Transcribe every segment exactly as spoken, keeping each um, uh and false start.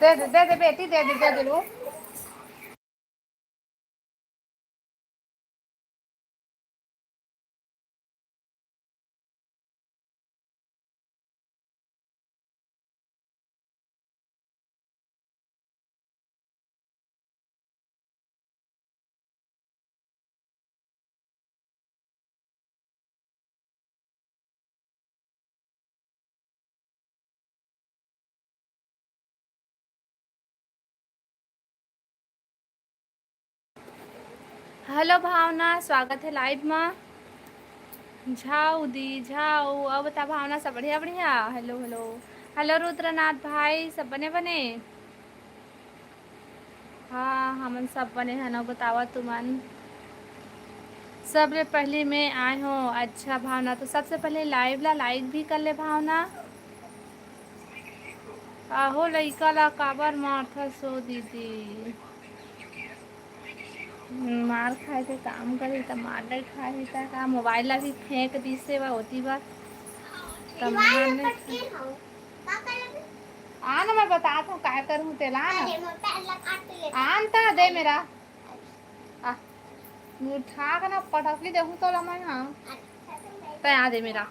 दे दे, दे दे बेटी, दे दे, दे दे लो। हेलो भावना, स्वागत हे लाइव मा। झाऊ दी झाऊ, अउ बता भावना, सब बढ़िया बढ़िया? Hello hello. हेलो रुद्रनाथ भाई, सब बने बने? हाँ, हमन सब बने हन। अउ बतावा तुमन? सबले पहली मैं आए हो। अच्छा भावना, तो सबसे पहले लाइव ला लाइक भी कर ले भावना। आहो लइका ला काबर मारथस ओ दीदी? मार खाए के काम करे त मार नहीं खाए हे त का? मोबाइल ला भी फेंक दिसे बा ओती बा। त मार नहीं खाए। आ ना, मैं बतात हूँ काय करूँ तेला, आ ना। आन त दे मेरा। आ, उठा के ना पटक ली देहूँ तोला मैं, हाँ। तै आ दे मेरा।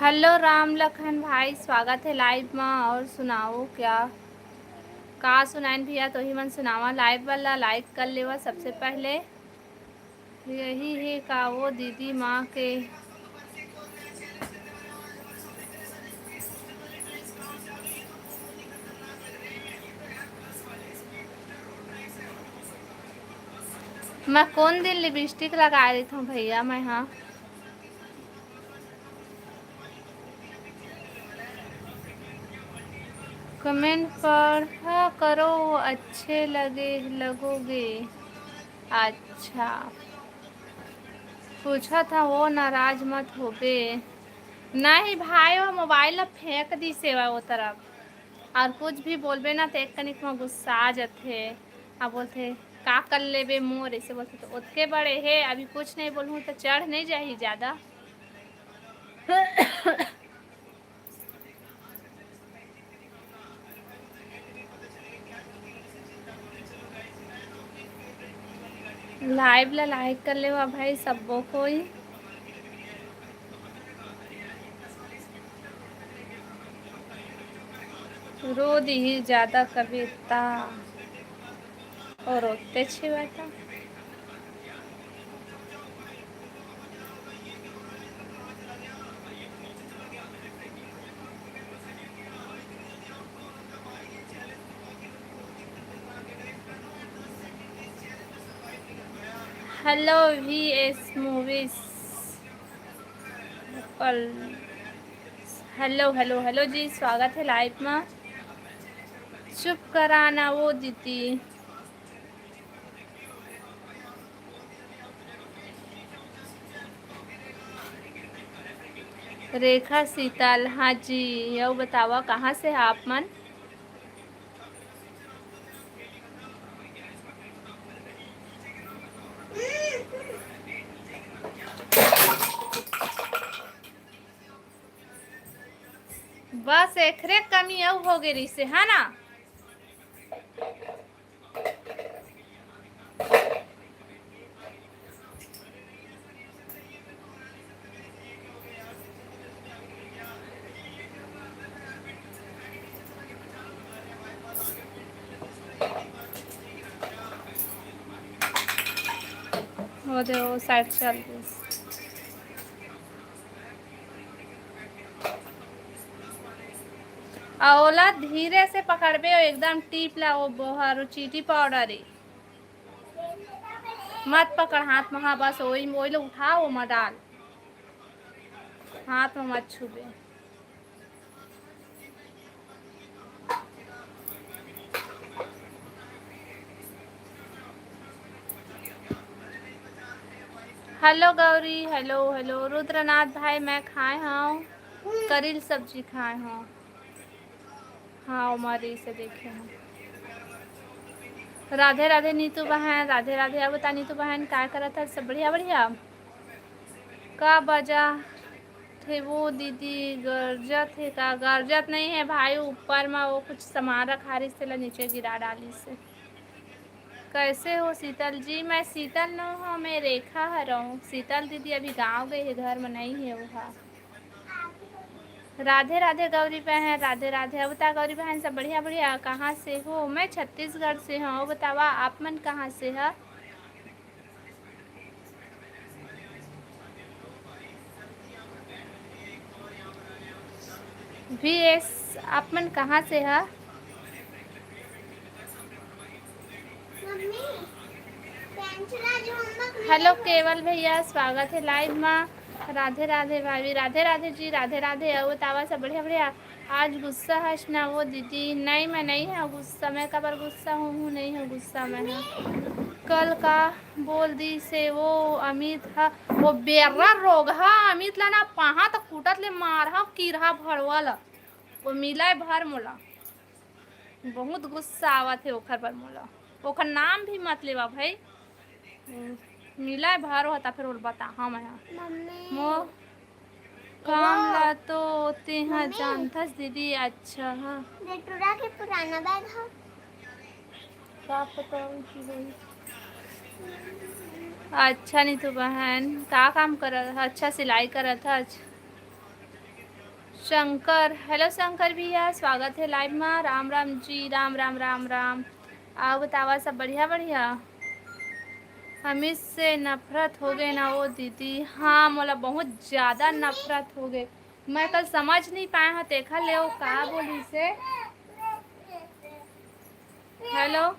हेलो राम लखन भाई, स्वागत है लाइव मा। और सुनाओ, क्या का सुनाइन भैया, तोही मन सुनावा। लाइव वाला लाइक कर लेवा सबसे पहले। यही हे का वो दीदी माँ के? मैं कोन दिन लिपस्टिक लगा रही थी भैया, मैं, हाँ। कमेंट पढ़ा करो, अच्छे लगे, लगोगे। अच्छा, पूछा था वो, नाराज मत होबे। नहीं भाई, वो मोबाइल ला फेंक दिसे वा वो तरफ, और कुछ भी बोलबे ना तो एक कनिक में गुस्सा आ जाथे। आ बोलथे, "का कर लेबे मोर?" ऐसे बोलथे। तो ओतके बड़े हे, अभी कुछ नहीं बोलूँ तो चढ़ नहीं जाही ज्यादा। लाइव ला लाइक कर लेवा भाई सब्बो कोई। रो दिही ज्यादा कविता और रोते छिवाता। Hello V S movies. Hello hello hello जी, स्वागत है लाइव में। चुप कराना वो दीदी। रेखा सीतल, हाँ जी, यो बतावा कहाँ से है आप मन? बस एकरे कमी अउ हो गे रहिसे, है ना? दे, वो side चल दिस। अउ ओला धीरे से पकड़बे, एकदम टीप ला, वो बोहर, वो चींटी powder ए। मत पकड़ हाथ में, हाँ, बस वही, वही ला उठा, वो में डाल, हाथ में मत छूबे। Hello Gauri, hello, hello। Rudranath भाई, मैं खाए हूँ, करील सब्जी खाए हूँ। हाँ, उमर इसे देखे हूँ। राधे राधे नीतू बहन, राधे राधे। अब बता नीतू बहन, का करत है? सब बढ़िया, बढ़िया। का बजा थे वो दीदी, गरजत हे का? गरजत नहीं है भाई, ऊपर में वो कुछ सामान रखा रही, तेला नीचे गिरा डाली से। कैसे हो शीतल जी? मैं शीतल नो हूँ, मैं रेखा हरऊँ। शीतल दीदी अभी गाँव गई है, घर में नहीं है वो। राधे राधे गौरी बहन, राधे राधे। अब बता गौरी बहन, सब बढ़िया बढ़िया? कहाँ से हो? मैं छत्तीसगढ़ से हूँ। अब बतावा, आप मन कहाँ से है? वी एस, आप मन कहाँ से है? Hello केवल भैया, स्वागत है live मा। राधे राधे भाभी, राधे राधे जी, राधे राधे। अउ बतावा, सब बढ़िया बढ़िया? आज गुस्सा हस ना वो दीदी? नहीं, मैं नहीं हूँ गुस्सा। मैं काबर गुस्सा हूँ, हूँ नहीं हूँ गुस्सा मैं, हाँ। कल का बोल दी से वो अमित हा, वो बेर्रा रोगहा अमित ला ना, पाहा त कूटत ले मारहा, किरहा भड़वा ला। वो मिलय भर मोला। बहुत गुस्सा आवत हे ओखर बर मोला। ओखर नाम भी मत लेवा भाई। मिलय भर होता, फिर ओला बताहा मैं हा। मम्मी। मो काम ला तो तेहा जानथस दीदी। अच्छा, हाँ। रेटुरा के पुराना bag हा। का पता कि होही। अच्छा नीतू बहन, का काम करत? अच्छा, सिलाई करत हस। शंकर, hello शंकर भैया, स्वागत है live मा। राम राम जी, राम राम, राम राम। अउ बतावा, सब बढ़िया बढ़िया? अमित से नफरत हो गए ना वो दीदी। हाँ, मोला बहुत ज्यादा नफरत हो गए। मैं कल समझ नहीं पाए हूँ, तेखर ले वो का बोली से। Hello।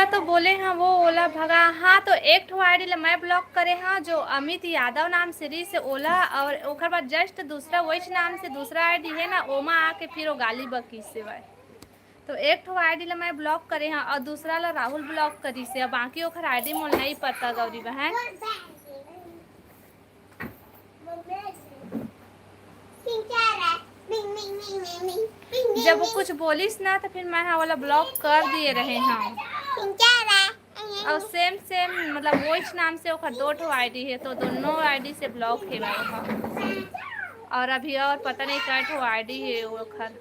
तो बोले हाँ वो ओला भगा। हाँ, तो एक ठो आईडी ला मैं ब्लॉक करे हाँ, जो अमित यादव नाम से रहिस हे ओला, और ओकर बाद जस्ट दूसरा वही नाम से दूसरा आईडी है ना, ओमा आके फिर वो गाली बकिस हे भाई। तो एक ठो आईडी ला मैं ब्लॉक करे हाँ, और दूसरा ला राहुल ब्लॉक करिस हे। अब बाकी ओकर आईडी मोला नहीं पता गौरी बहन। जब वो कुछ बोलिस ना, तो फिर मैं हाँ वाला ब्लॉक कर दिए रहे हाँ। और सेम सेम, मतलब, वही नाम से ओकर दो ठो आईडी है, तो दोनों आईडी से ब्लॉक है भाई हाँ। और अभी और पता नहीं कै ठो आईडी है ओकर।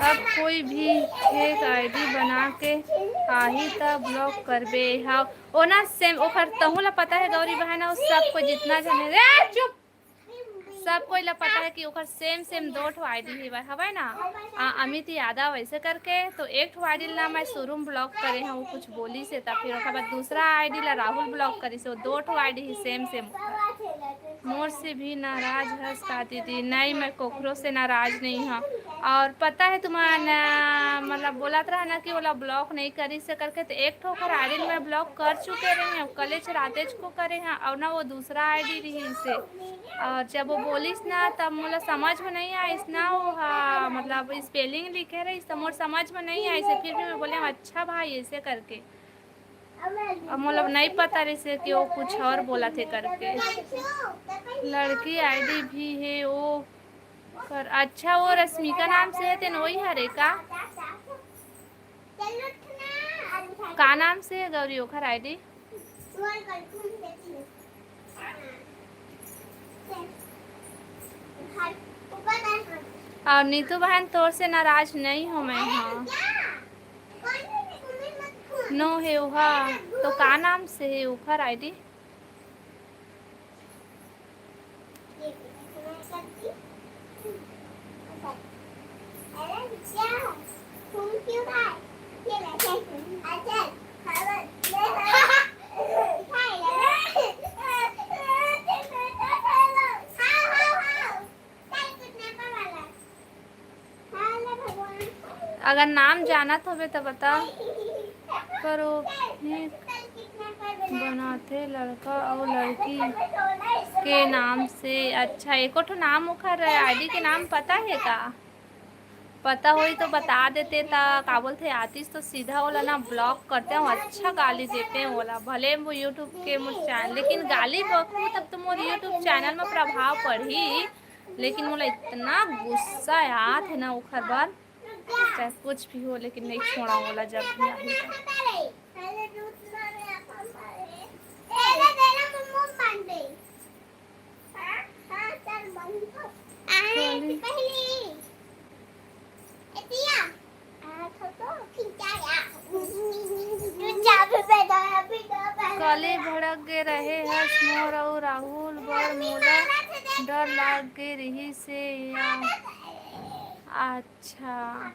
अब कोई भी फेक आईडी बना के आही, त ब्लॉक करबे। हाँ, ओना सेम ओकर तहूँ ला पता है गौरी बहन, और सब कोई जितना जने, ए, चुप, सब कोई ला पता है कि ओकर सेम सेम दो ठो आईडी ही हवय ना। आ, अमित यादव ऐसे करके, तो एक ठो आईडी ला मैं शुरू में ब्लॉक करे हूँ, वो कुछ बोलिस हे, तब फिर ओकर बाद दूसरा आईडी ला राहुल ब्लॉक करिस हे, वो दो ठो आईडी ही सेम सेम। मोर से भी नाराज हस का दीदी? नहीं, मैं कोकरो से नाराज नहीं हूँ। और पता है तुम्हारा ना, मतलब, बोलत रहा ना कि ओला ब्लॉक नहीं करिस हे करके, तो एक ठो ओकर आईडी मैं ब्लॉक कर चुके रहे हैं, कलेच रातेच को करे हैं, और ना वो दूसरा आईडी रहिस हे। और जब वो बोलिस ना, तब मोला समझ में नहीं आइस ना, वो हा, मतलब, स्पेलिंग लिखे रहिस, तो मोर समझ में नहीं आइस हे, फिर भी मैं बोले, "अच्छा भाई," ऐसे करके। अब मोला नहीं पता रहिस हे कि वो कुछ और बोलत हे करके। लड़की आईडी भी है वो कर, अच्छा, वो रश्मिका नाम से है, तेन वही हरे का? का नाम से है गौरी ओखर आईडी? और नीतू बहन, तोर से नाराज नहीं हूँ मैं, हाँ। नो हे ओहा, तो का नाम से है ओखर आईडी? अगर नाम जानत होबे त बता। करो फेक बनाथे लड़का अउ लड़की के नाम से। अच्छा, एको ठो नाम ओखर आईडी के नाम पता हे का? पता होई तो बता देते, त का बोलथे, आतिस तो सीधा ओला ना ब्लॉक करते हैं, अच्छा गाली देते हैं ओला, भले वो यूट्यूब के मोर चैनल, लेकिन गाली बकहूँ तब तो मोर यूट्यूब चैनल में प्रभाव पड़ही। लेकिन मोला इतना गुस्सा आत हे ना ओखर बर, चाहे कुछ भी हो, लेकिन नहीं छोड़ा ओला जब भी आही तो। कले भड़क गे रहे हस मोर अउ राहुल बर, मोला डर लाग गे रिहिस हे या। अच्छा,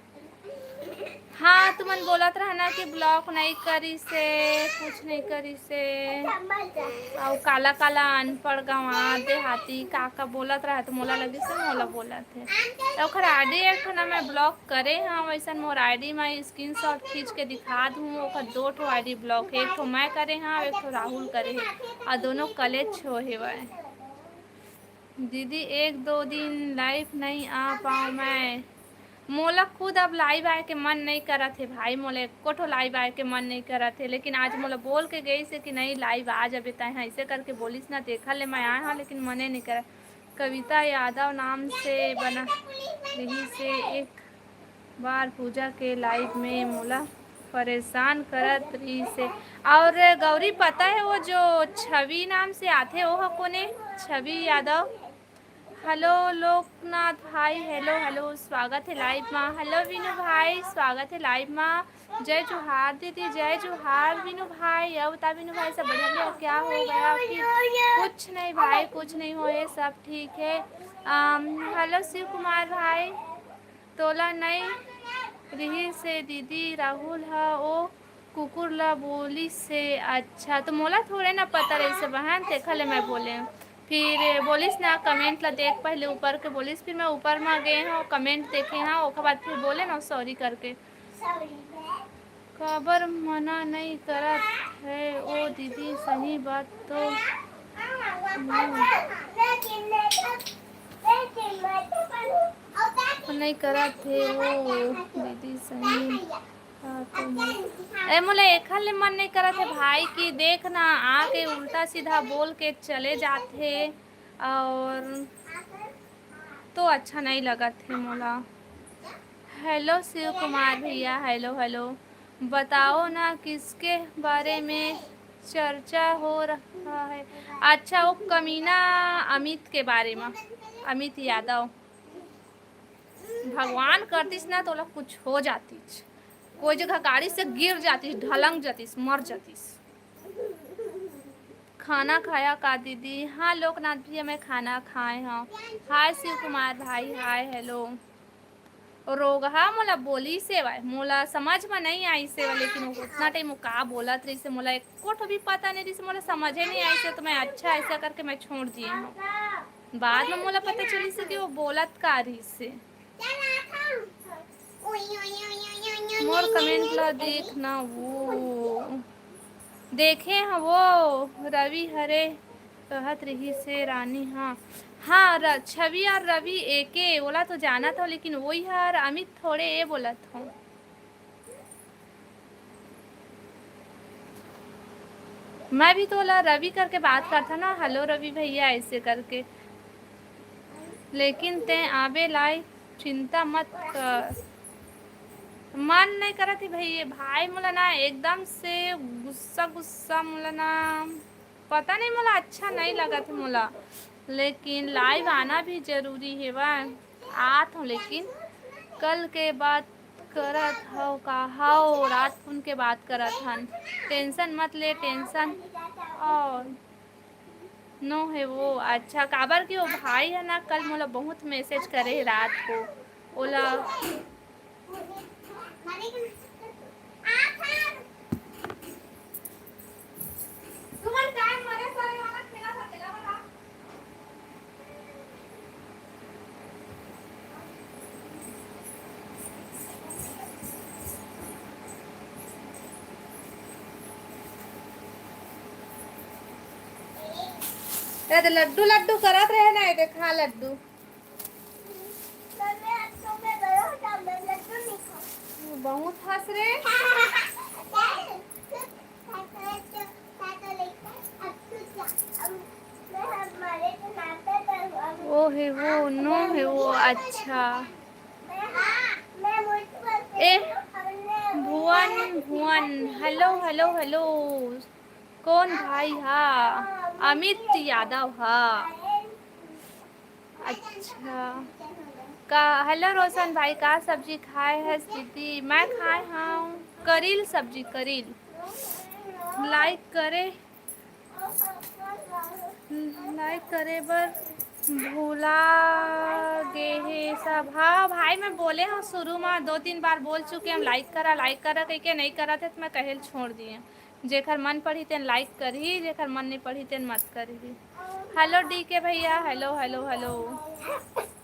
हाँ, तुमन बोलत रहना कि ब्लॉक नहीं करिस हे, कुछ नहीं करिस हे। अउ काला काला अनपढ़ गंवार देहाती का का बोलत रहा, तो मोला लगिस हे मोला बोलत हे। त ओखर आईडी एक ठो ना मैं ब्लॉक करे हंव, वैसन मोर आईडी में स्क्रीनशॉट खींच के दिखा दूँ। ओखर दो ठो आईडी ब्लॉक हे, एक ठो मैं करे हंव, एक ठो राहुल करे हे, अउ दोनों कलेच हो हेवय। दीदी, एक दो दिन लाइव नहीं आ पाऊँ मैं। मोला खुद अब लाइव आए के मन नहीं करत हे भाई, मोला एको ठो लाइव आए के मन नहीं करत हे, लेकिन आज मोला बोल के गई से कि नहीं, लाइव आ जाबे, तैं ऐसे करके बोलिस ना, तेखर ले मैं आए हंव, लेकिन मने नहीं करत। कविता यादव नाम से बना रही से एक बार पूजा के लाइव में मोला परेशान करत रहिस हे। और गौरी, पता है वो जो छवि नाम से आथे, वो ह कोने? छवि यादव। हेलो लोकनाथ भाई, हेलो, हेलो, स्वागत है लाइव मा। हेलो विनू भाई, स्वागत है लाइव मा। जय जोहार दीदी, जय जोहार विनू भाई। अब बता विनू भाई, सब बढ़िया भैया, क्या हो गया फिर? कुछ नहीं भाई, कुछ नहीं हो, ये सब ठीक है। अम, हेलो शिव कुमार भाई, तोला नहीं रही से दीदी, राहुल ह ओ कुकुर ला बोलिस हे। अच्छा, तो मोला थोड़े ना पता रहिस हे बहन, तेखर ले मैं बोले। फिर बोलिस ना, comment ला देख, पहले ऊपर के बोलिस, फिर मैं ऊपर मा गे हव, comment देखे हव, ओकर बाद फिर बोले ना sorry करके। काबर मना नई करत हे ओ दीदी, सही बात तो नई करत हे ओ दीदी, सही। हाँ, तो मोला, ए, मोला एखर ले मन नई करत हे भाई कि देख ना, आके उल्टा सीधा बोल के चले जाथे, और तो अच्छा नई लगत हे मोला। Hello शिव कुमार भैया, hello, hello। बताओ ना किसके बारे में चर्चा हो रहा है। अच्छा, वो कमीना अमित के बारे में, अमित यादव। भगवान करतिस ना, तो ओला कुछ हो जातिस, कोई जगह गाड़ी से गिर जातिस, ढलंग जातिस, मर जातिस। खाना खाया का दीदी? हाँ लोकनाथ भैया, मैं खाना खाए हव। हाय शिव कुमार भाई, हाय, hello। रोगहा मोला बोलिस हे, मोला समझ में नई आइस हे, लेकिन वो उतना time वो का बोलत रहिस हे, मोला एको ठो भी पता नई रहिस हे, मोला समझे नई आइस हे, तो मैं अच्छा ऐसा करके मैं छोड़ दिए हव। बाद में मोला पता चलिस हे कि वो बोलत का रहिस हे। मोर comment ला देख ना, वो देखे हव, वो रवि हरे कहत रहिस हे रानी। हाँ, हाँ, र-, छवि और रवि एके, ओला तो जानत हव, लेकिन वही हर अमित थोड़े ए बोलत हव। मैं भी तो ओला रवि करके बात करथव ना, hello रवि भैया, ऐसे करके। लेकिन ते आबे लाए, चिंता मत कर। मन नई करत हे भैया, भाई मोला ना एकदम से गुस्सा, गुस्सा मोला ना, पता नई, मोला अच्छा नई लगत हे मोला, लेकिन live आना भी जरूरी हे बा। आत हव, लेकिन कल के बात करत हव का? हव, रात फोन के बात करत हन। Tension मत ले, tension और नो हे वो। अच्छा, काबर कि वो भाई हे ना, कल मोला बहुत message करे हे रात को, ओला ए, तो लड्डू लड्डू करत रहे ना, ए, देखा लड्डू। बहुत हंस रे। ओ हे वो, नो हे वो, अच्छा। ए, भुवन, भुवन, hello, hello, hello। कौन भाई? हाँ, अमित यादव, हाँ। अच्छा, का, hello रोशन भाई, का सब्जी खाए हस दीदी? मैं खाए हव करील सब्जी, करील। Like करे, like करे बर भुला गे हे सब। हाँ भाई, मैं बोले हव शुरू में, दो तीन बार बोल चुके हव, like करा, like करा कहिके, नई करत हे तो मैं कहेल छोड़ दिए। जेकर मन पढ़ी तेन like करही, जेकर मन नई पढ़ी तेन मत करही। Hello D K भैया, hello, hello, hello।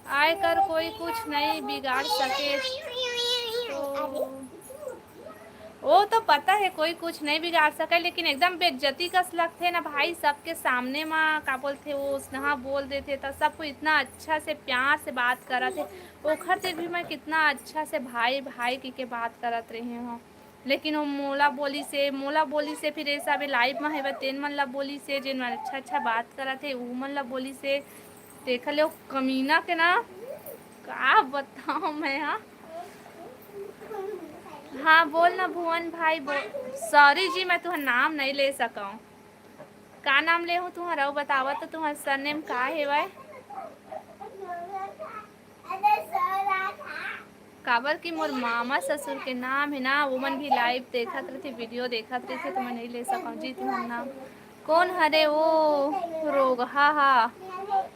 आय कर कोई कुछ नई बिगाड़ सके। तो वो तो पता हे कोई कुछ नई बिगाड़ सके, लेकिन एकदम बेइज्जती कस लगथे ना भाई, सबके सामने मा का बोलथे, वो उसनहा बोल देथे, त सब कोई इतना अच्छा से प्यार से बात करत हे, ओखर से भी मैं कितना अच्छा से भाई भाई कहिके बात करत रहे हव। लेकिन वो मोला बोलिस हे, मोला बोलिस हे, फिर ए सब live मा हे बा, तेन मन ला बोलिस हे, जेन मन अच्छा अच्छा बात करत हे, ऊ मन ला बोलिस हे। तेखर ले वो कमीना के ना, का बताओ मैं, हाँ। हाँ, बोल ना भुवन भाई, बोल। Sorry जी, मैं तुहर नाम नई ले सकव। का नाम लेहूँ तुहर? अउ बतावा तो, तुहर surname का हेवय? काबर कि मोर मामा ससुर के नाम हे ना, वो मन भी live देखत रहिथे, video देखत रहिथे, तो मैं नई ले सकव जी तुहर नाम। कौन हरे वो? रोगहा हा।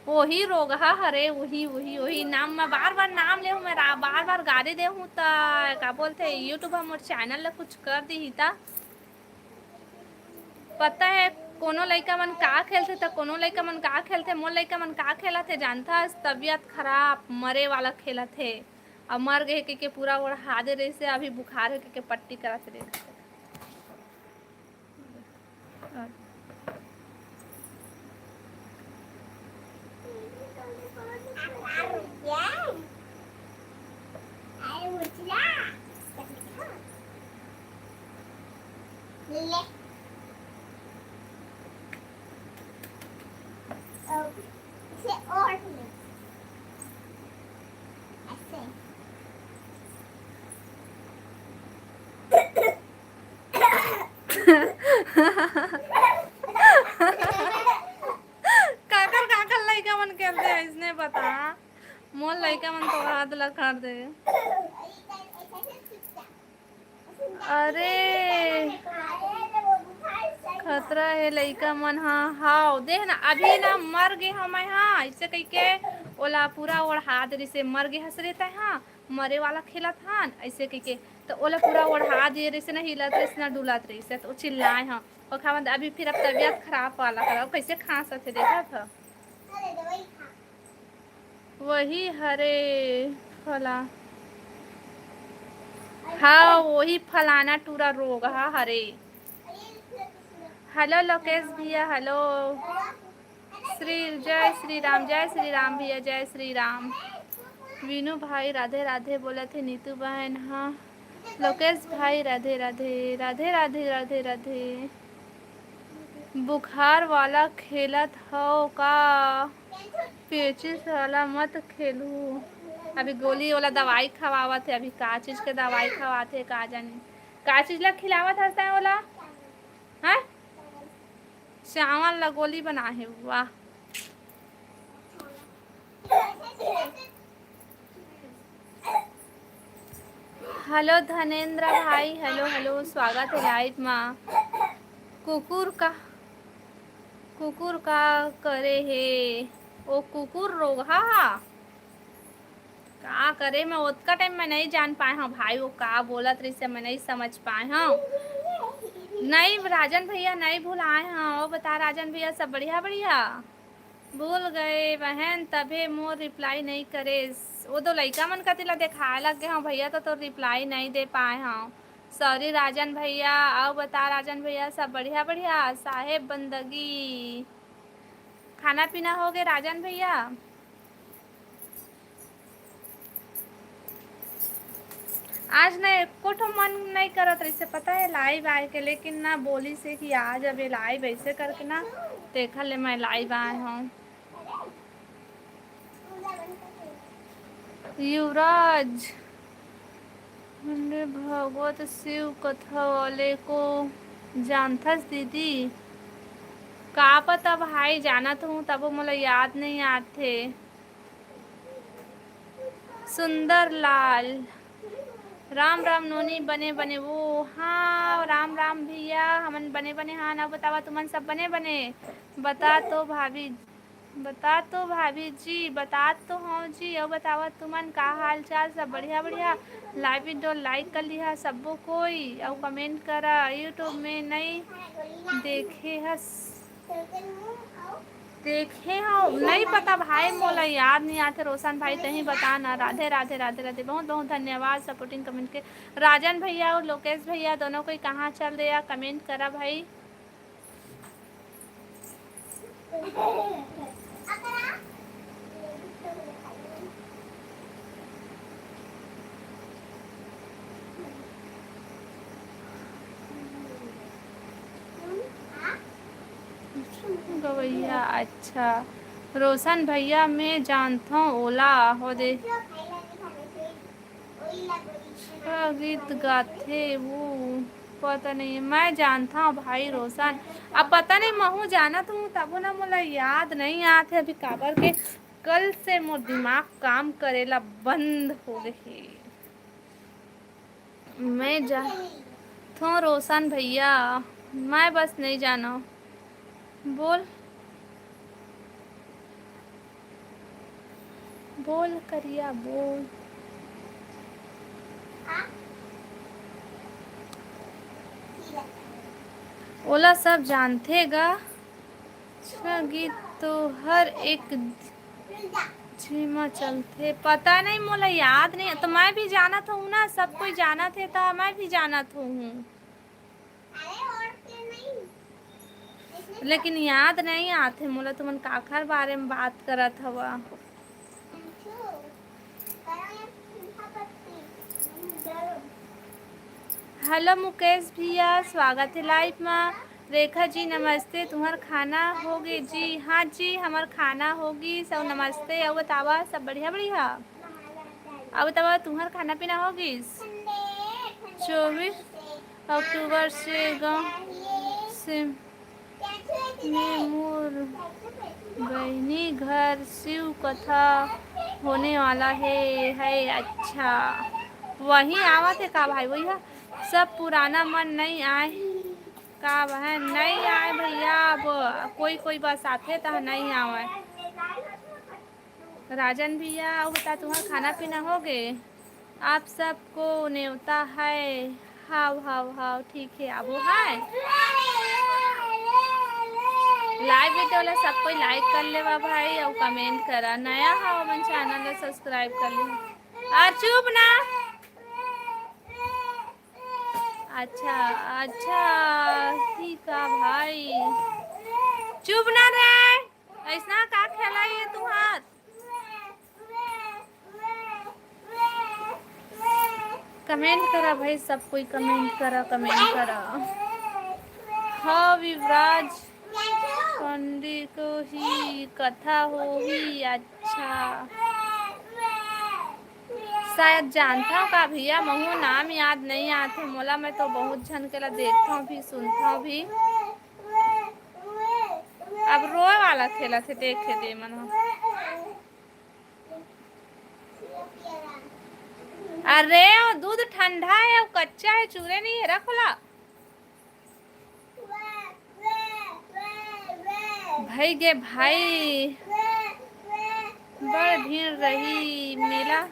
वही रोगहा हरे, वही, वही, वही नाम। मैं बार-बार नाम लेहूँ, मैं रा-, बार-बार गारी देहूँ, त का बोलथे, YouTube ह मोर channel ला कुछ कर दिही त। पता है कोनो लइका मन का खेलथे, त कोनो लइका मन का खेलथे, मोर लइका मन का खेलत हे जानथस? तबियत खराब, मरे वाला खेलत हे। अब मर गे हे कहिके पूरा ओढ़ा दे रहिसे, अभी बुखार हे कहिके पट्टी करत रहिसे। काकर काकर लइका मन खेलथे अइसने बता। मोर लइका मन तो हाथ ला कर दे। अरे, खतरा हे लइका मन। हाँ, हाव, देख ना, अभी ना मर गे हंव मैं, हाँ, अइसे कहिके ओला पूरा ओढ़ा दे रहिसे, मर गे हस रे तैं, हाँ, मरे वाला खेलत हन, अइसे कहिके। त ओला पूरा ओढ़ा दे रहिसे ना, हिलत रहिसे ना, डुलत रहिसे, त ओ चिल्लाए हंव। ओखर बाद अभी फिर अब तबियत खराब वाला हर, अब कइसे खांसत हे, देखत हव? वही हरे फला, हाँ, वही फलाना टूरा रोग हा हरे। हेलो लोकेश भैया, हेलो। श्री, जय श्री राम, जय श्री राम भैया, जय श्री राम। वीनू भाई राधे राधे बोलत हे, नीतू बहन, हाँ। लोकेश भाई राधे राधे, राधे राधे, राधे राधे। बुखार वाला खेलत हव का? पेचिस वाला मत खेलू। अभी गोली वाला दवाई खवावत हे, अभी का चीज के दवाई खवात हे, का जानी का चीज ला खिलावत हस तैं ओला, हाँ? चावल ला गोली बना हे, वाह। हेलो धनेंद्र भाई, हेलो, हेलो, स्वागत हे लाइव मा। कुकुर का, कुकुर का करे हे? ओ कुकुर रोगहा हा। का करे, मैं ओतका टाइम में नहीं जान पाए हंव भाई, वो का बोलत रहिसे, मैं नहीं समझ पाए हंव। नहीं राजन भैया, नहीं भुलाए हंव। ओ बता राजन भैया, सब बढ़िया, बढ़िया? भूल गए बहन, तभे मोर रिप्लाई नहीं करेस। वो तो लइका मन कति ला देखाए लग गे हंव भैया, तो तोर रिप्लाई नहीं दे पाए हंव। सॉरी राजन भैया। अउ बता राजन भैया, सब बढ़िया, बढ़िया? साहेब बंदगी, खाना पीना हो गे राजन भैया? आज ना एको ठो मन नहीं करत रहिसे, पता है, लाइव आए के, लेकिन ना बोलिसे कि आ जाबे लाइव, अइसे करके ना, तेखर ले मैं लाइव आए हंव। युवराज, हमरे भागवत शिव कथा वाले को जानथस दीदी? का पता भाई, जानत हंव तभो मोला याद नहीं आथे। सुंदर लाल, राम राम नोनी, बने बने वो। हाँ, राम राम भैया, हमन बने बने हाँ। अउ बतावा, तुमन सब बने बने? बता तो भाभी, बता तो भाभी जी, बता तो हंव जी। अउ बतावा, तुमन का हाल चाल? सब बढ़िया बढ़िया? लाइव वीडियो लाइक कर लिहा सब्बो कोई, अउ कमेंट करा। YouTube में नहीं देखे हस? देखे हंव, नहीं पता भाई, मोला याद नहीं आथे। रोशन भाई, तहीं बता ना। राधे राधे, राधे राधे, बहुत बहुत धन्यवाद सपोर्टिंग कमेंट के। राजन भैया अउ लोकेश भैया दोनों कोई कहाँ चल दे या, कमेंट करा भाई। गवैया, अच्छा। रोशन भैया, मैं जानथंव ओला, हो दे। अच्छा गीत गाथे वो, पता नहीं, मैं जानथंव भाई रोशन। अब पता नहीं, महूँ जानत हंव, तभो ना मोला याद नहीं आथे अभी, काबर के कल से मोर दिमाग काम करे ला बंद हो गए हे। मैं जा थो रोशन भैया, मैं बस नहीं जानो। बोल, बोल करिया, बोल। ओला सब जानथे गा। अच्छा, गीत तो हर एक जेमा चलथे, पता नहीं, मोला याद नहीं। तो मैं भी जानत हूँ ना, सब कोई जानत हे, तो मैं भी जानत हूँ, लेकिन याद नहीं आथे मोला। तुमन काखर बारे में बात करत हवा? हेलो मुकेश भैया, स्वागत है लाइव मा। रेखा जी नमस्ते, तुम्हार खाना होगे जी? हाँ जी, हमार खाना होगी। सब नमस्ते, अउ बतावा, सब बढ़िया बढ़िया? अउ बतावा, तुम्हार खाना पीना होगी? चौबीस अक्टूबर से गाँव से में मोर बहिनी घर शिव कथा होने वाला हे, है। अच्छा, वही आवत हे का भाई? वही ह, सब पुराना मन नहीं आए का बहन? नहीं आए भैया, अब कोई कोई बस आथे त नहीं आवे। राजन भैया, अउ बता, तुम्हार खाना पीना होगे? आप सबको नेवता है। हाव, हाव, हाव, ठीक है, आबो है। लाइव वीडियो ला सब कोई लाइक कर लेवा भाई, अउ कमेंट करा। नया हव, हमन चैनल ला सब्सक्राइब कर लेवा। अउ चुप ना। अच्छा, अच्छा, ठीक है भाई, चुप ना रे। ऐसना का खेला ये तुहार? कमेंट करा भाई, सब कोई कमेंट करा, कमेंट करा। हाँ, विवराज पंडित को ही कथा होही। अच्छा, शायद जानता हूँ का भैया, महू नाम याद नहीं आत हे मोला। मैं तो बहुत झन के ला देखता हूँ भी, सुनता हूँ भी। अब रोए वाला खेलत हे, देखे दे मन ह। अरे, वो दूध ठंडा है, वो कच्चा है, चूरे नहीं है, रख ला। भाई गे भाई, बड़ भीड़ रही, मेला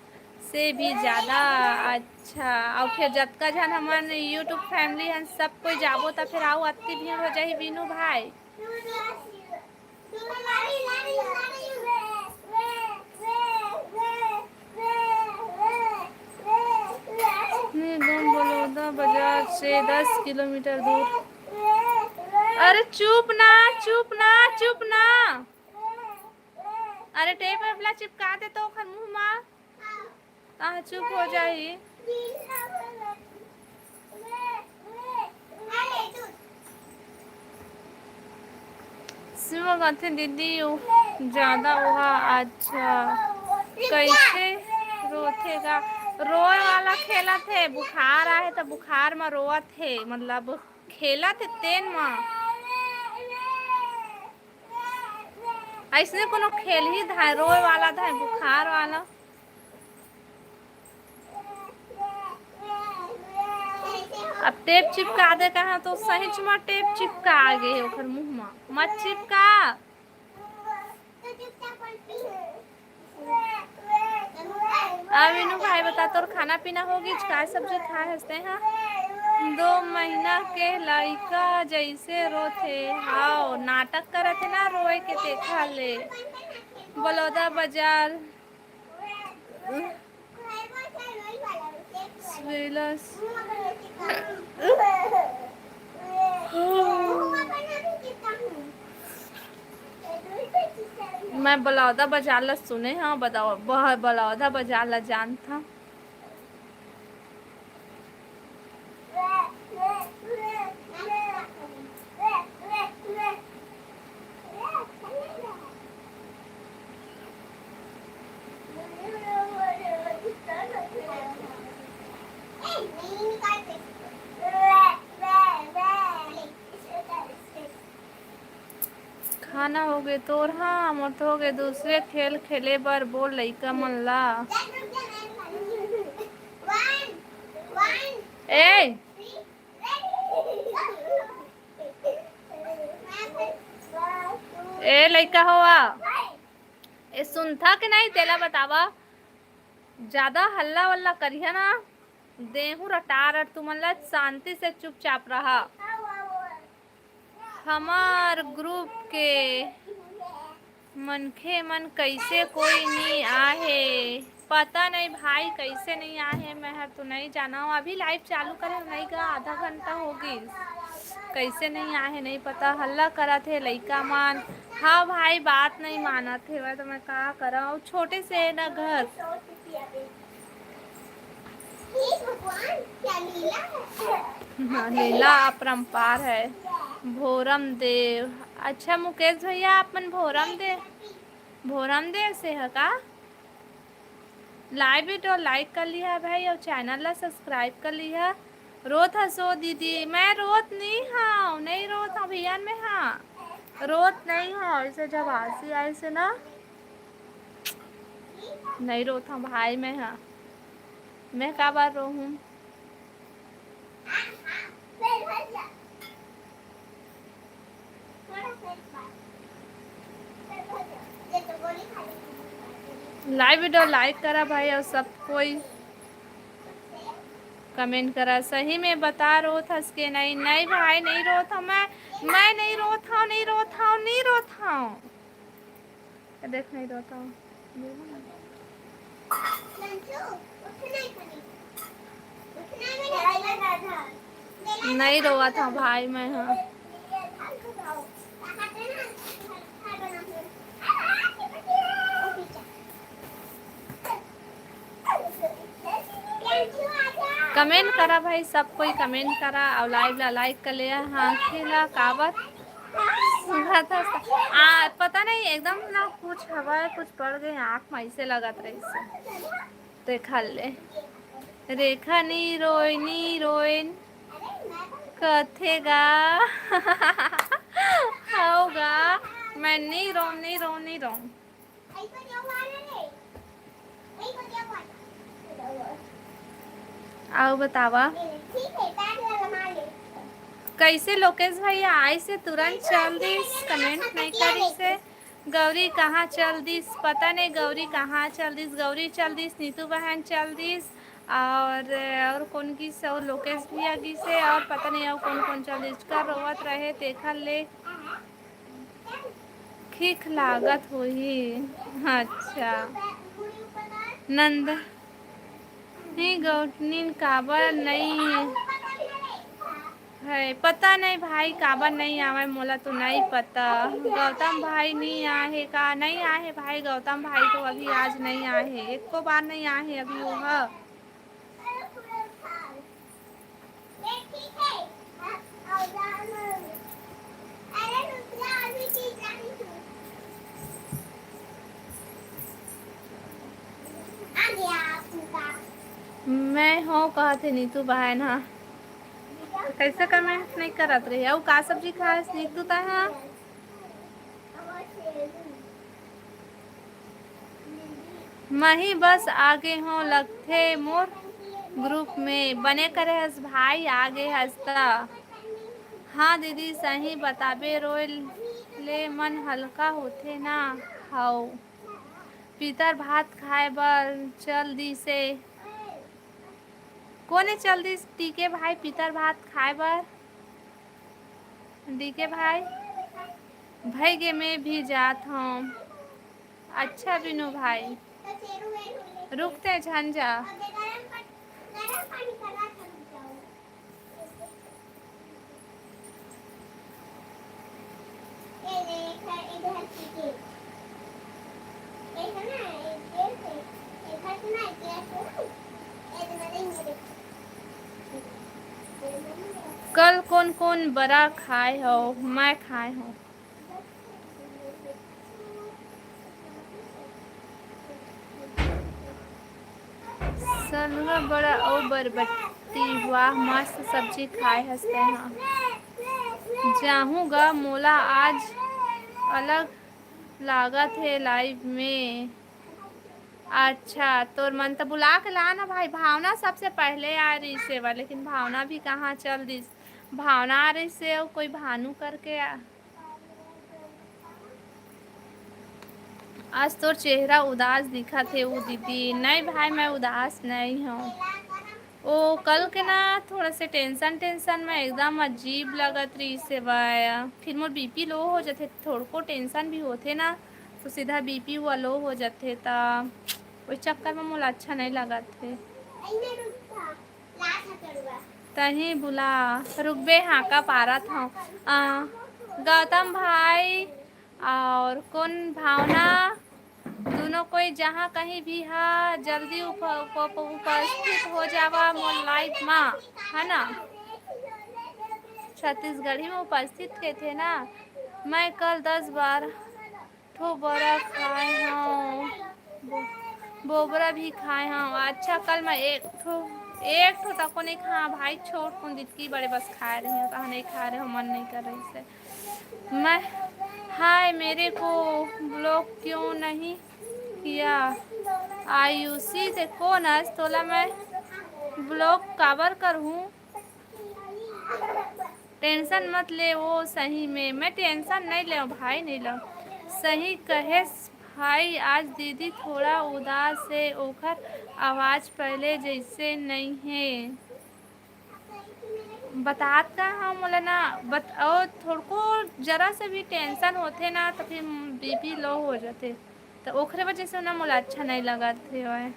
से भी ज्यादा। अच्छा, अउ फिर जतका झन हमन YouTube फैमिली हन, सब कोई जाबो त फिर अउ अत्ती भीड़ हो जाही बीनू भाई। ये गांव बलौदा बाजार से दस किलोमीटर दूर। अरे चुप ना, चुप ना, चुप ना। अरे टेप वेप ला चिपका दे तो ओखर मुंह मा। हाँ, चुप हो जाही। शिव कथे दीदी, उ-, ज्यादा ओहा। अच्छा, कैसे रोथे गा? रोए वाला खेलत हे, बुखार आहे त बुखार म रोवत हे, मतलब खेलत हे तेन म। अइसने कोनो खेल ही धाय, रोए वाला धाय, बुखार वाला। अब टेप चिपका दे कहा तो सहीच म टेप चिपका गे हे ओखर मुंह म। मत चिपका। आ मीनू भाई बता, तोर खाना पीना होगिस? काय सब्जी खाए हस तेहा? दो महीना के लइका जइसे रोथे। हाव, नाटक करत हे ना रोए के, तेखर ले। बलौदा बाजार। मैं बलौदा बाजार ला सुने हंव, बलौ-, बह-, बलौदा बाजार ला जानत हंव। खाना होगे तोर? हाँ, मोर तो होगे। दूसरे खेल खेले बर बोल लइका मन ला। ए, ए लइका हो आ। ए सुनथा के नहीं, तेला बतावा। ज्यादा हल्ला वल्ला करिहा ना, देहूं रटार। तुमन ला शांति से चुपचाप रहा। हमर group के मनखे मन कइसे कोई नी आहे, पता नहीं भाई कइसे नहीं आहे, मैं हर तो नहीं जाना हूँ। अभी live चालू करे नहीं गा, आधा घंटा हो गिस, कइसे नहीं आहे नहीं पता। हल्ला करत हे लइका मन। हाँ भाई, बात नहीं मानत हे, तो मैं का करव, छोटे से है ना घर। हाँ, लीला अपरंपार है। भोरम देव। अच्छा मुकेश भैया, आप मन भोरम दे, भोरम देव से है का? Live video like कर लिहा भाई, और channel ला subscribe कर लिहा। रोत हसो दीदी, मैं रोत नहीं हूँ, नहीं रोत हूँ भैया, मैं हाँ रोत नहीं हूँ, ऐसे जब हंसी आए से ना, नहीं रोत हूँ भाई, मैं हाँ, मैं का बार रोहूँ? Live video like करा भाई, और सब कोई comment करा। सही में बता, रोत हस के नहीं? नहीं भाई, नहीं रोत हूँ मैं, मैं नहीं रोत हूँ, नहीं रोत हूँ, नहीं रोत हूँ। देख, नहीं रोता हूँ। नहीं रोवत हूँ भाई, मैं हाँ। Comment करा भाई, सब कोई comment करा, और live ला like कर लिहा। हाँ, खेला काबर? आ, पता नहीं, एकदम ना कुछ हवा है, कुछ पड़ गई आँख में, ऐसे लगत रही से। देखा ले, रेखा नी रोय, नी रोय कथे गा। हव गा, मैं नी रोम, नी रोम, नी रोम। अउ बतावा, कइसे लोकेश भैया आइस हे तुरंत चल दिस, comment नहीं करिस हे। गौरी कहाँ चल दिस, पता नहीं गौरी कहाँ चल दिस। गौरी चल दिस, नीतू बहन चल दिस, और, और कोन गिस, और लोकेश भैया गिस हे, और पता नहीं और कोन कोन चल दिस। कर रोवत रहे तेखर ले खीख लागत होही। अच्छा, नंद नहीं, गौटनिन काबर नहीं है, पता नहीं भाई, काबर नहीं आवे, मोला तो नहीं पता। गौतम भाई नहीं आहे का? नहीं आहे भाई, गौतम भाई तो अभी आज नहीं आहे, एको बार नहीं आहे अभी वो ह। मैं हो कहत हे नीतू बहन हा। कैसे comment नहीं करत रही? अउ का सब्जी खाए नीतू तय हा? मही बस आगे हो लगथे मोर group में। बने करे हस भाई, आगे हस त। हाँ दीदी, सही बताबे, रोए ले मन हल्का होथे ना। हव, पितर भात खाए बर चल दिसे। कोने चल दिस डीके भाई पितर भात खाए बर? डीके भाई, भई गे, मैं भी जात हूँ। अच्छा बिनू भाई, रुकते झन जा। कल कोन कोन बरा खाए हो? मैं खाए हूँ। सलवा बड़ा अउ बरबट्टी, वाह, मस्त सब्जी खाए हस तैं हा। जाहूँ गा, मोला आज अलग लागत हे live में। अच्छा, तोर मन त बुला के ला ना भाई, भावना सबसे पहले आ रही सेवा, लेकिन भावना भी कहाँ चल दिस। भावना आ रही से, अउ कोई भानु करके आ, आज तोर चेहरा उदास दिखत हे ओ दीदी। नहीं भाई, मैं उदास नहीं हूँ। ओ, कल के ना थोड़ा से tension, tension में एकदम अजीब लगत रहिस हे बा। फिर मोर B P low हो जाथे, थोड़को tension भी होथे ना, तो सीधा B P हुआ low हो जाथे, त ओइ चक्कर में मोला अच्छा नहीं लगत हे। तहीं बुला, रुकबे, हाँका पारत हँव। आ, गौतम भाई और कौन भावना, दोनों कोई जहाँ कहीं भी हा, जल्दी उप-, उप-, उप-, उपस्थित हो जावा मोर live मा, है ना? छत्तीसगढ़ी में उपस्थित के थे ना, मैं कल दस बार ठो बोरा खाए हँव, बो-, बोबरा भी खाए हँव। अच्छा, कल मैं एक ठो, एक ठो तको नहीं खा भाई, छोट कुन दितकी बड़े बस खाए रहे हँव, कहाँ नहीं खाए रहे हँव, मन नहीं कर रही से। मैं, हाय, मेरे को block क्यों नहीं किया? आयुषी, ते कोन अस, तोला मैं block काबर करहूँ? Tension मत ले वो, सही में मैं tension नहीं लेव भाई, नहीं लेव। सही कहेस भाई, आज दीदी थोड़ा उदास हे, ओखर आवाज पहले जैसे नहीं हे। बतात का हँव मोला ना, बत-, ओ, थोड़को जरा से भी tension होथे ना, तो फिर B P low हो जाथे, तो ओखरे वजह से ना मोला अच्छा नहीं लगत हे।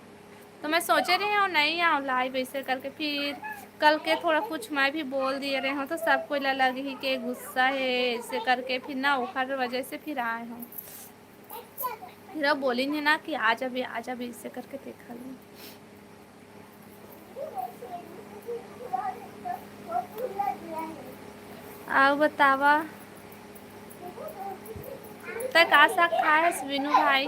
तो मैं सोचे रहे हँव नहीं आँव live ऐसे करके, फिर कल के थोड़ा कुछ मैं भी बोल दिए रहे हँव, तो सब कोई ला लगही के गुस्सा हे, ऐसे करके फिर ना ओखर वजह से फिर आए हँव। फिर अब बोलिन हे ना कि आ जाबे, आ जाबे, ऐसे करके देखा लो। अउ बतावा, तै का साग खाए हस विनू भाई?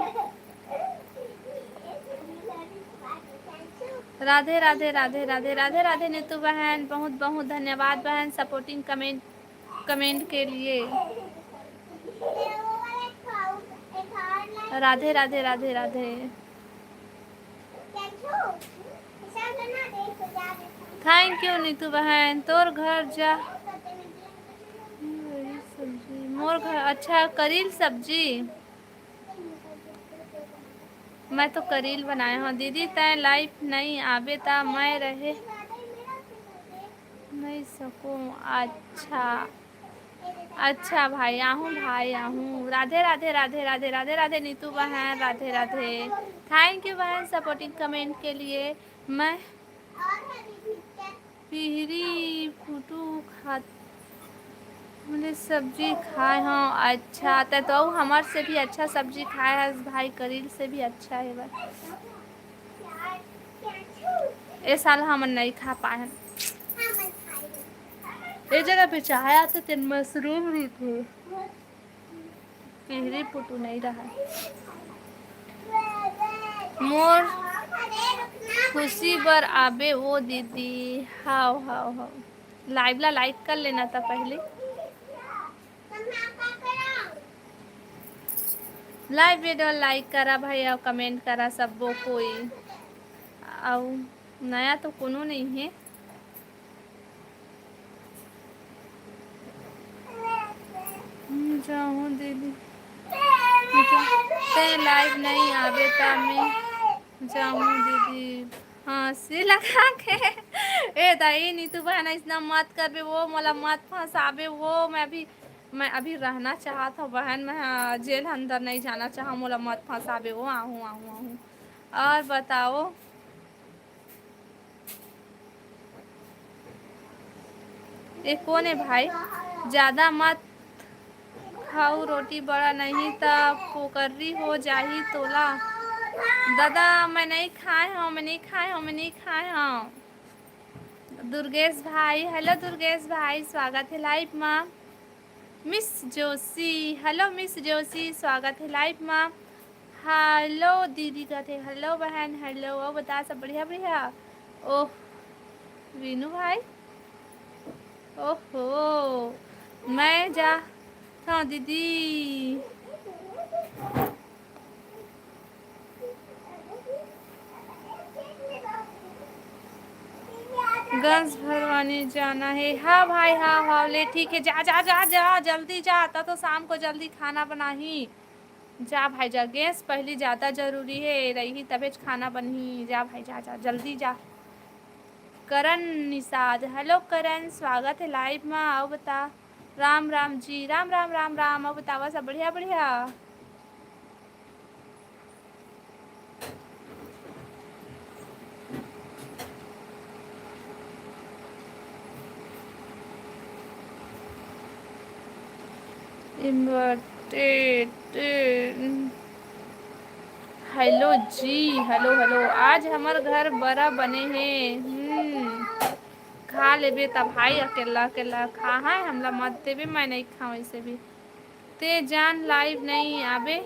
राधे राधे राधे राधे राधे राधे नीतू बहन, बहुत बहुत धन्यवाद बहन supporting comment comment के लिए। राधे राधे राधे राधे। Thank you नीतू बहन, तोर घर जा। सब्जी, मोर घर, अच्छा, करील सब्जी। मैं तो करील बनाए हँव दीदी, तैं live नहीं आबे ता मैं रहे नहीं सकूँ। अच्छा, अच्छा भाई, आहूँ भाई, आहूँ। राधे राधे राधे राधे राधे राधे नीतू बहन, राधे राधे। Thank you बहन supporting comment के लिए। मैं पिहरी पुटू खात, हमरे सब्जी खाए हँव। अच्छा, तै तो हमर से भी अच्छा सब्जी खाए हस भाई, करील से भी अच्छा हे बा। ए साल हमन नहीं खा पाए हन। ए जगह पे चाहे आते तेन mushroom रहिथे। पिहरी पुटू नहीं रहा। मोर खुशी बर आबे वो दीदी। हाव, हाव, हाव। Live ला like कर लेना था पहले। Live video like करा भाई, अउ comment करा सब्बो कोई। अउ नया तो कोनो नहीं हे। हम्म, जाहूँ दीदी। तैं live नहीं आबे ता मैं जाहूँ दीदी। हँसी लगा के। ए दाई, नीतू बहन, अइसना मत करबे वो, मोला मत फँसाबे वो। मैं अभी, मैं अभी रहना चाहत हँव बहन, मैं, हाँ, जेल अंदर नहीं जाना चाहँव, मोला मत फँसाबे वो। आहूँ, आहूँ, आहूँ। और बताओ, ए कोन ए भाई? ज्यादा मत खाऊ रोटी बड़ा, नहीं त पोकर्री हो जाही तोला। दादा, मैं नहीं खाए हँव, मैं नहीं खाए हँव, मैं नहीं खाए हँव। दुर्गेश भाई, hello दुर्गेश भाई, स्वागत हे live मा। मिस जोशी, hello मिस जोशी, स्वागत हे live मा। Hello दीदी कथे, hello बहन, hello। अउ बता, सब बढ़िया, बढ़िया? ओह, वीनू भाई, ओहो, मैं जाथव दीदी। गैस भरवाने जाना हे। हाँ भाई, हाँ, हाँ, ले, ठीक हे, जा, जा, जा, जा, जल्दी जा, त तो शाम को जल्दी खाना बनाही। जा भाई, जा, गैस पहली ज्यादा जरूरी हे, रही तभेच खाना बनही। जा भाई, जा, जा, जल्दी जा। करण निषाद, hello करण, स्वागत हे live मा। अउ बता, राम राम जी, राम राम, राम राम। अउ बतावा सब बढ़िया, बढ़िया। Inverted। Hello जी, hello, hello। आज हमर घर बरा बने हे। हम्म, खा लेबे त भाई, अकेला अकेला खा है, हमला मत देबे, मैं नहीं खाऊं ऐसे भी। ते जान live नहीं आबे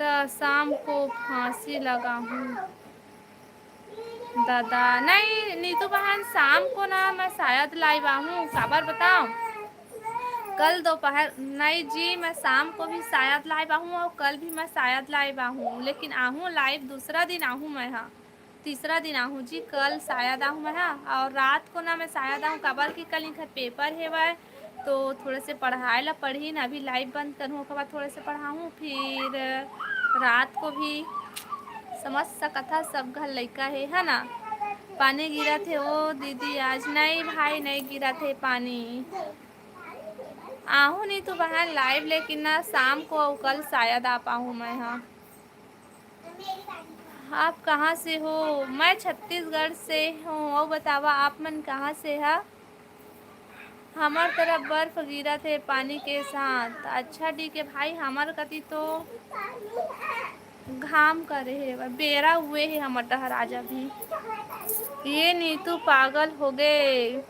त शाम को फांसी लगाहूं। दादा, नहीं नीतू बहन, शाम को ना मैं शायद live आहूं, काबर बताओ, कल दोपहर, नहीं जी, मैं शाम को भी शायद live आहूं और कल भी मैं शायद live आहूं, लेकिन आहूं live दूसरा दिन आहूं मैं, हाँ, तीसरा दिन आहूं जी, कल शायद आहूं मैं, हाँ, और रात को ना मैं शायद आहूं, काबर कि कल इनकर paper हेवय, तो थोड़े से पढ़ाए ला पढ़ही ना, अभी live बंद करूँ, ओकर बाद थोड़े से पढ़ाहूँ, फिर रात को भी समझ सकत हा, सब घर लइका हे, है ना। पानी गिरत हे ओ दीदी आज? नहीं भाई, नहीं गिरत हे पानी। आहूँ नहीं तो बहन live, लेकिन ना शाम को अउ कल शायद आ पाहूँ मैं, हाँ। आप कहाँ से हो? मैं छत्तीसगढ़ से हूँ। अउ बतावा, आप मन कहाँ से हा? हमर तरफ बर्फ गिरत हे पानी के साथ। अच्छा डी के भाई, हमर कति तो घाम करे हे, बेरा हुए हे हमर डहर आज अभी। ये नीतू पागल हो गए,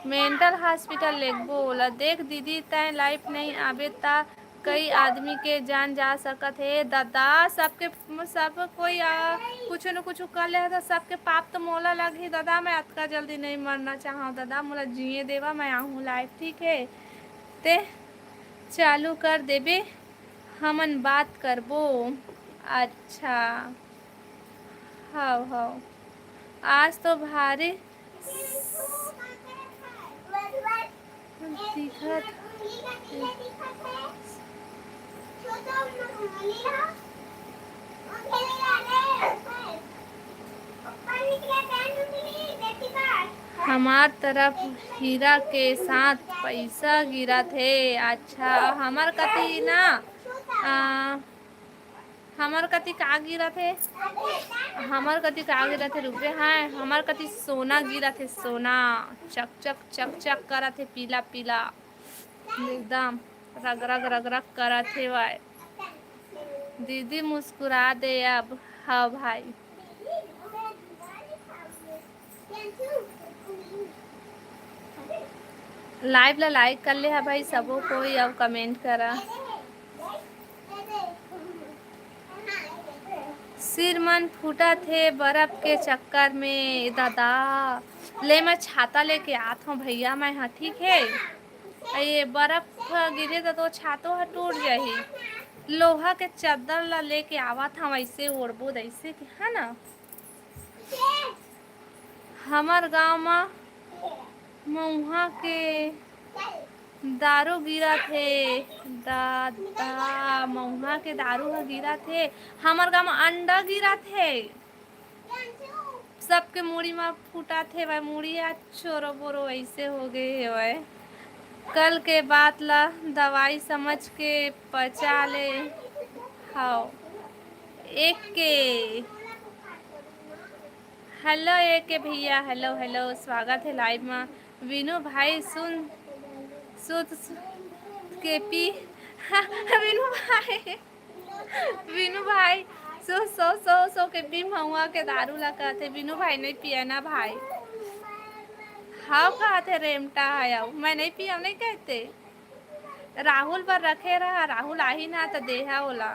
mental hospital लेगबो ओला। देख दीदी, तैं live नहीं आबे ता कई आदमी के जान जा सकत हे। दादा, सबके, सब कोई, आ, कुछु न कुछु कर ले, तो सबके पाप तो मोला लगही। दादा, मैं अतका जल्दी नहीं मरना चाहूँ। दादा, मोला जिए देवा, मैं आहूँ live, ठीक है? ते चालू कर देबे, हमन बात करबो। अच्छा, हव, हव। आज तो भारी दिखत। हमार तरफ हीरा के साथ पैसा गिरत हे। अच्छा, हमर कति ना, आ, हमर कति का गिरत हे? हमर कति का गिरत हे? रुपया हे, हमर कति सोना गिरत हे, सोना चक चक, चक चक करत हे, पीला पीला, एकदम रग रग, रग रग करत हे। वाय, दीदी मुस्कुरा दे अब। हाँ भाई। Live ला like कर ले हा भाई सबो कोई, अउ comment करा। सिर मन फूटत हे बर्फ के चक्कर में दादा। ले, मैं छाता लेके आत हूँ भैया, मैं, हाँ, ठीक है। ये बर्फ गिरे त तो छातो ह टूट जाही। लोहा के चद्दर ला लेके आवत हव, ऐसे ओढ़बो, ऐसे के, है ना। हमर गांव म मउहा के दारू गिरत हे। दादा, मउहा के दारू ह गिरत हे। हमर गांव म अंडा गिरत हे। सबके मुड़ी म फूटत हेवय, मुड़ी ह चोरो बोरो ऐसे हो गए हेवय। कल के बात ला दवाई समझ के पचा ले हव। एक के hello, एक के भैया, hello, hello, स्वागत है live म। विनू भाई सुन, सुत, सुत के पी। विनू भाई, विनू भाई, सो, सो, सो, सो के पी, महुआ के दारू ला कहथे। विनू भाई नहीं पिए ना भाई। हाव कहथे रेमटा है, आऊ मैं नहीं पियव नहीं कहते। राहुल बर रखे रहा, राहुल आही ना त देहा ओला।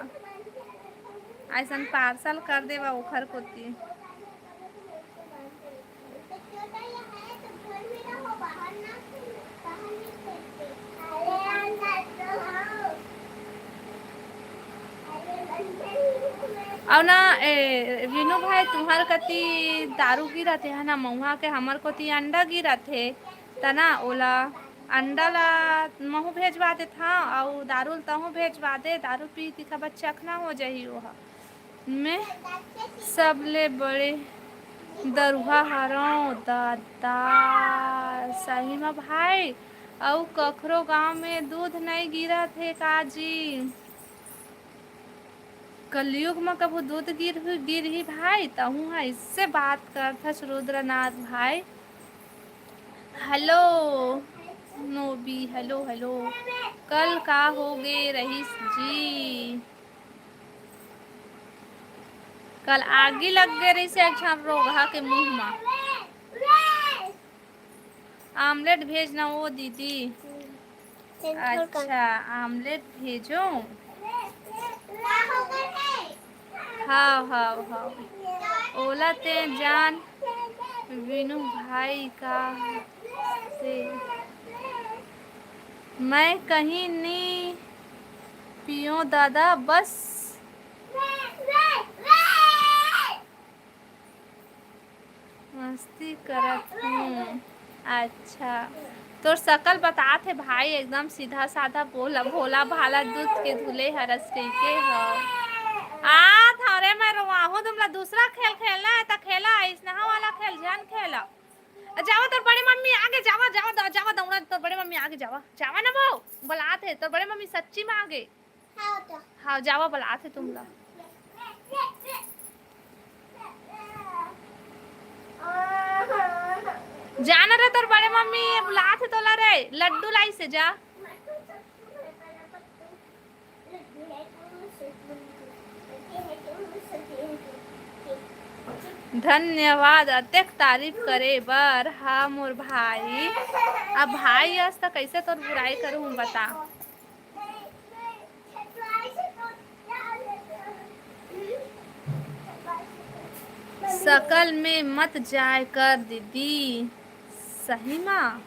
ऐसन parcel कर देवा ओखर कोती। अउ ना, ए, विनू भाई, तुम्हर कती दारू गिरत हे ना, महुआ के हमर कोती अंडा गिरत हे, त ना ओला अंडा ला महू भेजवा देत हव, अउ दारू ल तहूँ भेजवा दे, दारू पी तिखा बच्चा चखना हो जाही ओहा। में सबले बड़े दरुहा हरंव दादा, सही म भाई। अउ कखरो गांव में दूध नइ गिरत हे का जी? कलयुग म कभू दूध गिर-, गिरही भाई, तहूं ह इससे बात करथस रुद्रनाथ भाई। हेलो नोबी, हेलो, हेलो। कल का हो गे रहिस जी? कल आगी लग गे रहिस एक झन रोगहा के मुंह म। आमलेट भेजना ओ दीदी। अच्छा, आमलेट भेजो। हाव, हाव, हाव। ओला ते जान, विनू भाई का से। मैं कहीं नी पियो दादा, बस मस्ती करत हूँ। अच्छा, तोर सकल बतात हे भाई, एकदम सीधा साधा, भोला, भोला भाला दूध के धुले हरस कहिके हो। आ, थारे मैं रोवाहूँ, तुमला दूसरा खेल खेलना है त खेला, इसनहा वाला खेल झन खेला। आ, जावा तोर बड़े मम्मी आगे, जावा, जावा, द-, जावा दौड़ा, तोर बड़े मम्मी आगे जावा, जावा ना वो, बलात हे, तोर बड़े मम्मी सच्ची में आगे। हाँ, जावा, बलात हे तुमला। जाना रे, तोर बड़े मम्मी बुलात हे तोला रे, लड्डू लाइस हे, जा। धन्यवाद अतेक तारीफ करे बर। हाँ मोर भाई, अब भाई अस त कइसे तोर बुराई करूँ बता। सकल में मत जाय कर दीदी। सही मा?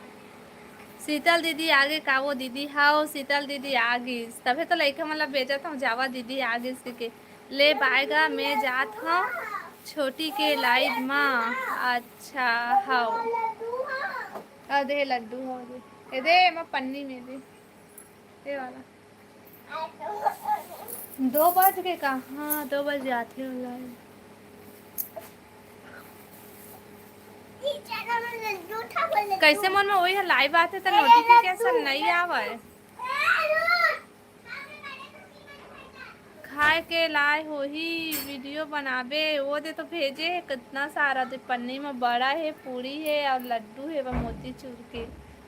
शीतल दीदी आगे का वो दीदी? हाव, शीतल दीदी आ गिस, तभे तो लइका मन ला भेजत हूँ, जावा दीदी आ गिस के। ले बाय गा, मैं जात हूँ छोटी के लाइव मा। अच्छा, हाव। अ दे लड्डू, हाव दे। ए दे, एमा पन्नी में दे। ये वाला। दो बज के का? हाँ, दो बजे आथे वाला है। कैसे मन में वही है, लाइव आथे तो नोटिफिकेशन नहीं आवे। खाए के लाए होही, वीडियो बनाबे। वो दे तो भेजे है कितना सारा, दे पन्नी में बड़ा है, पूरी है और लड्डू है, वो मोतीचूर के।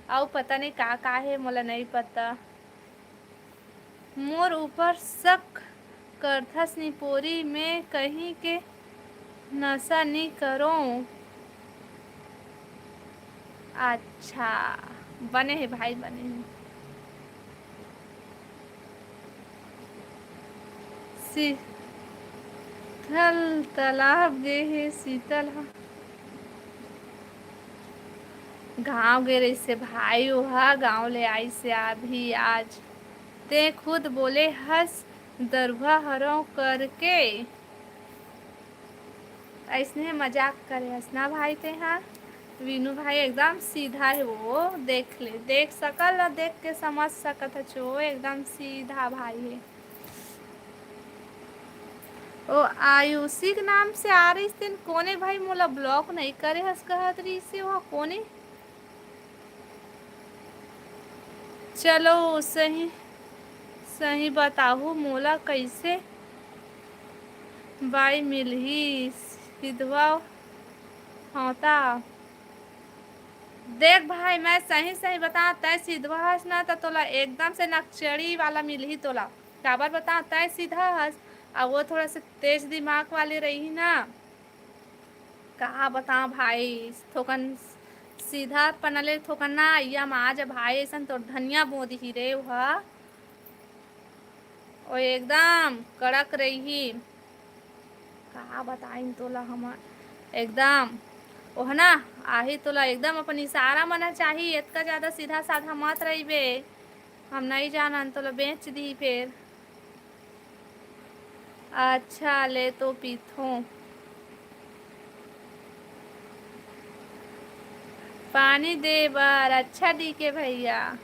अउ पता नहीं का का है, मोला नहीं पता। मोर ऊपर शक करथस निपोरी, मैं कहीं के नशा नी करों। अच्छा, बने हे भाई, बने हे। शीतल तालाब गे हे, शीतल ह। गाँव गे रहिसे भाई, ओहा गाँव ले आइसे अभी आज। ते खुद बोले हस दरुहा हरव करके। अइसने मजाक करे हस ना भाई ते हा। वीनू भाई एकदम सीधा हे वो, देख ले, देख सकल ला देख के समझ सकत हच वो, एकदम सीधा भाई हे। ओ आयुषी के नाम से आ रहिस तेन, कोने भाई मोला ब्लॉक नहीं करे हस कहत रहिसे, वो कोने? चलो सही, सही बताहू मोला कइसे बाई मिलही सिधवा हौता। देख भाई, मैं सही सही बता, तै सिधवा हस ना, त तोला एकदम से नकचड़ी वाला मिलही तोला। काबर बता, तै सीधा हस, अउ वो थोड़ा से तेज दिमाग वाले रही ना। का बता भाई, थोकन सीधा पना ले, थोकन ना, अइया मा आ जा भाई, अइसन तोर धनिया बो दिही रे ओहा। ओ एकदम कड़क रही। का बताइन तोला हमन, एकदम ओह ना आही तोला एकदम अपन इशारा मना चाही, एतका ज्यादा सीधा साधा मत रहिबे। हम नहीं जानन, तोला बेच दी फेर। अच्छा, ले तो पीथों। पानी दे बर, अच्छा डीके भैया।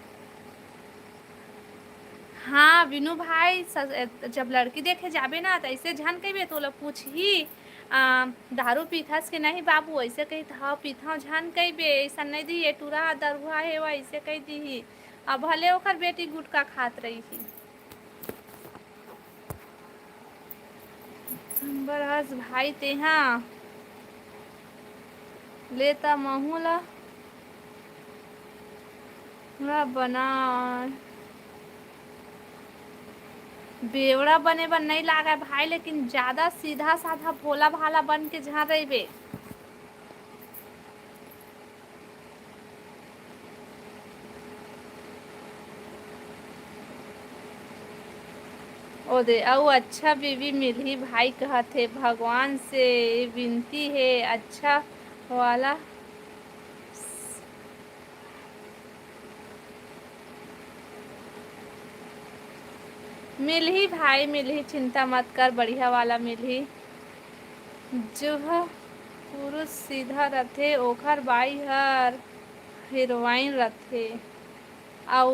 हाँ, विनू भाई, स-, जब लड़की देखे जाबे ना, त ऐसे झन कहिबे, तोला पूछही, आ, दारू पीथस के नहीं बाबू, ऐसे कही त, "हाँ, पीथव झन कहिबे, ऐसा नहीं दी, ये टूरा दरुहा हे, वो ऐसे कही दी।" अब भले ओकर बेटी गुटखा खात रही ही। बरस भाई तेहा ले त महू ला पूरा बना बेवड़ा बने बर नहीं लागे भाई, लेकिन ज्यादा सीधा साधा भोला भाला बन के झन रहिबे। ओ दे, अउ अच्छा बीवी मिलही भाई, कहत हे, भगवान से विनती हे, अच्छा वाला मिलही भाई, मिलही, चिंता मत कर, बढ़िया वाला मिलही। जो ह पुरुष सीधा रथे, ओखर बाई हर हीरोइन रथे। अउ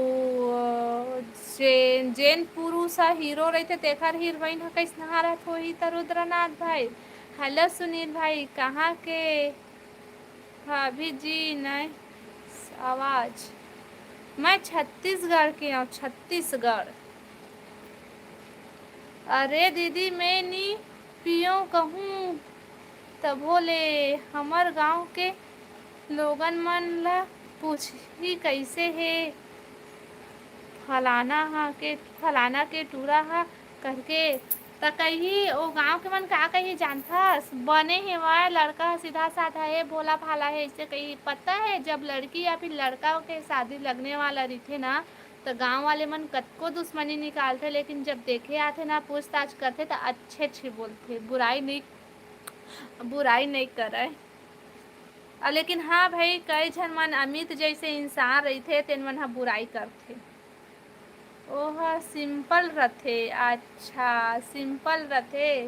जेन, जेन पुरुष ह हीरो रहिथे, तेखर हीरोइन ह कइसनहा रहिथे, होही त रुद्रनाथ भाई। हेलो सुनील भाई, कहाँ के भाभी जी? नए आवाज। मैं छत्तीसगढ़ के हूँ, छत्तीसगढ़। अरे दीदी, मैं नी पियो कहूँ, तभो ले हमर गांव के लोगन मन ला पूछही, "कइसे हे फलाना ह के, फलाना के टूरा ह?" करके। त कही, "ओ गांव के मन का कही जानथस? बने हेवय, लड़का ह सीधा साधा हे, भोला भाला हे," ऐसे कही। पता है, जब लड़की या फिर लड़का के शादी लगने वाला रहिथे ना, त गांव वाले मन कतको दुश्मनी निकालथे, लेकिन जब देखे आथे ना, पूछताछ करथे, त अच्छे अच्छे बोलथे, बुराई नहीं, बुराई नहीं करय। अ, लेकिन हाँ भाई, कई झन मन अमित जैसे इंसान रहिथे, तेन मन ह बुराई करथे। ओह सिंपल रथे। अच्छा, सिंपल रथे।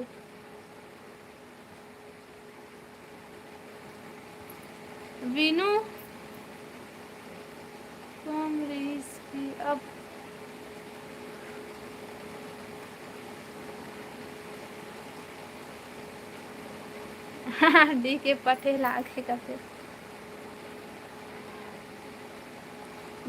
वीनू, कम रहिस कि अब डी के पटेल आगे कथे।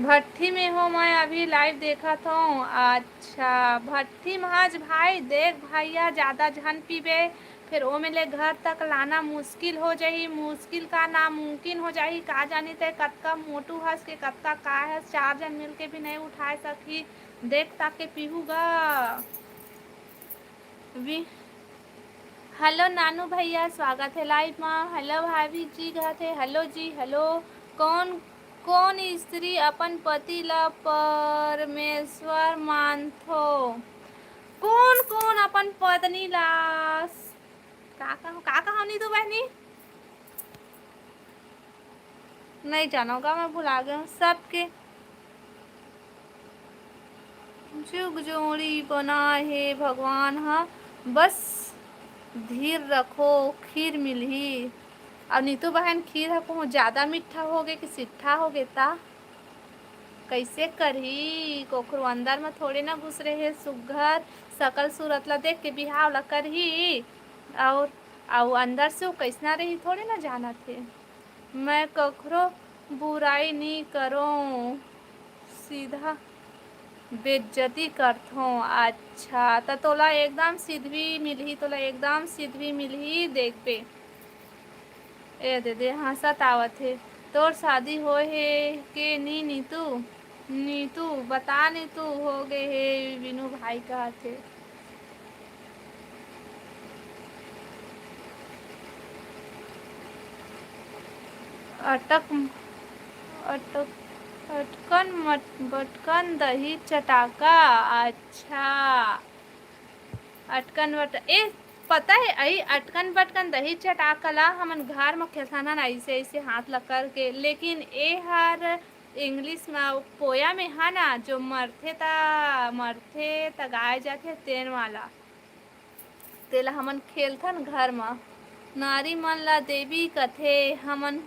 भट्ठी में हो, मैं अभी लाइव देखत हूँ। अच्छा, भट्ठी में आज भाई देख भैया, ज्यादा झन पीबे, फिर ओमे ले घर तक लाना मुश्किल हो जाही। मुश्किल का नामुमकिन हो जाही, का जानी ते कतका मोटू हस के कतका का हस, चार झन मिलके भी नहीं उठाए सकही। देख ताके पीहू गा। वी-, हेलो नानू भैया, स्वागत है लाइव मा। हेलो भाभी जी कहत हे, हेलो जी, हेलो। कौन, कौन स्त्री अपन पति ला परमेश्वर मानथो? कौन, कौन अपन पत्नी ला स-, का कहो, का कहो नी तू बहनी? नहीं जानोगा, मैं भुला गया हूँ सबके। जुग जोड़ी बनाए हे भगवान ह, बस धीर रखो, खीर मिलही। अब नीतू बहन, खीर ह कहूँ ज्यादा मीठा होगे कि सिट्ठा होगे ता? कइसे करही? कोखरो अंदर म थोड़े ना घुस रहे, सुग्घर सकल सूरत ला देख के बिहाव ला करही। और, अउ अंदर से वो कइसना रही, थोड़े ना जानत हे। मैं कखरो बुराई नी करों, सीधा बेइज्जती करथों। अच्छा, त तोला एकदम सिधवी मिलही, तोला एकदम सिधवी मिलही, देखबे। ए दे दे, हंसत आवत हे। तोर शादी होए हे के नी नीतू? नीतू, बता नीतू, हो गे हे, वीनू भाई कहत हे। अटक, अटक, अटकन मट-, बटकन दही चटाका। अच्छा, अटकन बट-, ए, पता है, अई अटकन बटकन दही चटाका ला हमन घर म खेलथन ना, ऐसे, ऐसे हाथ ला करके, लेकिन ए हर English म पोया में हा ना, जो मरथे ता, मरथे ता गाय जाथे, तेन वाला। तेला हमन खेलथन घर म। नारी मन ला देवी कथे हमन।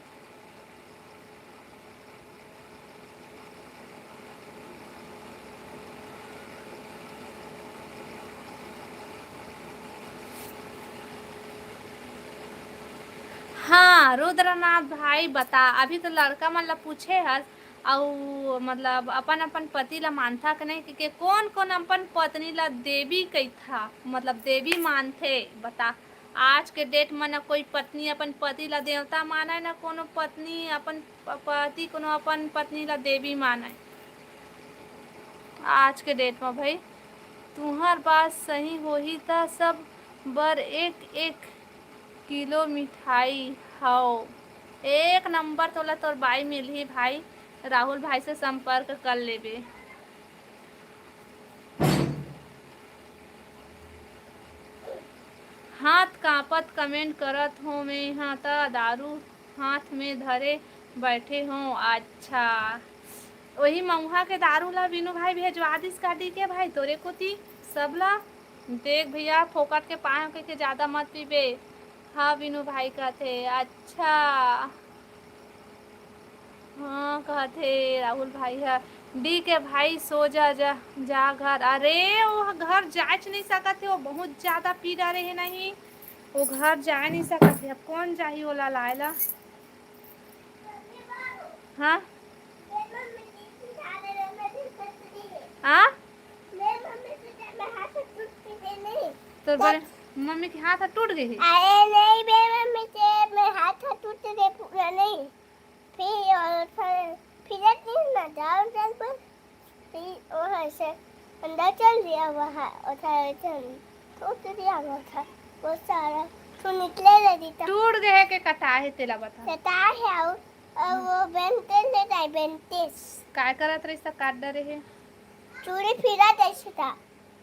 रुद्रनाथ भाई, बता, अभी तो लड़का मन ला पूछे हस, अउ मतलब अपन अपन पति ला मानथा के नहीं, कि, कि कौन कौन अपन पत्नी ला देवी कहिथा, मतलब देवी मानथे, बता। आज के डेट में न कोई पत्नी अपन पति ला देवता माने, न कोनो पत्नी अपन प-, पति कोनो अपन पत्नी ला देवी माने। आज के डेट में भाई, तुहर बात सही होही त सब बर एक एक किलो मिठाई हव। एक नंबर तोला तोर बाई मिलही भाई, राहुल भाई से संपर्क कर लेबे। हाथ कांपत comment करत हो, मैं हा त दारू हाथ में धरे बैठे हो। अच्छा, वही मऊहा के दारू ला विनू भाई भेजवा दिस का डी के भाई तोरे कोती सब ला। देख भैया, फोकट के पाए हो के ज्यादा मत पीबे। हाँ, विनू भाई कहथे। अच्छा, हाँ, कहथे राहुल भाई ह, डी के भाई सो जा, जा, जा घर। अरे, वो घर जाच नहीं सकत हे, वो बहुत ज्यादा पी डारे हे नहीं, वो घर जा नहीं सकत हे। अब कौन जाही ओला लाए ला? हाँ? हाँ? तोर बड़े मम्मी के हाथ ह टूट गे हे। अरे नहीं बे मम्मी के, मैं हाथ ह टूट गे पूरा नहीं। फिर और फिर, फिर ना जाओ चल पर, फिर वहाँ से अंदर चल दिया, वहाँ उठा चल टूट दिया, वो था वो सारा तू निकले ले दीता। टूट गए के कटा है तेला बता। कटा है और, और वो बेंटेज ले जाए, बेंटेज। काय करत रही सा, काट डरे है। चूड़ी फिरा जैसे था।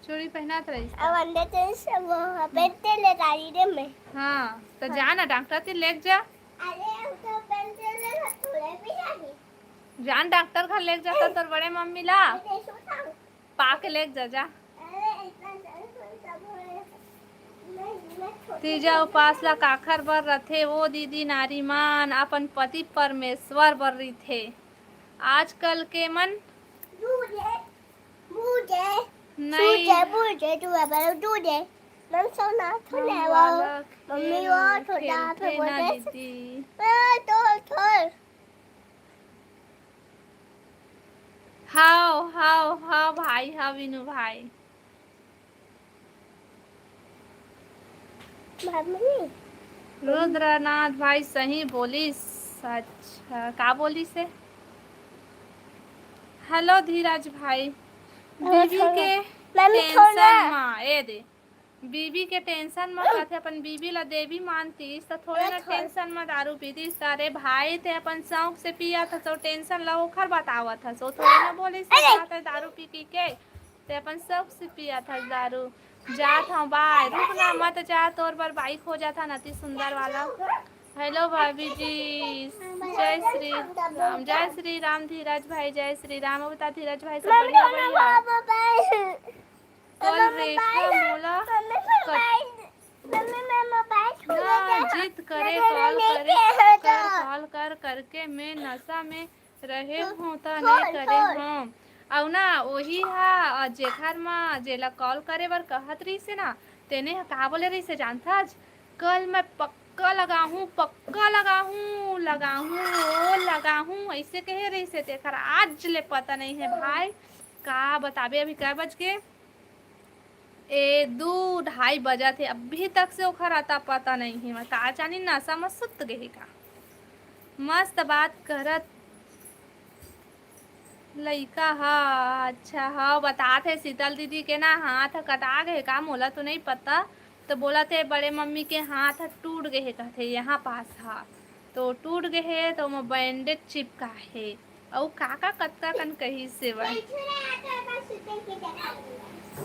चूड़ी पहनात रही सा। अब अंदर से वो बेंटेज ले डाली रे मैं। हाँ, तो हाँ। जा ना डॉक्टर ती लेके जा। अरे, हम तो बेंटेज ले थोड़े भी नहीं। जान डॉक्टर घर लेके जाता तोर बड़े मम्मी ला। अरे, सुन ना। पा के लेके जा, जा। अरे, इतना जल्दी कौन सा बोले? मैं, मैं छोटे तीजा छोटे उपास ला काखर बर रथे, ओ दीदी नारी मन अपन पति परमेश्वर बर रहिथे। आजकल के मन दूध है, दूध है, नहीं। दूध है, दूध है, दूध है, दूध है। मम सोना हम थोड़ा वो, बालक मम्मी वो खेल, थोड़ा खेलथे पे ना बोले। दीदी। ए, तोड़, तोड़। हाव, हाव, हाव भाई, हाव विनू भाई। मम्मी। रुद्रनाथ भाई सही बोलिस। अच्छा, का बोलिस हे? हेलो धीरज भाई, मम्मी बीबी थोड़ा, के मम्मी टेंशन थोड़ा। मा, ए दे, बीबी के टेंशन म कथे, अपन बीबी ला देवी मानतीस, त थोड़े ना थोड़ा। टेंशन म दारू पीतीस। अरे भाई, ते अपन शौक से पियत हस, तो टेंशन ला ओखर बतावत हस, वो थोड़े ना बोलिस, अरे। जात हे दारू पी, पी के, ते अपन शौक से पियत हस दारू। जात हूँ बाय, रुक ना, मत जा, तोर बर बाइक हो जाता न अति सुंदर वाला। हेलो भाभी जी, जय श्री राम, जय श्री राम धीरज भाई, जय श्री राम। अब बता धीरज भाई, सब मम्मी, बढ़िया, मम्मी, बढ़िया? बाबा, बाय। कल मम्मी, रेखा बाय। मोला मम्मी, कत-, बाय। मम्मी, मैं मोबाइल छू ना, लेता। जिद करे, मम्मी, कॉल मम्मी, करे, के हो कर, तो? कॉल कर करके मैं नशा में रहे हूँ त नहीं करे हूँ। अउ ना, ओही हा, अ, जेखर म जेला कॉल करे बर कहत रहिसे ना, तेने ह का बोले रहिसे जानथस? "कल मैं पक्का लगाहूँ, पक्का लगाहूँ, लगाहूँ, ओ लगाहूँ," अइसे कहे रहिसे। तेखर आज ले पता नहीं है भाई। का बताबे, अभी कै बज के? ए, दू ढाई बजत हे, अभी तक से ओखर अता पता नहीं हे। मैं का जानी नशा म सुत गे हे का। मस्त बात करत लइका ह। अच्छा, हव, बतात हे शीतल दीदी के ना हाथ ह कटा गे हे का, मोला तो नहीं पता। तो बोलत हे बड़े मम्मी के हाथ ह टूट गे हे, कहथे यहाँ पास ह। तो टूट गे हे, तो ओमा बैंडेज चिपका हे। अउ का-का कतका कन कहिस हे वह।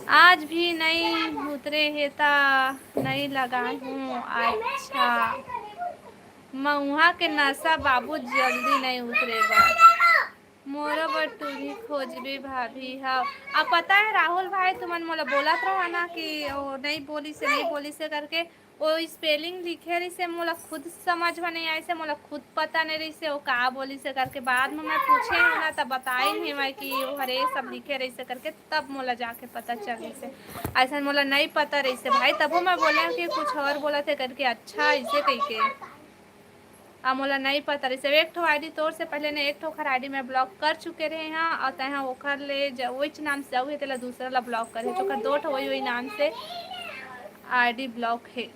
आज भी नइ उतरे हे त नइ लगाहूँ। अच्छा, मउहा के नशा बाबू जल्दी नइ उतरे बर। मोरो बर टूरी खोजबे भाभी। हव, अब पता है राहुल भाई, तुमन मोला बोलत रहा ना कि ओ नइ बोलिस हे, नइ बोलिस हे करके। वो स्पेलिंग लिखे रहिसे, मोला खुद समझ में नहीं आइसे, मोला खुद पता नहीं रहिसे वो का बोलिसे करके। बाद में मैं पूछे हूँ ना, तब बताइन हे मैं कि वो हरे सब लिखे रहिसे करके, तब मोला जाके पता चलिसे। ऐसा मोला नहीं पता रहिसे भाई, तबो मैं बोले कि कुछ और बोलत हे करके, अच्छा ऐसे कहिके। अब मोला नहीं पता रहिस। एक ठो आईडी तोर से पहले ने एक ठो ओखर आईडी मैं ब्लॉक कर चुके रहे हाँ, और तैं हा ओखर ले ज-, वहीच नाम से जाऊ हे, तेला दूसरा ला ब्लॉक करे, तो ओखर दो ठो वही, वही नाम से आईडी ब्लॉक हे।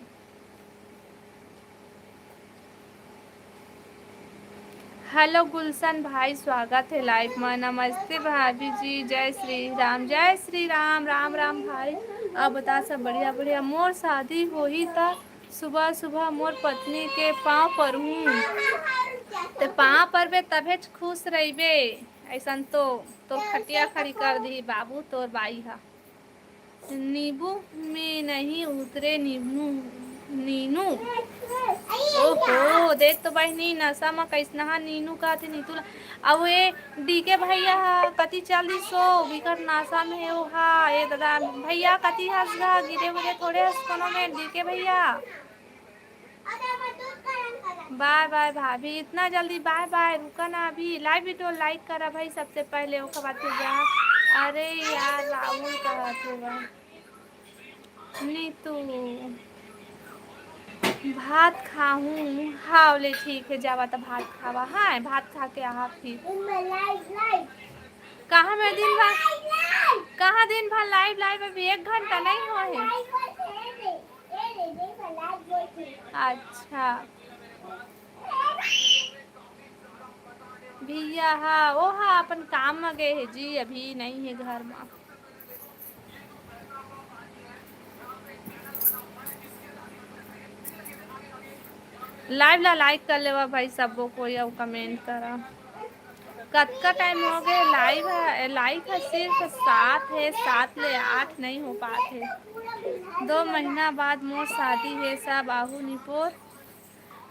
हेलो गुलशन भाई, स्वागत है लाइव में। नमस्ते भाभी जी, जय श्री राम, जय श्री राम, राम राम भाई। अब बता सब बढ़िया बढ़िया। मोर शादी होही त सुबह सुबह मोर पत्नी के पाँव परहूँ। ते पाँव परबे तभेच खुश रहिबे। ऐसन तो तोर खटिया खड़ी कर दिही बाबू तोर बाई हा। नींबू में नहीं उतरे नींबू, नीनू। ओहो, देख तो बहिनी, नशा म कइसनहा नीनू कहथे नीतू ला। अउ ए डीके भैया ह कति चल दिस ओ, बिकट नशा में हे ओ हा। ए दादा, भैया कति हस गा, गिरे उरे थोड़े हस कोनो में, डीके भैया। बाय बाय भाभी, इतना जल्दी बाय बाय, रुका ना, अभी लाइव वीडियो लाइक करा भाई, सबसे पहले ओकर बाद फिर जा। अरे यार, राहुल कहत हे बा। नीतू, भात खाहूँ। हाव ले, ठीक है, जावा त भात खावा। हाँ, भात खा के आहा फिर। कहाँ मैं दिन भर, कहाँ दिन भर लाइव, लाइव अभी एक घंटा नहीं हुआ है। अच्छा। भैया हा, ओ हा अपन काम म गए हे जी, अभी नहीं है घर म। लाइव ला लाइक कर लेवा भाई सबो कोई, अउ कमेंट करा। कतका टाइम हो गए लाइव है, लाइव है सिर्फ सात है, सात ले आठ नहीं हो पात है। दो महीना बाद मोर शादी है, सब आहू निपोर।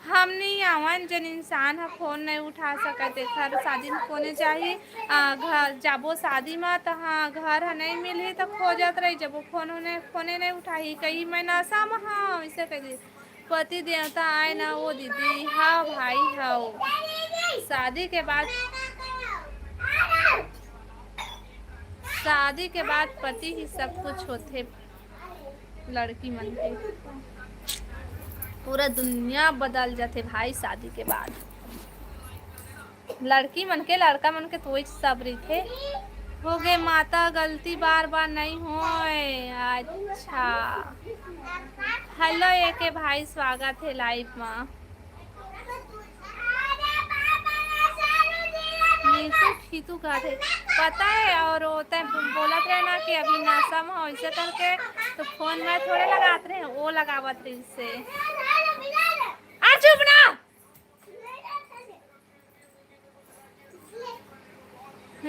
हम नहीं आवन, जेन इंसान ह फोन नहीं उठा सकत, एखर शादी में कोने जाही? आ, घर जाबो शादी में त हाँ, घर ह नहीं मिलही त खोजत रही, जब वो फोन होने, फोने नहीं उठाही, कही मैं नशा में हाँ, ऐसे कह दी। पति देवता आए ना वो दीदी, हाँ भाई, हाँ। शादी के बाद, शादी के बाद पति ही सब कुछ होथे। लड़की मन के पूरा दुनिया बदल जाथे भाई शादी के बाद। लड़की मन के, लड़का मन के तो वही सब रहिथे। हो गे माता, गलती बार बार नहीं होए। अच्छा, हेलो एके भाई, स्वागत है लाइव में। नीतू खीतू कहत हे, पता है, और वो तैं बोलत रहे ना कि अभी नशा में हो, ऐसे करके तो फोन में थोड़े लगात रहे, वो लगावत रहिस हे। आ चुप ना।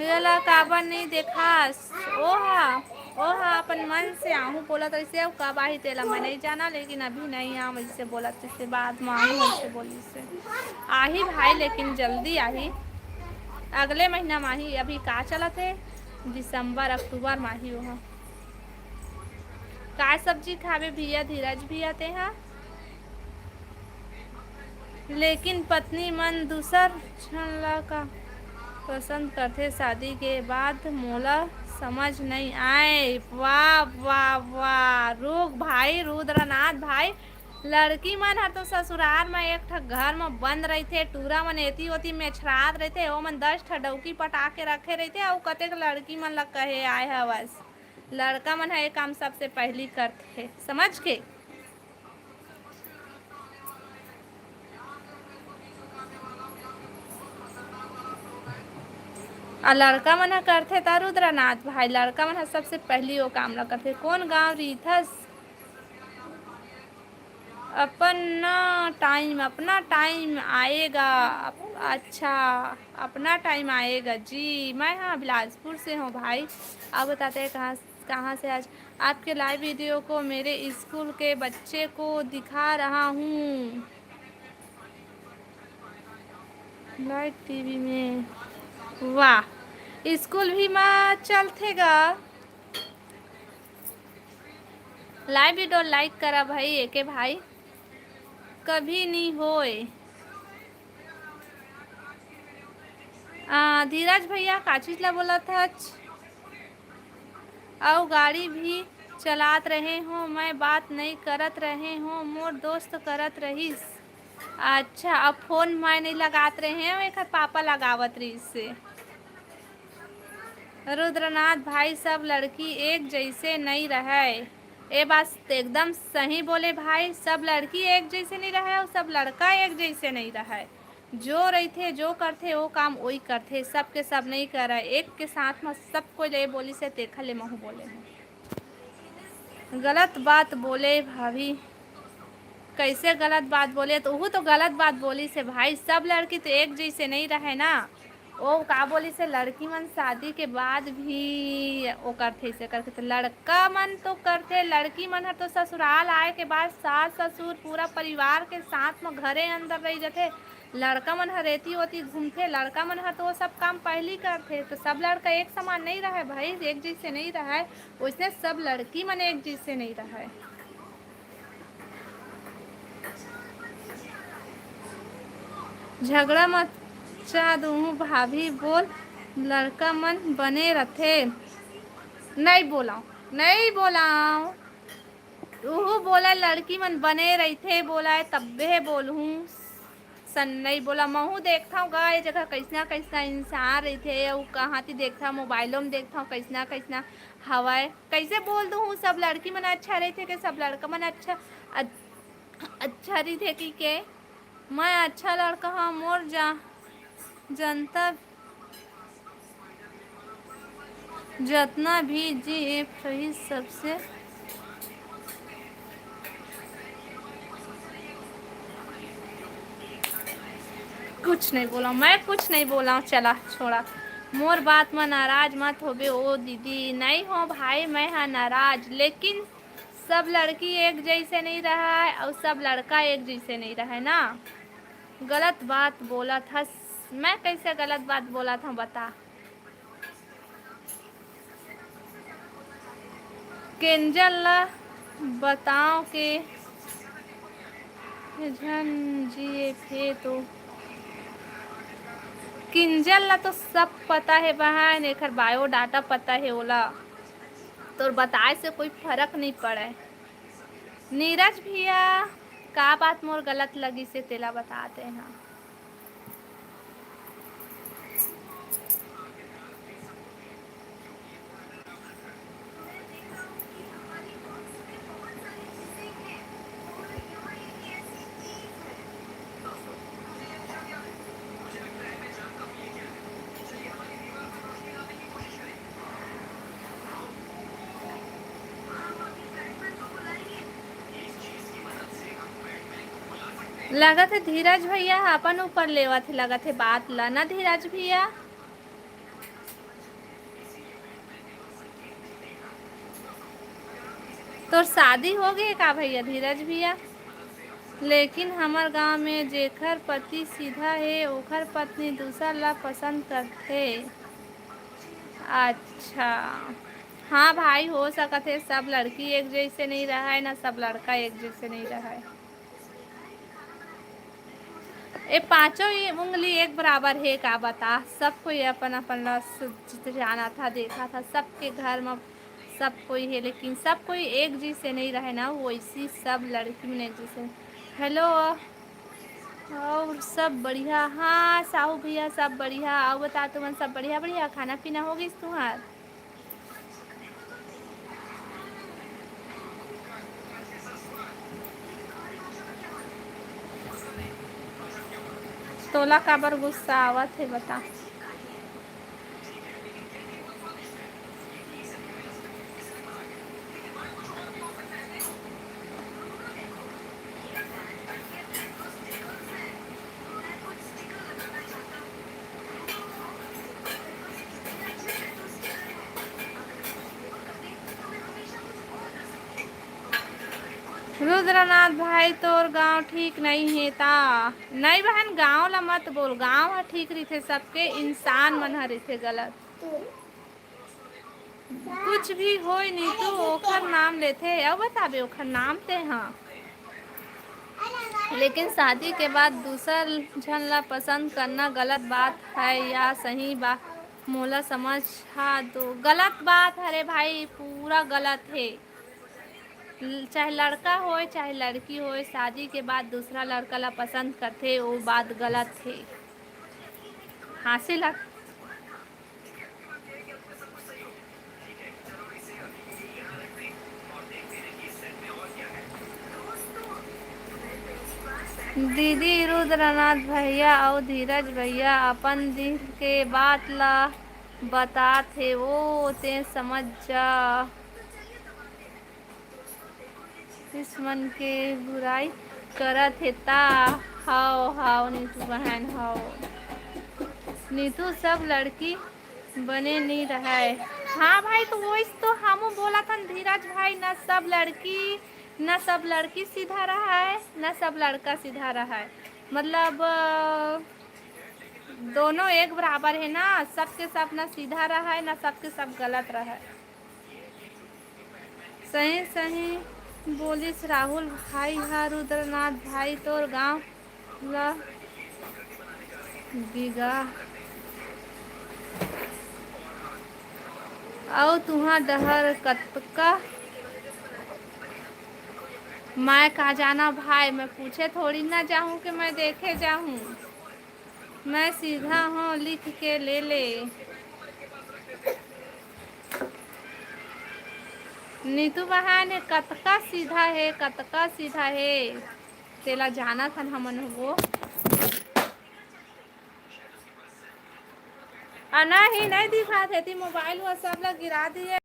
एला काबर नहीं देखास? ओहा, ओहा अपन मन से आहू बोलत रहिसे, अउ कब आही तेला मैं नहीं जाना, लेकिन अभी नहीं आम, ऐसे बोलत रहिसे, बाद में आहू ऐसे बोलिसे। आही भाई, लेकिन जल्दी आही, अगले महीना में आही। अभी का चलत है, दिसंबर अक्टूबर में आही ओहा। का सब्जी खाबे भैया, धीरज भैया तेहा? लेकिन पत्नी मन दूसर झन ला का पसंद करथे शादी के बाद, मोला समझ नहीं आए। वाह, वाह, वाह। रुक भाई, रुद्रनाथ भाई, लड़की मन हर तो ससुराल म एक ठक घर म बंद रहिथे, टूरा मन एती ओती मेछरात रहिथे, ओमन दस ठक डौकी पटा के रखे रहिथे, अउ कतेक लड़की मन ला कहे आए हवस। लड़का मन ह ये काम सबसे पहली करथे, समझ के। आ लड़का मन ह करथे त रुद्रनाथ भाई, लड़का मन ह सबसे पहली वो काम ला करथे। कौन गांव रीथस? अपना टाइम, अपना टाइम आएगा। अप-, अच्छा, अपना टाइम आएगा जी। मैं हाँ बिलासपुर से हूँ भाई। आप बताते हैं कहाँ, कहाँ से? आज आपके लाइव वीडियो को मेरे स्कूल के बच्चे को दिखा रहा हूँ। लाइव टीवी में। वाह, स्कूल भी मा चलथे गा। लाइव वीडियो लाइक करा भाई, एके भाई, कभी नहीं होए। आ, धीरज भैया, का चीज ला बोलत हच? अउ गाड़ी भी चलात रहे हो, मैं बात नहीं करत रहे हो, मोर दोस्त करत रहिस। अच्छा, अब फोन मैं नहीं लगात रहे हैं, एकर पापा लगावत रहिस हे। रुद्रनाथ भाई, सब लड़की एक जैसे नहीं रहे। ए बात एकदम सही बोले भाई, सब लड़की एक जैसे नहीं रहे और सब लड़का एक जैसे नहीं रहे। जो रहिथे, जो करथे, वो काम वही करथे। सबके सब नहीं करे, एक के साथ में सब कोई ले बोलिस हे, तेखर ले महू बोले हूँ। गलत बात बोले भाभी। कैसे गलत बात बोले? तो वो तो गलत बात बोलिस हे भाई, सब लड़की तो एक जैसे नहीं रहे ना। वो का बोलिस हे, लड़की मन शादी के बाद भी वो करथे, ऐसे करके। तो लड़का मन तो करथे, लड़की मन हर तो ससुराल आए के बाद सास ससुर पूरा परिवार के साथ में घरे अंदर रह जाथे। लड़का मन हर एती ओती घूमथे, लड़का मन हर तो वो सब काम पहली करथे। तो सब लड़का एक समान नहीं रहे भाई, एक जैसे नहीं रहे, वैसने सब लड़की मन एक जैसे नहीं रहे। झगड़ा मचा दूहूँ भाभी, बोल लड़का मन बने रथे। नहीं बोलाओ, नहीं बोलाओ। उहू बोला लड़की मन बने रहिथे, बोला तब्बे बोलहूँ। सन नहीं बोला, महू देखथव गा, ये जगह कैसना कैसना इंसान रहिथे, अउ कहाँ ती देखथव, मोबाइलो में देखथव कैसना कैसना हवय। कैसे बोल दूँ, सब लड़की मन अच्छा रहिथे के सब लड़का मन अच्छा, अच-, अच्छा रहिथे कि के? मैं अच्छा लड़का हूँ, मोर जा-, जनता जतना भी जी एफ रही सबसे कुछ नहीं बोला, मैं कुछ नहीं बोला। चला छोड़ा, मोर बात में नाराज मत होबे ओ दीदी। नहीं हो भाई, मैं हा नाराज, लेकिन सब लड़की एक जैसे नहीं रहा है और सब लड़का एक जैसे नहीं रहा है ना। गलत बात बोला था। मैं कैसे गलत बात बोला था, बता? केंजल ला बताओ के झन जी एफ हे तो। किंजल ला तो सब पता है बहन, एकर बायोडाटा पता है ओला। तोर बताए से कोई फर्क नहीं पड़े। नीरज भैया, का बात मोर गलत लगिस हे तेला बता दे ना। लगत हे धीरज भैया ह अपन ऊपर लेवत हे, लगत हे बात ला ना धीरज भैया। तोर शादी हो गए का भैया धीरज भैया? लेकिन हमर गांव में जेकर पति सीधा हे, ओकर पत्नी दूसर ला पसंद करथे। अच्छा, हाँ भाई, हो सकत हे, सब लड़की एक जैसे नहीं रहे ना, सब लड़का एक जैसे नहीं रहे। ए पांचों ही उंगली एक बराबर हे का बता? सब कोई अपन अपन ला स-, जानत हा, देखत हा, सबके घर में सब कोई हे, लेकिन सब कोई एक जैसे नहीं रहे ना, वैसी सब लड़की मन एक जैसे। हेलो, और सब बढ़िया? हाँ साहू भैया, सब बढ़िया। आओ बता, तुमन सब बढ़िया बढ़िया? खाना पीना हो गइस तुहार? तोला काबर गुस्सा आवत हे, बता। रुद्रनाथ भाई, तोर गांव ठीक नहीं हे ता? नहीं बहन, गांव ला मत बोल, गांव ह ठीक रहिथे, सबके इंसान मन ह रहिथे गलत। कुछ भी होय नीतू, ओखर नाम लेथे, अउ बताबे ओखर नाम ते ह। लेकिन शादी के बाद दूसर झन ला पसंद करना गलत बात है या सही बात? मोला समझा दो। गलत बात हरे भाई, पूरा गलत हे। चाहे लड़का होय, चाहे लड़की होय, शादी के बाद दूसरा लड़का ला पसंद करथे, वो बात गलत हे। हाँसे ला दीदी रुद्रनाथ भैया अउ धीरज भैया अपन दिल के बात ला बतात हे, वो ते समझ जा। दुश्मन के बुराई करत हे ता। हाव, हाव, नीतू बहन, हाव। नीतू, सब लड़की बने नी रहय। हाँ भाई, तो वइस तो हमू बोलत हन धीरज भाई, न सब लड़की, न सब लड़की सीधा रहय, न सब लड़का सीधा रहय। मतलब, अ, दोनों एक बराबर हे ना, सबके सब न सीधा रहय, न सबके सब गलत रहय। सही सही बोलिस राहुल भाई हा, रुद्रनाथ भाई तोर गांव ला बिगा। अउ तुहा डहर कतका? मैं का जाना भाई, मैं पूछे थोड़ी ना जाहूं कि मैं देखे जाहूं। मैं सीधा हूँ, लिख के ले ले। नीतू बहन, कतका सीधा हे, कतका सीधा हे, तेला जानत हन हमन हो। अना ही नहीं दिखात हे, ती मोबाइल वो सब ला गिरा दिए।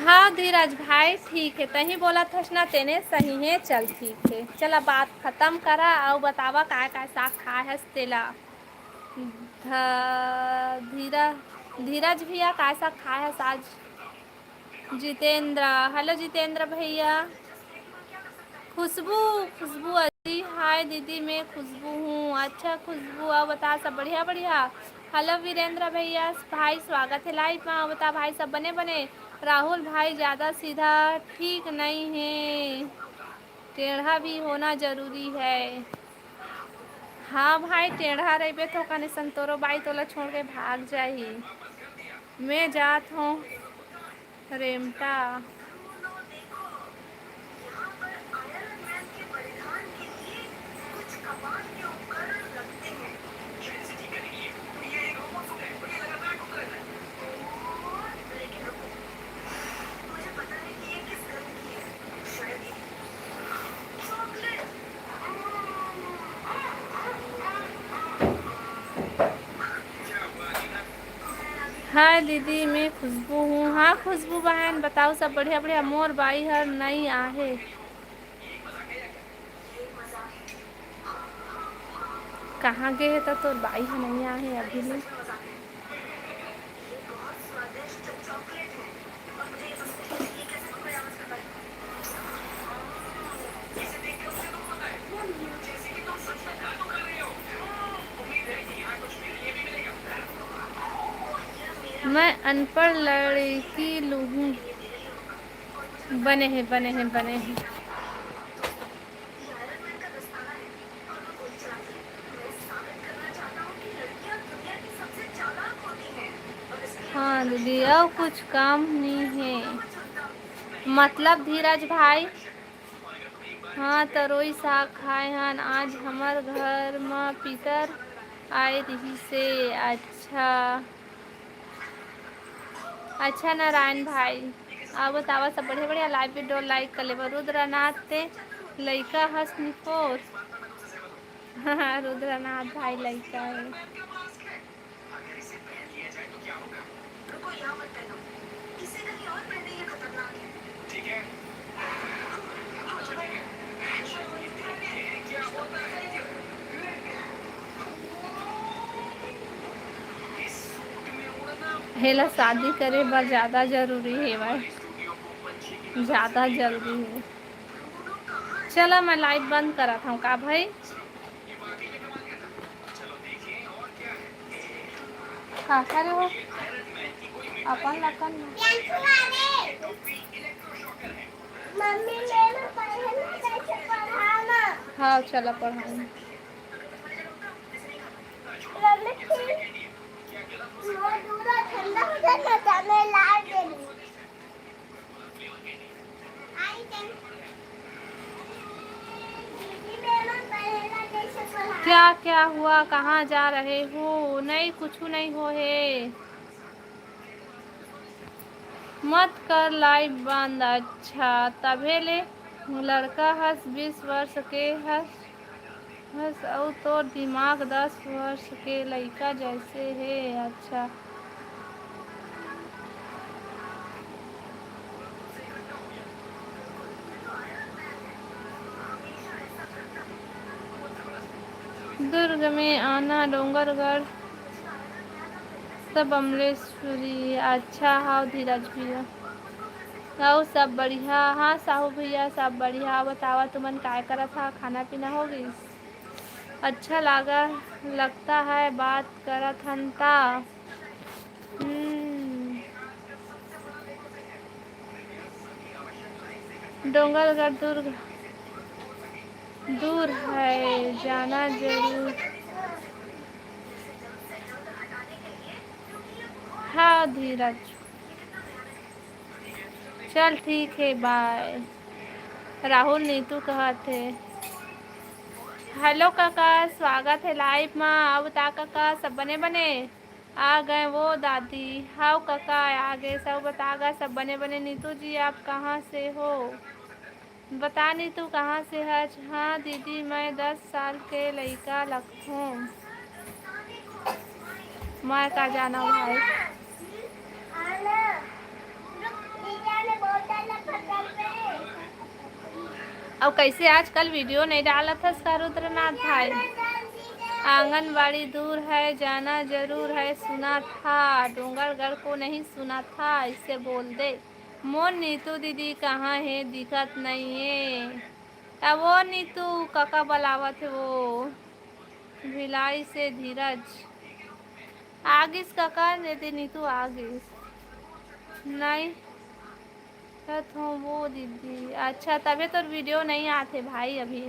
हाँ धीरज भाई, ठीक हे, तहीं बोलत हस ना, तेने सही हे। चल ठीक हे, चला बात खतम करा, अउ बतावा काय काय साग खाए हस तेला। ध-, धीरा-, धीरज भैया, काय साग खाए हस आज? जितेंद्र, हेलो जितेंद्र भैया। खुशबू, खुशबू अजी, हाय दीदी, मैं खुशबू हूँ। अच्छा खुशबू, अउ बता, सब बढ़िया? बढ़िया। हेलो वीरेंद्र भैया, भाई स्वागत हे लाइव में। अउ बता भाई, सब बने बने? राहुल भाई, ज़्यादा सीधा ठीक नहीं है, टेढ़ा भी होना जरूरी है। हाँ भाई, टेढ़ा रहिबे तो कने संतोरो बाई तोला छोड़ के भाग जाही। मैं जात हूँ रेमटा। हाय दीदी, मैं खुशबू हूँ। हाँ खुशबू बहन, बताओ सब बढ़िया बढ़िया। मोर बाई हर नई आहे। कहाँ गे हे त तोर बाई ह नई आहे अभी ले? मैं अनपढ़ लड़की लूहूँ। बने हे, बने हे, बने हे। हाँ दीदी, अउ कुछ काम नहीं है। मतलब धीरज भाई, हाँ, तरोई साग खाए हन। आज हमर घर म पितर आए रिहिसे। अच्छा, अच्छा नारायण भाई, आवत आवत सब बढ़िया बढ़िया live video like कर लेबो। रुद्रनाथ ते लइका हस निपोर। रुद्रनाथ भाई लइका है। हेला शादी करे बर ज्यादा जरूरी हेवय, ज्यादा जरूरी हे। चला, मैं live बंद करत हूँ का भाई? का करे हो? अपन ला कर ना। मम्मी, ले ना, पढ़े ना, जैसे पढ़ाना। हाँ, चला पढ़ाना। मम्मी, फिर वो दूध ठंडा हो जाए ना, तो मैं ला दे दूँ। क्या, क्या हुआ? कहाँ जा रहे हो? नहीं, कुछ नहीं हो हे। मत कर live बंद। अच्छा, तभे ले लड़का हस, बीस वर्ष के हस। बस, अउ तोर दिमाग दस वर्ष के लइका जैसे हे। अच्छा। दुर्ग में आना, डोंगरगढ़, सब अमलेश्वरी। अच्छा, हाव धीरज भैया, अउ सब बढ़िया? हाँ साहू भैया, सब बढ़िया। बतावा, तुमन काय करत हा? खाना पीना हो गइस? अच्छा लागा, लगता है बात करत हन ता। हम्म। डोंगरगढ़ दूर, दूर है, जाना जरूर। हाँ धीरज, चल ठीक है, bye। राहुल नीतू कहत हे। Hello काका, स्वागत है live मा। अउ बता काका, सब बने बने? आ गए वो दादी। हाव काका, आ गए सब। बता गा, सब बने बने। नीतू जी, आप कहाँ से हो? बता नीतू, कहाँ से हच? हाँ दीदी, मैं दस साल के लइका लगथों। मैं का जाना भाई। अउ कैसे आजकल video नहीं डालत हस का रुद्रनाथ भाई? आंगनबाड़ी दूर है, जाना जरूर है, सुना था, डोंगरगढ़ को नहीं सुना था, इसे बोल दे। मोर नीतू दीदी कहाँ हे? दिखत नहीं हे। अब वो नीतू काका बलावत हे वो। भिलाई से धीरज। आगिस काका, दीदी नीतू आगिस। नहीं। तो थो वो दीदी। अच्छा, तबे तोर video नहीं आथे भाई अभी।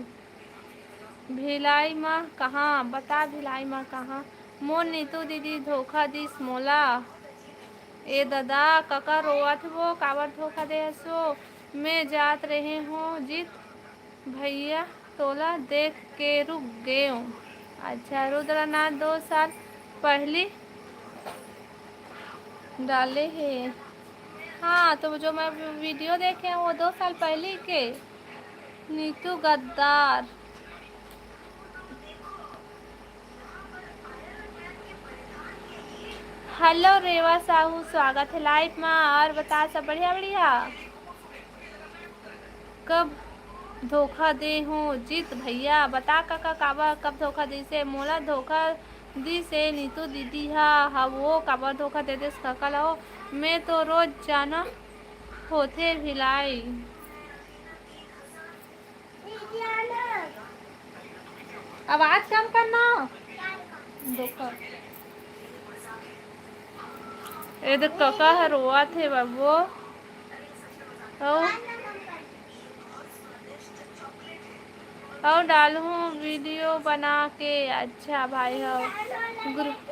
भिलाई मा कहाँ? बता, भिलाई मा कहाँ? मोर नीतू दीदी धोखा दिस मोला। ए ददा, काका रोवत वो, काबर धोखा दे हसो? मैं जात रहे हूँ जीत भैया, तोला देख के रुक गेंव। अच्छा, रुद्रनाथ दो साल पहली डाले हे। हाँ, तो जो मैं video देखे हैं, वो दो साल पहली के। नीतू गद्दार। Hello रेवा साहू, स्वागत है live मा। और बता, सब बढ़िया बढ़िया? कब धोखा दे हो जीत भैया? बता काका, काबर, कब धोखा दिसे? मोला धोखा दिसे नीतू दीदी हा। हा वो काबर धोखा दे देस काका ला हो? मैं तो रोज जाना होथे भिलाई। आवाज कम करना। देखो, ए देख, काका ह रोवत हे बाबू। अउ, अउ डालहूँ video बना के। अच्छा भाई हो, group।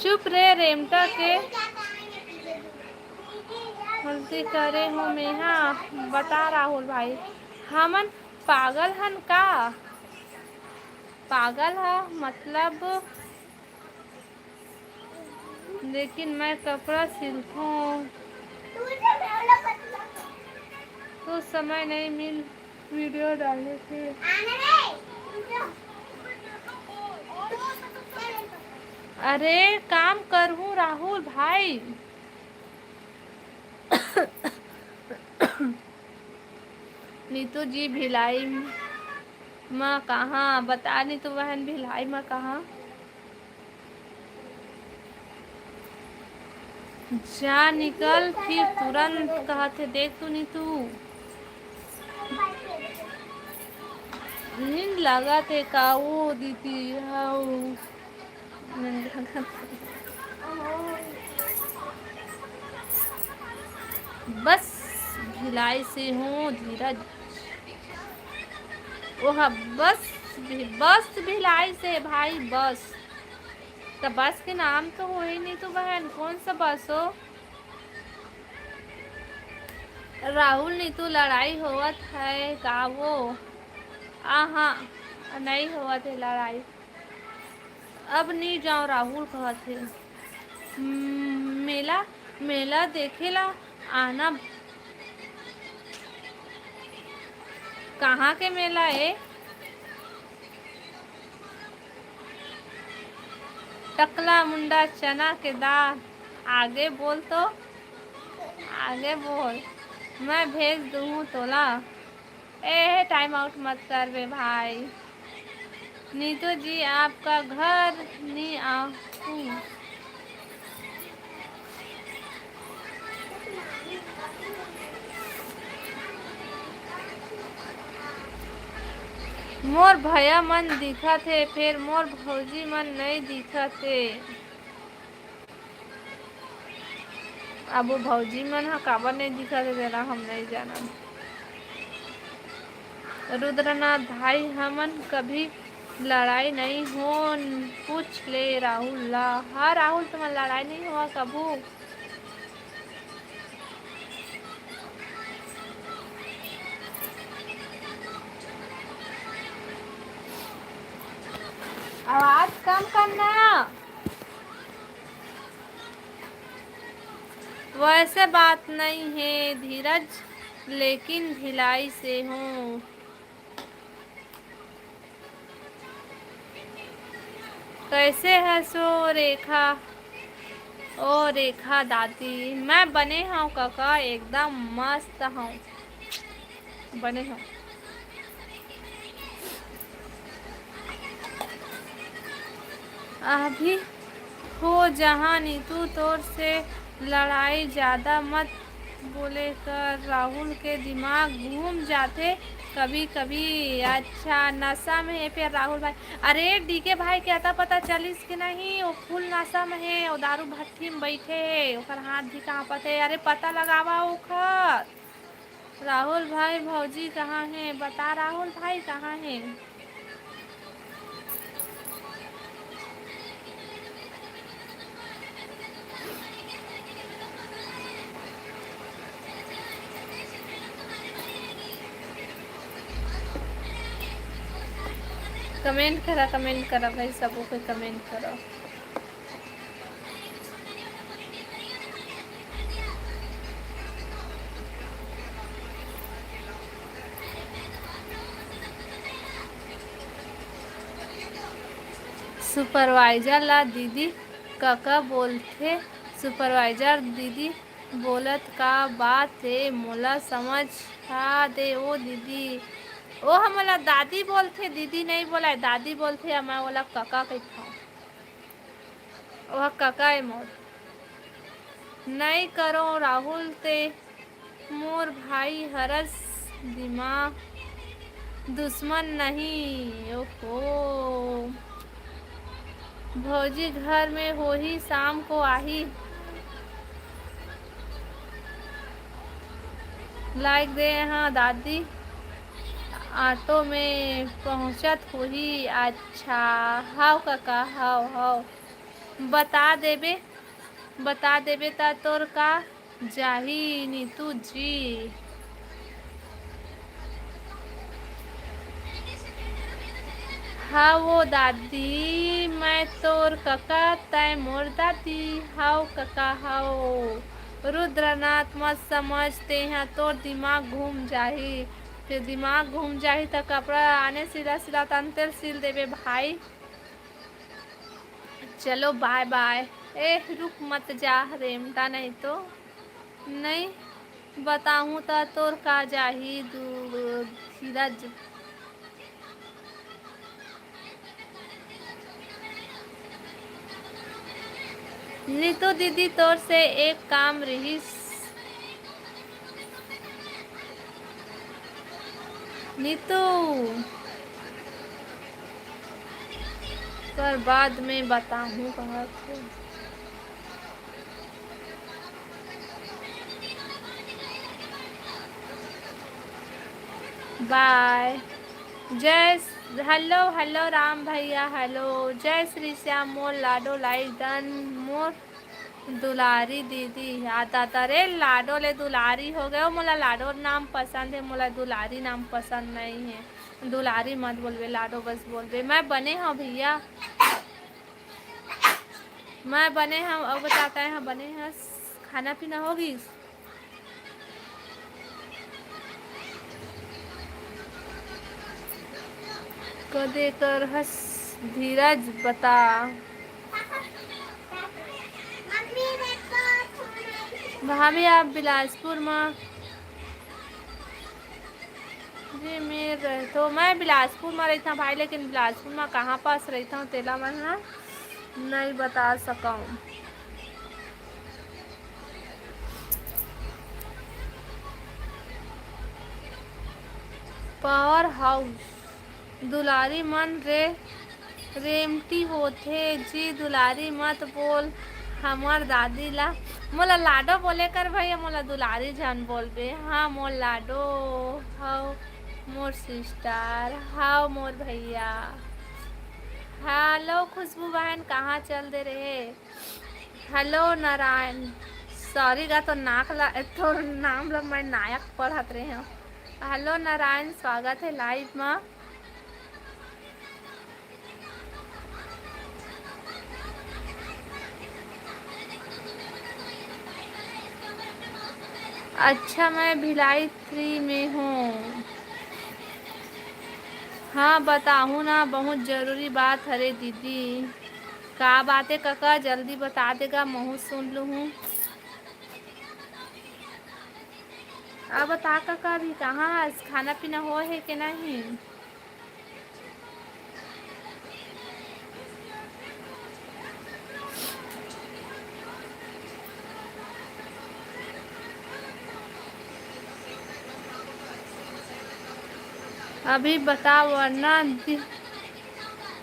चुप रे रेमटा के, गलती करे हो मेहा। बता राहुल भाई, हमन पागल हन का? पागल ह मतलब, लेकिन मैं कपड़ा सिलथों तो समय नहीं मिल video डाले के। अरे काम करहूँ राहुल भाई। नीतू जी भिलाई म कहाँ? बता नीतू बहन, भिलाई म कहाँ? जा निकल, फिर तुरंत कहत हे, देख तू नीतू। नींद लागत हे का ओ दीदी? हव, नींद लागत हे। बस भिलाई से हूँ धीरज। ओह, बस भी-, बस भिलाई से भाई, बस। त बस के नाम तो होही नीतू बहन, कौन सा बस हो? राहुल नीतू लड़ाई होवत है का वो? आहा, नहीं होवत है लड़ाई। अब नहीं जाओ, राहुल कहत हे। हम्म, मेला, मेला देखे ला आना। कहाँ के मेला ए? टकला मुंडा चना के दाल। आगे बोल तो, आगे बोल, मैं भेज दूँ तोला। ए, टाइम आउट मत कर बे भाई। नीतू जी, आपका घर नी आहूँ। मोर भैया मन दिखत हे, फेर मोर भौजी मन नई दिखत हे। अब वो भौजी मन ह काबर नई दिखत हे, तेला हम नई जानन। रुद्रनाथ भाई, हमन कभी लड़ाई नई होन, पूछ ले राहुल ला। हाँ राहुल, तुमन लड़ाई नई होवा कभू। आवाज कम करना। वैसे बात नहीं है धीरज, लेकिन भिलाई से हूँ। कैसे हस ओ रेखा? ओ रेखा दादी, मैं बने हूँ कका, एकदम मस्त हूँ। बने हो। अभी हो जहाँ नीतू, तोर से लड़ाई ज्यादा मत बोले कर, राहुल के दिमाग घूम जाथे कभी कभी। अच्छा, नशा में हे फिर राहुल भाई। अरे डीके भाई के अता पता चलिस कि नहीं? वो फुल नशा में हे, वो दारू भट्टी में बैठे हे, ओकर हाथ भी कांपत हे। अरे पता लगावा ओकर। राहुल भाई, भौजी कहाँ हे? बता राहुल भाई कहाँ हे? कमेंट करा, कमेंट करा भाई, सबो कोई कमेंट करा। सुपरवाइजर ला दीदी कका बोलथे। सुपरवाइजर दीदी बोलत का बात हे, मोला समझा दे ओ दीदी। ओ हमला दादी बोलथे, दीदी नहीं बोलाय, दादी बोलथे, मैं ओला कका कहिथंव। ओह कका ए मोर। नई करो राहुल ते मोर भाई हरस दिमाग दुश्मन नहीं। ओहो। भौजी घर में होही, शाम को आही। लाइक दे हाँ दादी, ऑटो में पहुँचत होही। अच्छा, हव कका, हव, हव। बता देबे, बता देबे त तोर का जाही नीतू जी। हव ओ दादी, मैं तोर कका, तैं मोर दादी। हव कका, हव। रुद्रनाथ मत समझ, तेहा तोर दिमाग घूम जाही। ते दिमाग घूम जाही त कपड़ा आने सीधा सीधा तन तेल सिल देबे भाई। चलो बाय बाय। ए रुक मत जा रेमटा, नहीं तो नहीं बताहूँ त तोर का जाही दू धीरज। नीतू दीदी तोर से एक काम रिहिस। नीतू, कर बाद में बताहूँ कहत हे। बाय। जय स-, हेलो, हेलो राम भैया, हेलो। जय श्री श्याम, मोर लाडो लाइक डन, मोर दुलारी दीदी। आता त रे लाडो ले दुलारी हो गए। मोला लाडो नाम पसंद है, मोला दुलारी नाम पसंद नहीं है। दुलारी मत बोलबे, लाडो बस बोलबे। मैं बने हूँ भैया, मैं बने हूँ। अब बताता है, हाँ बने हैं, खाना पीना हो गई? कदे कर हस धीरज बता। भाभी आप बिलासपुर में? जी, मैं रहथो, मैं बिलासपुर में रहता भाई, लेकिन बिलासपुर में कहाँ पास रहता हूँ, तेला मैं हा नहीं बता सकूँ। पावर हाउस दुलारी मन रे रेमटी होथे जी, दुलारी मत बोल हमर दादी ला। मोला लाडो बोले कर भैया, मोला दुलारी झन बोलबे। हाँ, मोर लाडो हव, मोर सिस्टर हव, मोर भैया। हेलो खुशबू बहन, कहाँ चल दे रहे? हेलो नारायण, सॉरी गा, तो नाक ला, तो नाम ला मैं नायक पढ़त रहे हूँ। हेलो नारायण, स्वागत है लाइव में। अच्छा, मैं भिलाई थ्री में हूँ। हाँ, बताहूँ ना, बहुत जरूरी बात हरे दीदी। का बात है कका, जल्दी बता देगा, महूँ सुन लूँ। अब बता कका, अभी कहाँ हस, खाना पीना हो है कि नहीं? अभी बता, वरना दि-,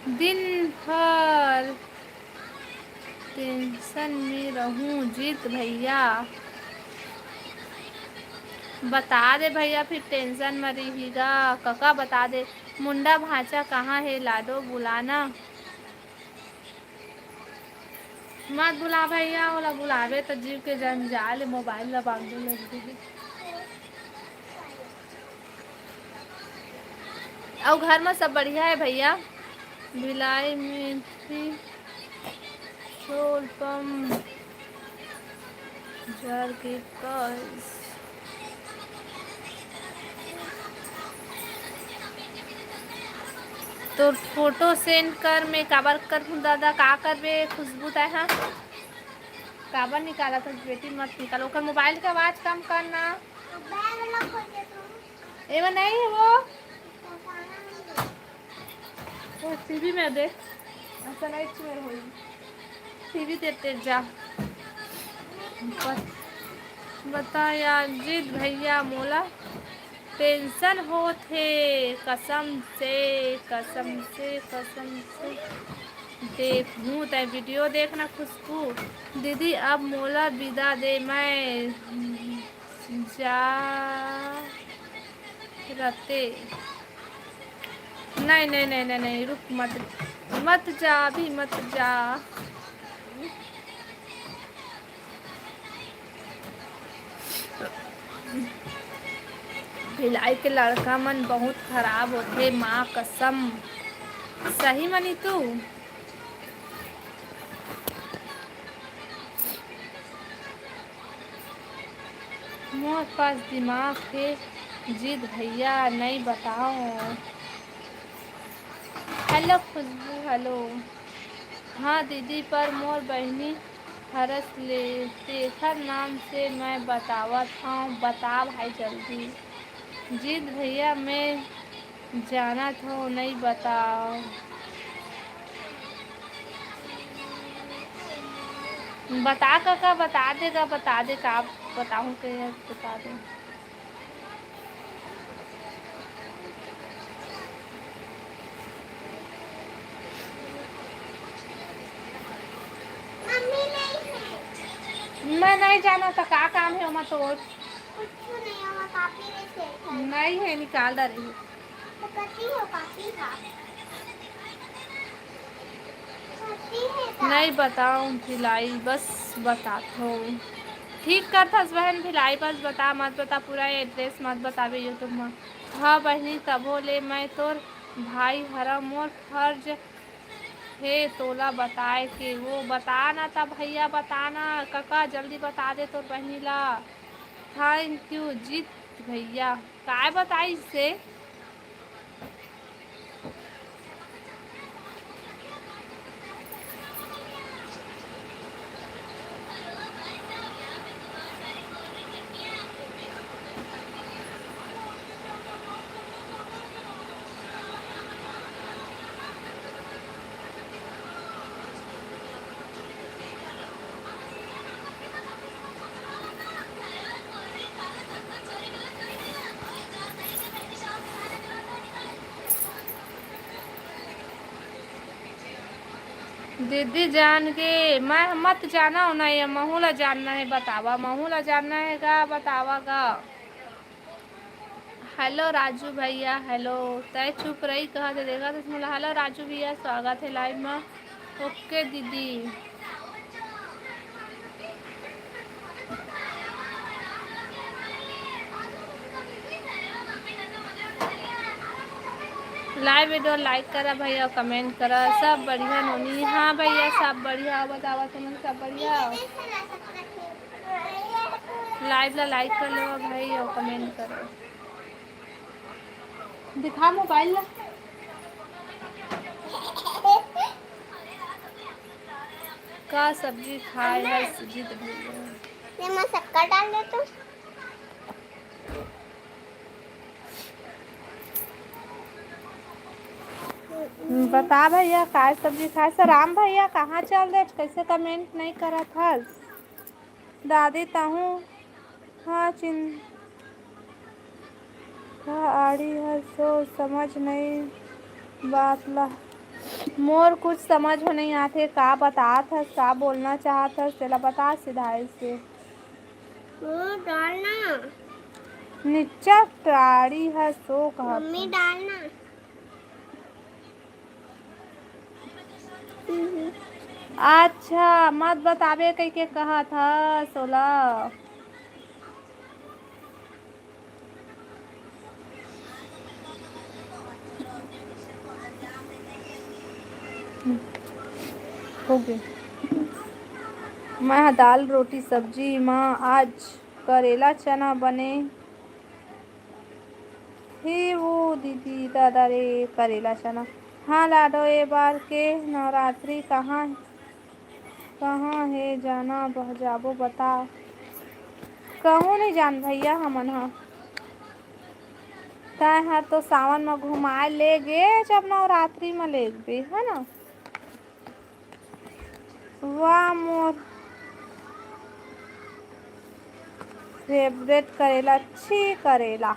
दिन भर टेंशन में रहूं जीत भैया। बता दे भैया, फिर टेंशन में रही गा। कका बता दे, मुंडा भांचा कहाँ है, लाडो बुलाना। मत बुला भैया, ओला बुलाबे त जीव के जंजाल, मोबाइल ला बांधे लग गे। अउ घर में सब बढ़िया है भैया? भिलाई में थी पेट्रोल पंप जर के कस। तोर फोटो सेंड कर, मैं काबर करहूँ दादा, का करबे खुशबू तै हा? काबर निकालत हस बेटी, मत निकाल। ओकर मोबाइल के आवाज कम कर ना। एमा नहीं है वो। वो टीवी में देख, ऐसा नहीं छुए होई। टीवी देते जा। बत-, बता यार जीत भैया, मोला टेंशन होत हे, कसम से, कसम से, कसम से। देखहूँ, तै वीडियो देखना खुशबू दीदी। अब मोला विदा दे, मैं जा रते। नहीं, नहीं, नहीं, नहीं, नहीं, रुक, मत, मत जा, अभी मत जा। भिलाई के लड़का मन बहुत खराब होथे, माँ कसम। सही मनी तू। मोर पास दिमाग हे जीत भैया, नई बताओ। हेलो खुशबू, हेलो। हाँ दीदी, पर मोर बहिनी हरस ले, तेखर नाम से मैं बतावत हँव। बता भाई जल्दी। जीत भैया, मैं जानत हँव, नई बताव। बता कका, बता दे गा, बता दे, का बताहूँ के, बता दे। नहीं जाना तो का काम है ओमा तोर? कुछ नहीं, ओमा कॉपी नहीं सेट है। नहीं है, निकाल डारे है। तो कथी हो कॉपी का? कथी है का? नहीं बताऊँ भिलाई, बस बताथों। ठीक करथस बहन भिलाई, बस बता, मत बता, पूरा एड्रेस मत बताबे YouTube में। हाँ बहिनी, तभो ले मैं तोर भाई हरा, मोर फर्ज हे तोला बताए के। वो बता ना ता भैया, बता ना कका, जल्दी बता दे तोर बहिनी ला। थैंक यू जीत भैया। काय बताई से? दीदी जान के मैं मत जाना हो ना, ये महू ला जानना है, बतावा, महू ला जानना है का, बतावा का। हेलो राजू भैया, हेलो। तय चुप रही कहा थे, देखा थे मोला। हेलो राजू भैया, स्वागत है लाइव में। ओके दीदी। लाइव वीडियो लाइक करा भैया, कमेंट करा। सब बढ़िया नोनी? हाँ भैया, सब बढ़िया। बतावा तुमन, सब बढ़िया? लाइव ला लाइक कर लेवा भाई और कमेंट करो। दिखा मोबाइल ला। का सब्जी खाए है सुजीत भैया? ये मैं शक्कर डाल दे तो। बता भैया, काय सब्जी खाए से? राम भैया, कहाँ चल दे? कैसे कमेंट नहीं करत हस? दादी, तहूँ हाँ चिन का आड़ी हस, सोच समझ नहीं बात ला। मोर कुछ समझ में नहीं आथे, का बतात हस, का बोलना चाहत हस, तेला बता सिधाए से। वो डालना। निच्चा टाड़ी हस, सो कहत मम्मी हस। डालना। अच्छा, मत बताबे कहिके कहत हस ओला। हो गे। मैं ह दाल, रोटी, सब्जी म आज करेला, चना बने हे वो दीदी, दादा रे, करेला चना। हाँ लाडो, ए बार के नवरात्रि कहाँ, कहाँ हे जाना बह जाबो बता। कहूँ नहीं जान भैया हमन ह। तैं हर तो सावन म घुमाए ले गे, जब नवरात्रि म लेगबे, है ना? वाह मोर फेवरेट करेला, छी करेला।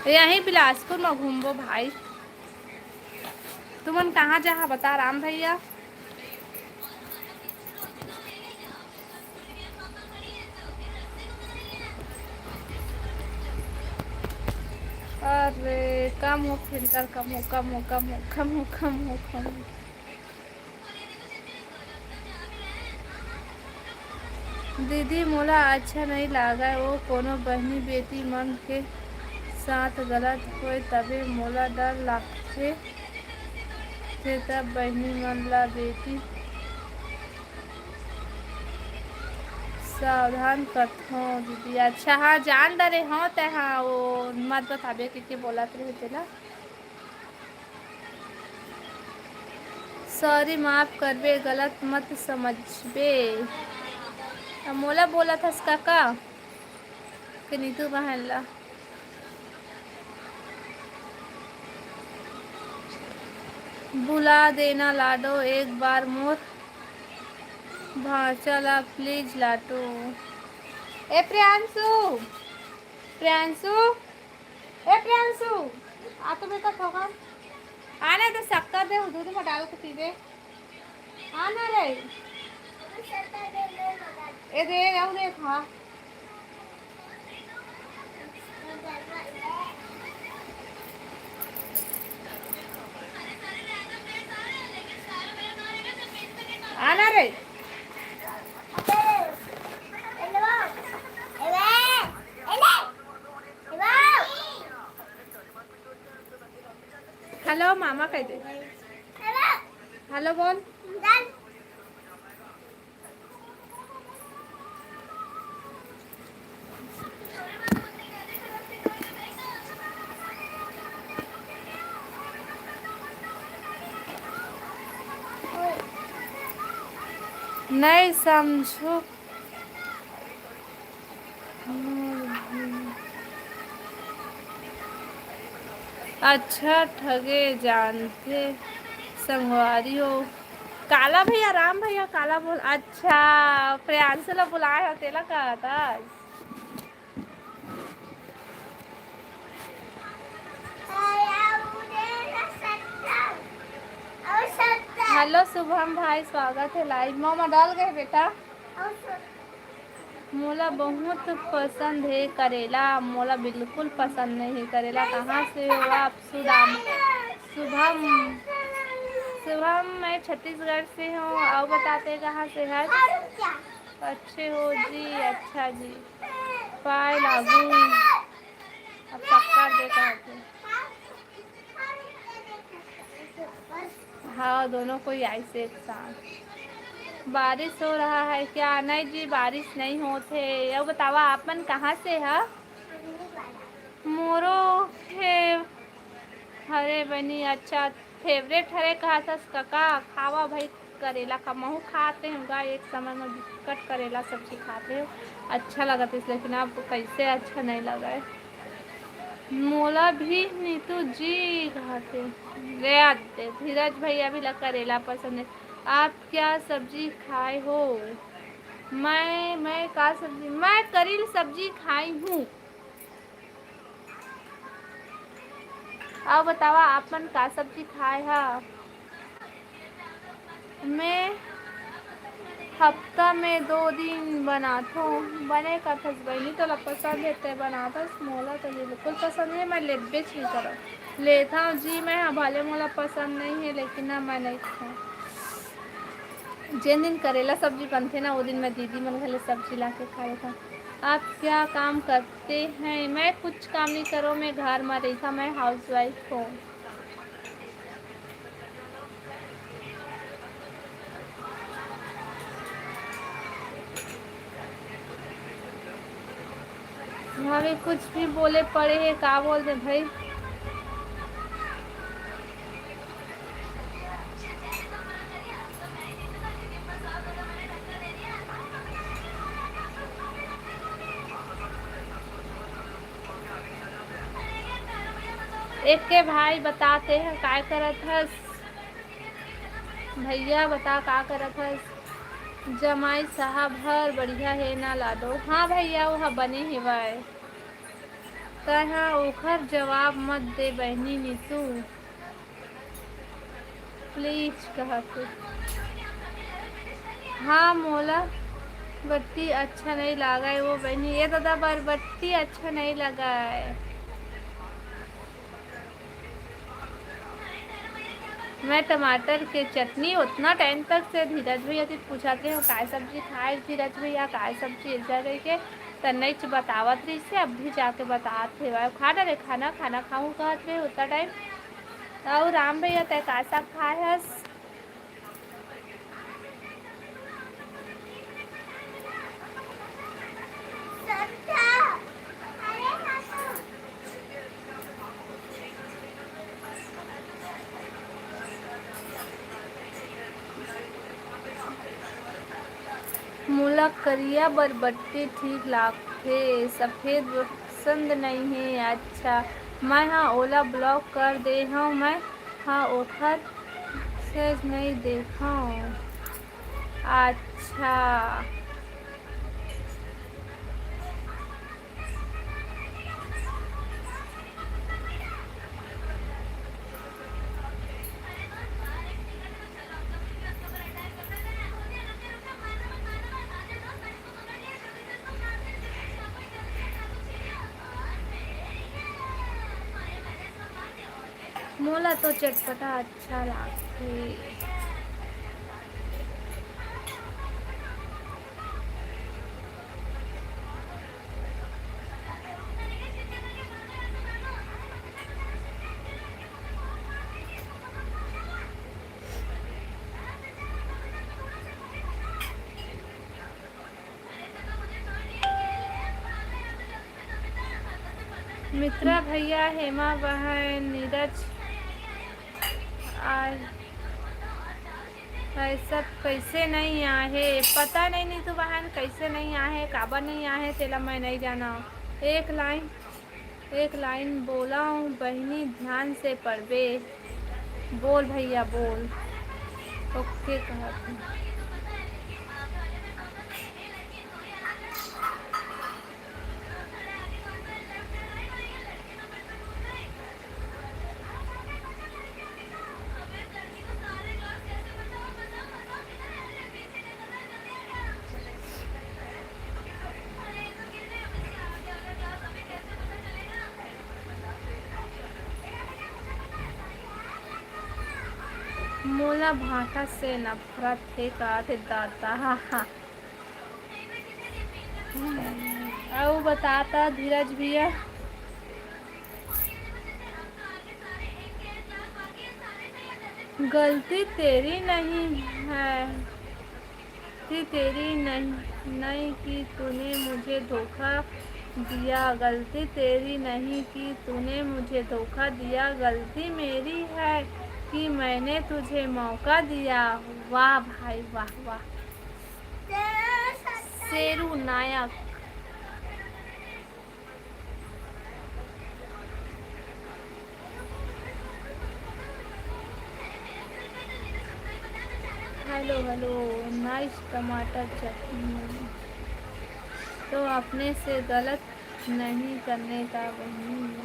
यहीं बिलासपुर म घूमबो भाई। तुमन कहाँ जहाँ बता राम भैया? अरे कम हो फिल्टर, कम हो, कम हो, कम हो, कम हो, कम हो, कम हो। दीदी, मोला अच्छा नइ लागय, ओ कोनो बहिनी बेटी मन के साथ गलत होय, तभे मोला डर लागथे। ते तब बहिनी मन ला बेटी सावधान करथों दीदी। अच्छा, हाँ, जान डरे हव तैं, हाँ, ओ मत बताबे के, के बोलत रहे तेला। सॉरी, माफ करबे, गलत मत समझबे। अब मोला बोलत हस कका के नीतू बहन ला। बुला देना लाडो एक बार मोर भांचा ला please लाटू। ए प्रियांशु, प्रियांशु, ए प्रियांशु, आ तो बेटा थोकन। आना तो शक्कर दे, दूध में डाल के पीबे। आना रे। ए दे, आओ देख, हाँ। आना रे। हेलो मामा कह दे। हेलो बोल। नहीं समझो। अच्छा ठगे जानथे संगवारी हो। काला भैया, राम भैया, काला बोल। अच्छा, प्रियांशु ला बुलाए हो, तेला कहत हस। हेलो शुभम भाई, स्वागत है लाइव। मामा डाल गए बेटा। मोला बहुत पसंद है करेला, मोला बिल्कुल पसंद नहीं है करेला। कहाँ से हो आप? सुदाम, शुभम, शुभम, मैं छत्तीसगढ़ से हूँ। और बताते कहाँ से है? अच्छे हो जी, अच्छा जी। पाए लागू। अब पक्का दे कहते। हाँ, दोनों कोई आइस एक साथ। बारिश हो रहा है क्या? नहीं जी, बारिश नहीं होत हे। अब बतावा, आप मन कहाँ से ह? मोरो हे। अरे बनी, अच्छा, favourite हरे कहत हस कका, खावा भाई करेला का। महू खाते हूँ गा, एक समय में बिकट करेला सब्जी खाते हो, अच्छा लगत इस, लेकिन अब कैसे अच्छा नहीं लगा है। मोला भी नीतू जी कहते। ले आते, धीरज भैया भी ला करेला पसंद है। आप क्या सब्जी खाए हो? मैं, मैं का सब्जी? मैं करील सब्जी खाई हूँ। अउ बतावा, आप मन का सब्जी खाए हा? मैं हफ्ता में दो दिन बनाथों। बने कथस बहिनी, तोला पसंद हे ते बनाथस, मोला तो बिल्कुल पसंद हे, मैं लेबेच नहीं करों। लेथव जी मैं हा, भले मोला पसंद नहीं हे, लेकिन ना, मैं नहीं खाऊँ। जेन दिन करेला सब्जी बनथे ना, वो दिन मैं दीदी मन घर ले सब्जी ला के खा लेथव। आप क्या काम करते हैं? मैं कुछ काम नहीं करों, मैं घर में रहिथा, मैं हाउस वाइफ हूँ। हमें कुछ भी बोले पड़े है, का बोल दे भाई। एके भाई बताते हैं, काय करत हस? भैया बता, का करत हस? जमाई साहब हर बढ़िया हे ना लाडो? हाँ भैया, वो ह बने हेवय। तैं ह ओखर जवाब मत दे बहिनी नीतू। प्लीज कहत हे। हाँ, मोला बरबट्टी अच्छा नहीं लागय वो बहिनी। ये दादा, बरबट्टी अच्छा नहीं लागय। मैं टमाटर के चटनी उतना टाइम तक से धीरज भैया जी पूछत रहे हो, "काय सब्जी खाए धीरज भैया, काय सब्जी?" ऐसा करके तन्नईच बतावत रहिस हे, अब भी जाके बतात हे, "खा डरे खाना, खाना खाऊं," कहत रहे उतना टाइम। अउ राम भैया, तै का साग खाए हस? मोला करिया बरबट्टी ठीक लागथे, सफेद पसंद नइहे। अच्छा, मैं ह ओला block कर दे हव, मैं ह ओखर message नइ देखव। अच्छा। मोला तो चटपटा अच्छा लागथे। मित्रा भैया, हेमा बहन, नीरज, आज ऐसा कैसे नहीं आहे? पता नहीं नीतू बहन कैसे नहीं आहे, काबर नहीं आहे, तेला मैं नहीं जाना। एक लाइन, एक लाइन बोला हूँ बहिनी, ध्यान से पढ़बे। बोल भैया बोल। ओके कहत हूँ। मोला भांटा से नफरत हे का थे दादा। अउ बता ता धीरज भैया, गलती तेरी नहीं है, गलती तेरी नहीं, नहीं कि तूने मुझे धोखा दिया, गलती तेरी नहीं कि तूने मुझे धोखा दिया, गलती मेरी है कि मैंने तुझे मौका दिया। वाह भाई वाह, वाह। Sheru Nayak. Hello hello. Nice टमाटर चटनी। तो अपने से गलत नहीं करने का बहिनी।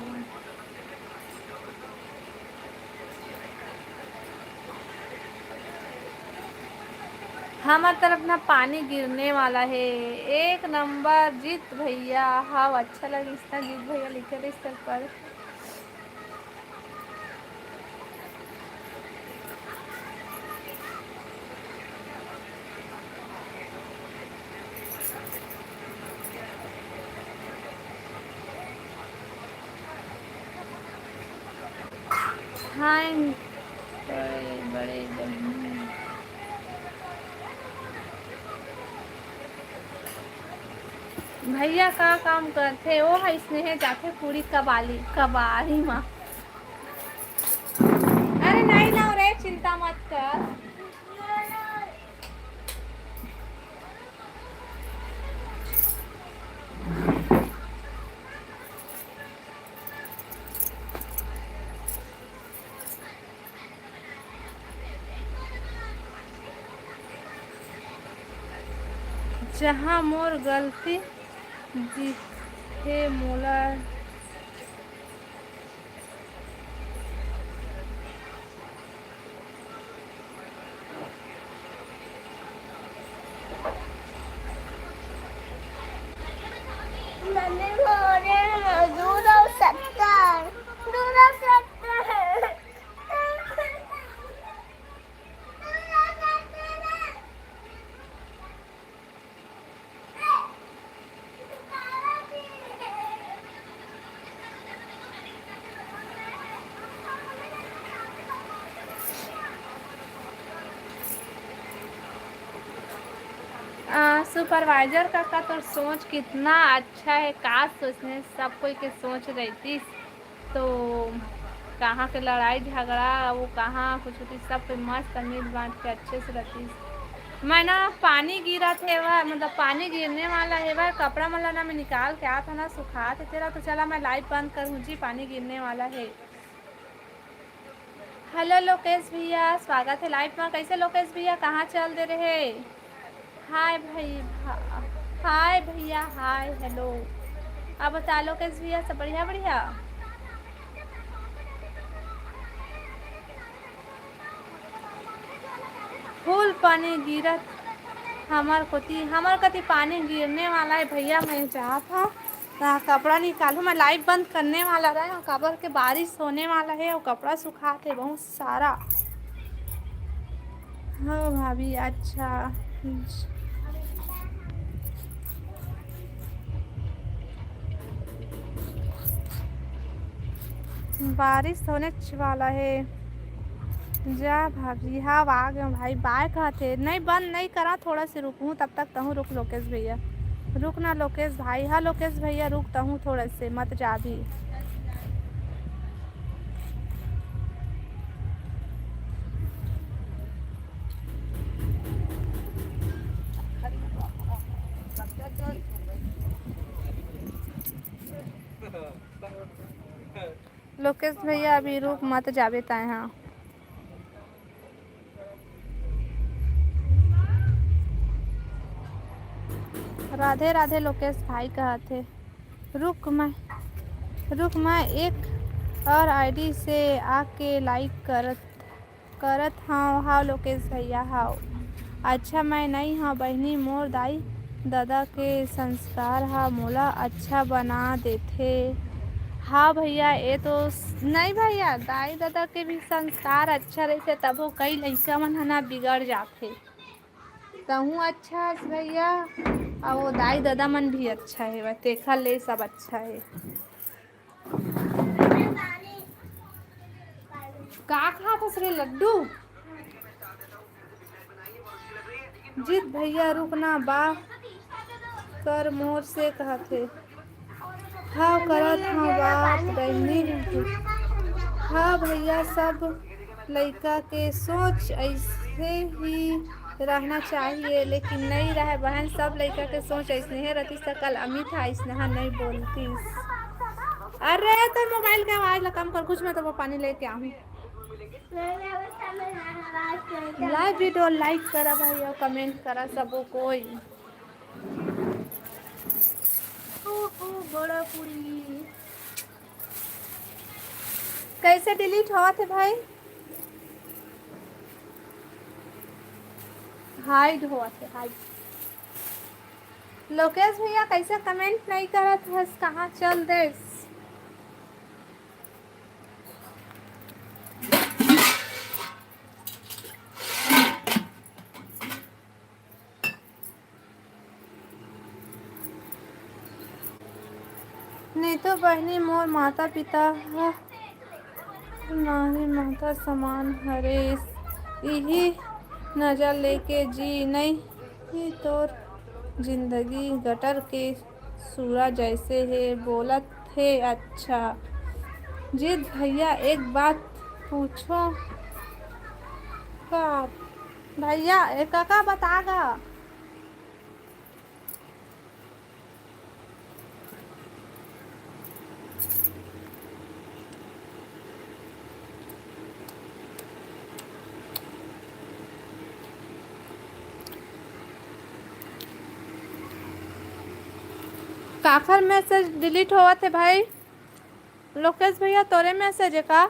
हमर तरफ ना पानी गिरने वाला हे। एक नंबर जीत भैया। हाँ, अच्छा लगिस ना जीत भैया लिखे रहिस तेकर पर। हाय बड़े बड़े बहिनी। भैया का काम करथे? ओ ह स्नेह जाथे पूरी कबाली, कबाड़ी मा। अरे नहीं लाओ रे, चिंता मत कर। जहाँ मोर गलती दिखे मोला। मम्मी बोले ना, दो सौ सत्तर, दो सौ सत्तर। आ, सुपरवाइजर काका, तोर सोच कितना अच्छा है, का सोचने सब कोई के सोच रहतीस। तो कहाँ के लड़ाई झगड़ा, वो कहाँ कुछ होती, सब कोई मस्त मिल बांट के अच्छे से रहतीस। मैं ना पानी गिरा थे वह, मतलब पानी गिरने वाला है वह, कपड़ा मन ला ना मैं निकाल के आता ना सुखा थे तेरा, तो चला मैं लाइव बंद करूँ जी, पानी गिरने वाला है। हेलो लोकेश भैया, स्वागत है लाइव में। कैसे लोकेश भैया, कहाँ चल दे रहे? हाय भाई, भा-, हाय भैया, हाय, हेलो। अब बता लोकेश भैया, सब बढ़िया, बढ़िया? फुल पानी गिरत हमर कोती, हमर कोती पानी गिरने वाला है भैया। मैं जात हव, त कपड़ा निकालू, मैं लाइव बंद करने वाला रहे, काबर के बारिश होने वाला है और कपड़ा सुखात है बहुत सारा। हो भाभी, अच्छा। बारिश होने वाला है। जा भाभी, हाँ, आ गए भाई। बाय कहते, नहीं, बंद नहीं करा, थोड़ा से रुकूं, तब तक तहूँ रुक लोकेश भैया। रुक ना लोकेश भाई, हाँ लोकेश भैया, रुक तहूँ थोड़ा से, मत जा भी। लोकेश भैया, अभी रुक, मत जाबे ताय हा। राधे राधे लोकेश भाई कहत हे, रुक मैं, रुक मैं एक और आईडी से आके लाइक करत करत हव। हाव लोकेश भैया, हाव। अच्छा, मैं नई हव बहिनी, मोर दाई ददा के संस्कार ह मोला अच्छा बना देथे। हाँ भैया, ये तो स-, नहीं भैया, दाई ददा के भी संस्कार अच्छा रहिथे, तभो कई लइका मन ह ना बिगड़ जाथे। तहूँ अच्छा हस भैया, अउ वो दाई ददा मन भी अच्छा हे, तेखर ले सब अच्छा हे। का खात हस रे लड्डू? जीत भैया रुक ना, बा कर मोर से कहत हे। हाँ, करत हव बात बहिनी। हाँ भैया, सब लइका के सोच ऐसे ही रहना चाहिए, लेकिन नई रहे बहन, सब लइका के सोच ऐसने हे रतिस त कल अमित ह ऐसनहा नई बोलतिस। अरे, तोर मोबाइल के आवाज ला कम कर, कुछ मैं तो वो पानी लेके आहूँ। लाइव वीडियो लाइक करा भाई और कमेंट करा सबो कोई। ओहो, बड़ा पूरी। कैसे डिलीट होवत हे भाई? हाइड होवत हे, हाइड। लोकेश भैया, कैसे कमेंट नहीं करत हस, कहाँ चल देस? नीतू बहिनी, मोर माता पिता ह नारी माता समान हरेस, इही नजर लेके जी नई, तोर जिंदगी गटर के सूरा जैसे हे, बोलत हे। अच्छा जीत भैया, एक बात पूछो का? भैया, ए, काका बता गा। काखर मैसेज डिलीट होवत हे भाई? लोकेश भैया, तोरे मैसेज हे का?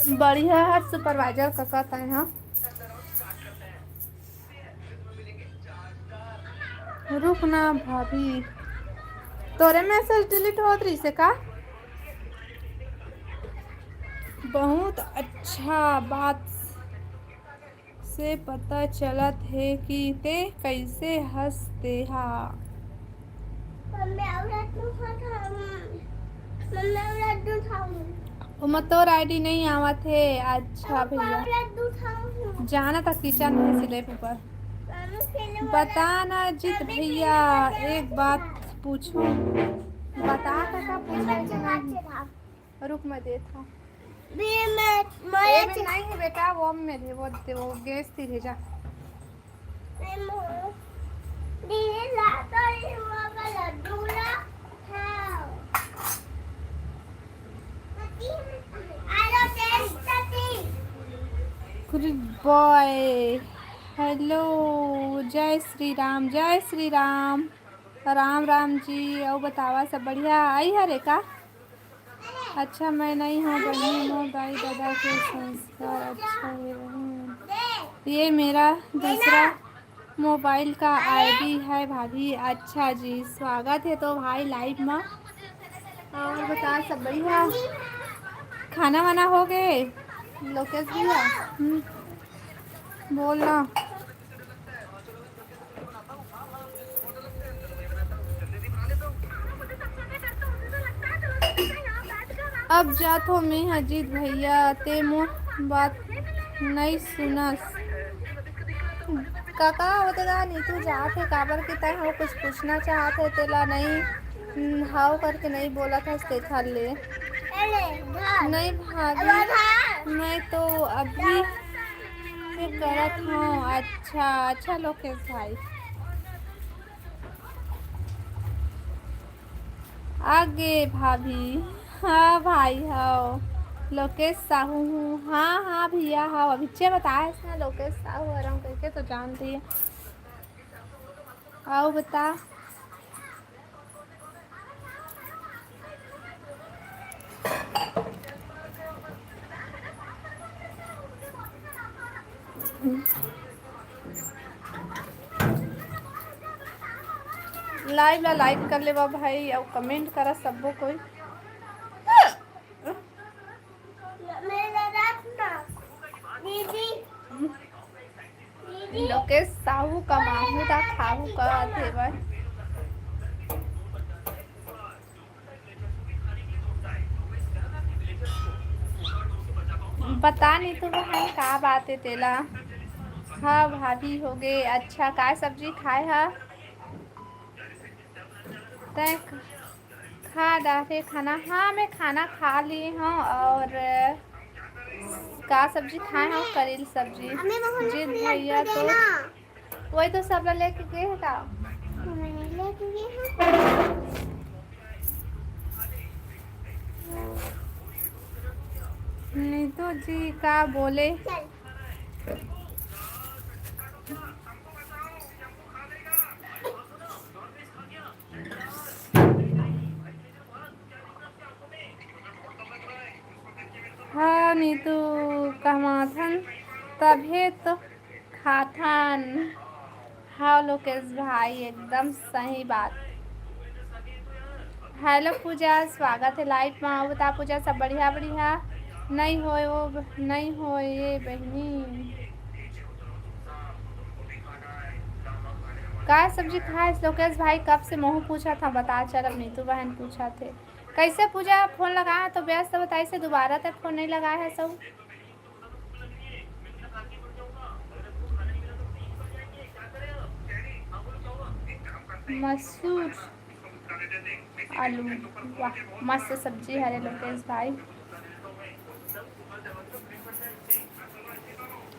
बढ़िया हर सुपरवाइजर कका तैं हा। रुक ना भाभी, तोरे मैसेज डिलीट होत रहिसे का? बहुत अच्छा बात से पता चलत हे कि ते कैसे हस तेहा। ओमा तोर आईडी नहीं आवत हे। अच्छा भैया, जाना था किचन में सिलाई ऊपर। बता ना जीत भैया, एक बात पूछो। बता का, का पूछो? रुक, मैं देत हूँ। भी मैं, मैं ये भी नहीं है बेटा, वो में रे, वो दे, वो गैस थी भेजा। मैं मो-, दीदी ला तो ये वो वाला लड्डू ला। हाँ। आलो टेस्ट करती। Good boy। हेलो, जय श्री राम, जय श्री राम। राम राम जी। अउ बतावा, सब बढ़िया? आई हरे का? अच्छा, मैं नहीं हूँ बहिनी, मोर दाई ददा के संस्कार अच्छा हे बहिनी। ये मेरा दूसरा मोबाइल का आईडी है भाभी। अच्छा जी, स्वागत है तो भाई लाइव में। और बता, सब बढ़िया? खाना वाना हो गए लोकेश भैया? हम्म, बोल ना। अब जात हो मैं अजीत भैया, ते मोर बात नई सुनस। काका, वो तो गा नीतू जात हे, काबर के तै ह कुछ पूछना चाहत हे, तेला नई, हम्म, हाव करके नई बोलत हस, तेखर ले। अरे, भाग। नहीं भाभी, अरे, भाग। मैं तो अभी से करत हूँ। अच्छा, अच्छा लोकेश भाई। आगे भाभी, हाँ भाई, हव लोकेश साहू हूँ। हाँ, हाँ भैया, हव अभिच्चे बताए हस ना, लोकेश साहू हरव कहिके तो जानती है। अउ बता। लाइव ला लाइक कर लेवा भाई, अउ कमेंट करा सब्बो कोई। मेरा रखना, दीदी। लोकेश साहू कमाहू त खाहू कहत हेवय। बता नीतू बहन, का बात हे तेला? हाँ भाभी, होगे। अच्छा, काय सब्जी खाए हा? तैं खा डारे खाना? हाँ, मैं खाना खा ली हूँ। और का सब्जी खाए हूँ? करेल सब्जी। अम्मी, वो जी भैया तो वही तो सब ला लेके गए हे का? लेके गए हैं। नीतू जी का बोले? चल। हाँ नीतू, कमाथन तभे तो खाथन। हाँ लोकेश भाई, एकदम सही बात। हेलो पूजा, स्वागत है लाइव में। अउ बता पूजा, सब बढ़िया? बढ़िया नहीं होए वो, नहीं होए ये बहिनी। का सब्जी खाए लोकेश भाई? कब से महू पूछत हंव, बता। चल, अब नीतू बहन पूछत हे। कैसे पूजा, फोन लगाए तो व्यस्त बताइस हे, दोबारा तक फोन नहीं लगाए हे सब। मसूर आलू, वाह, मस्त सब्जी हरे लोकेश भाई।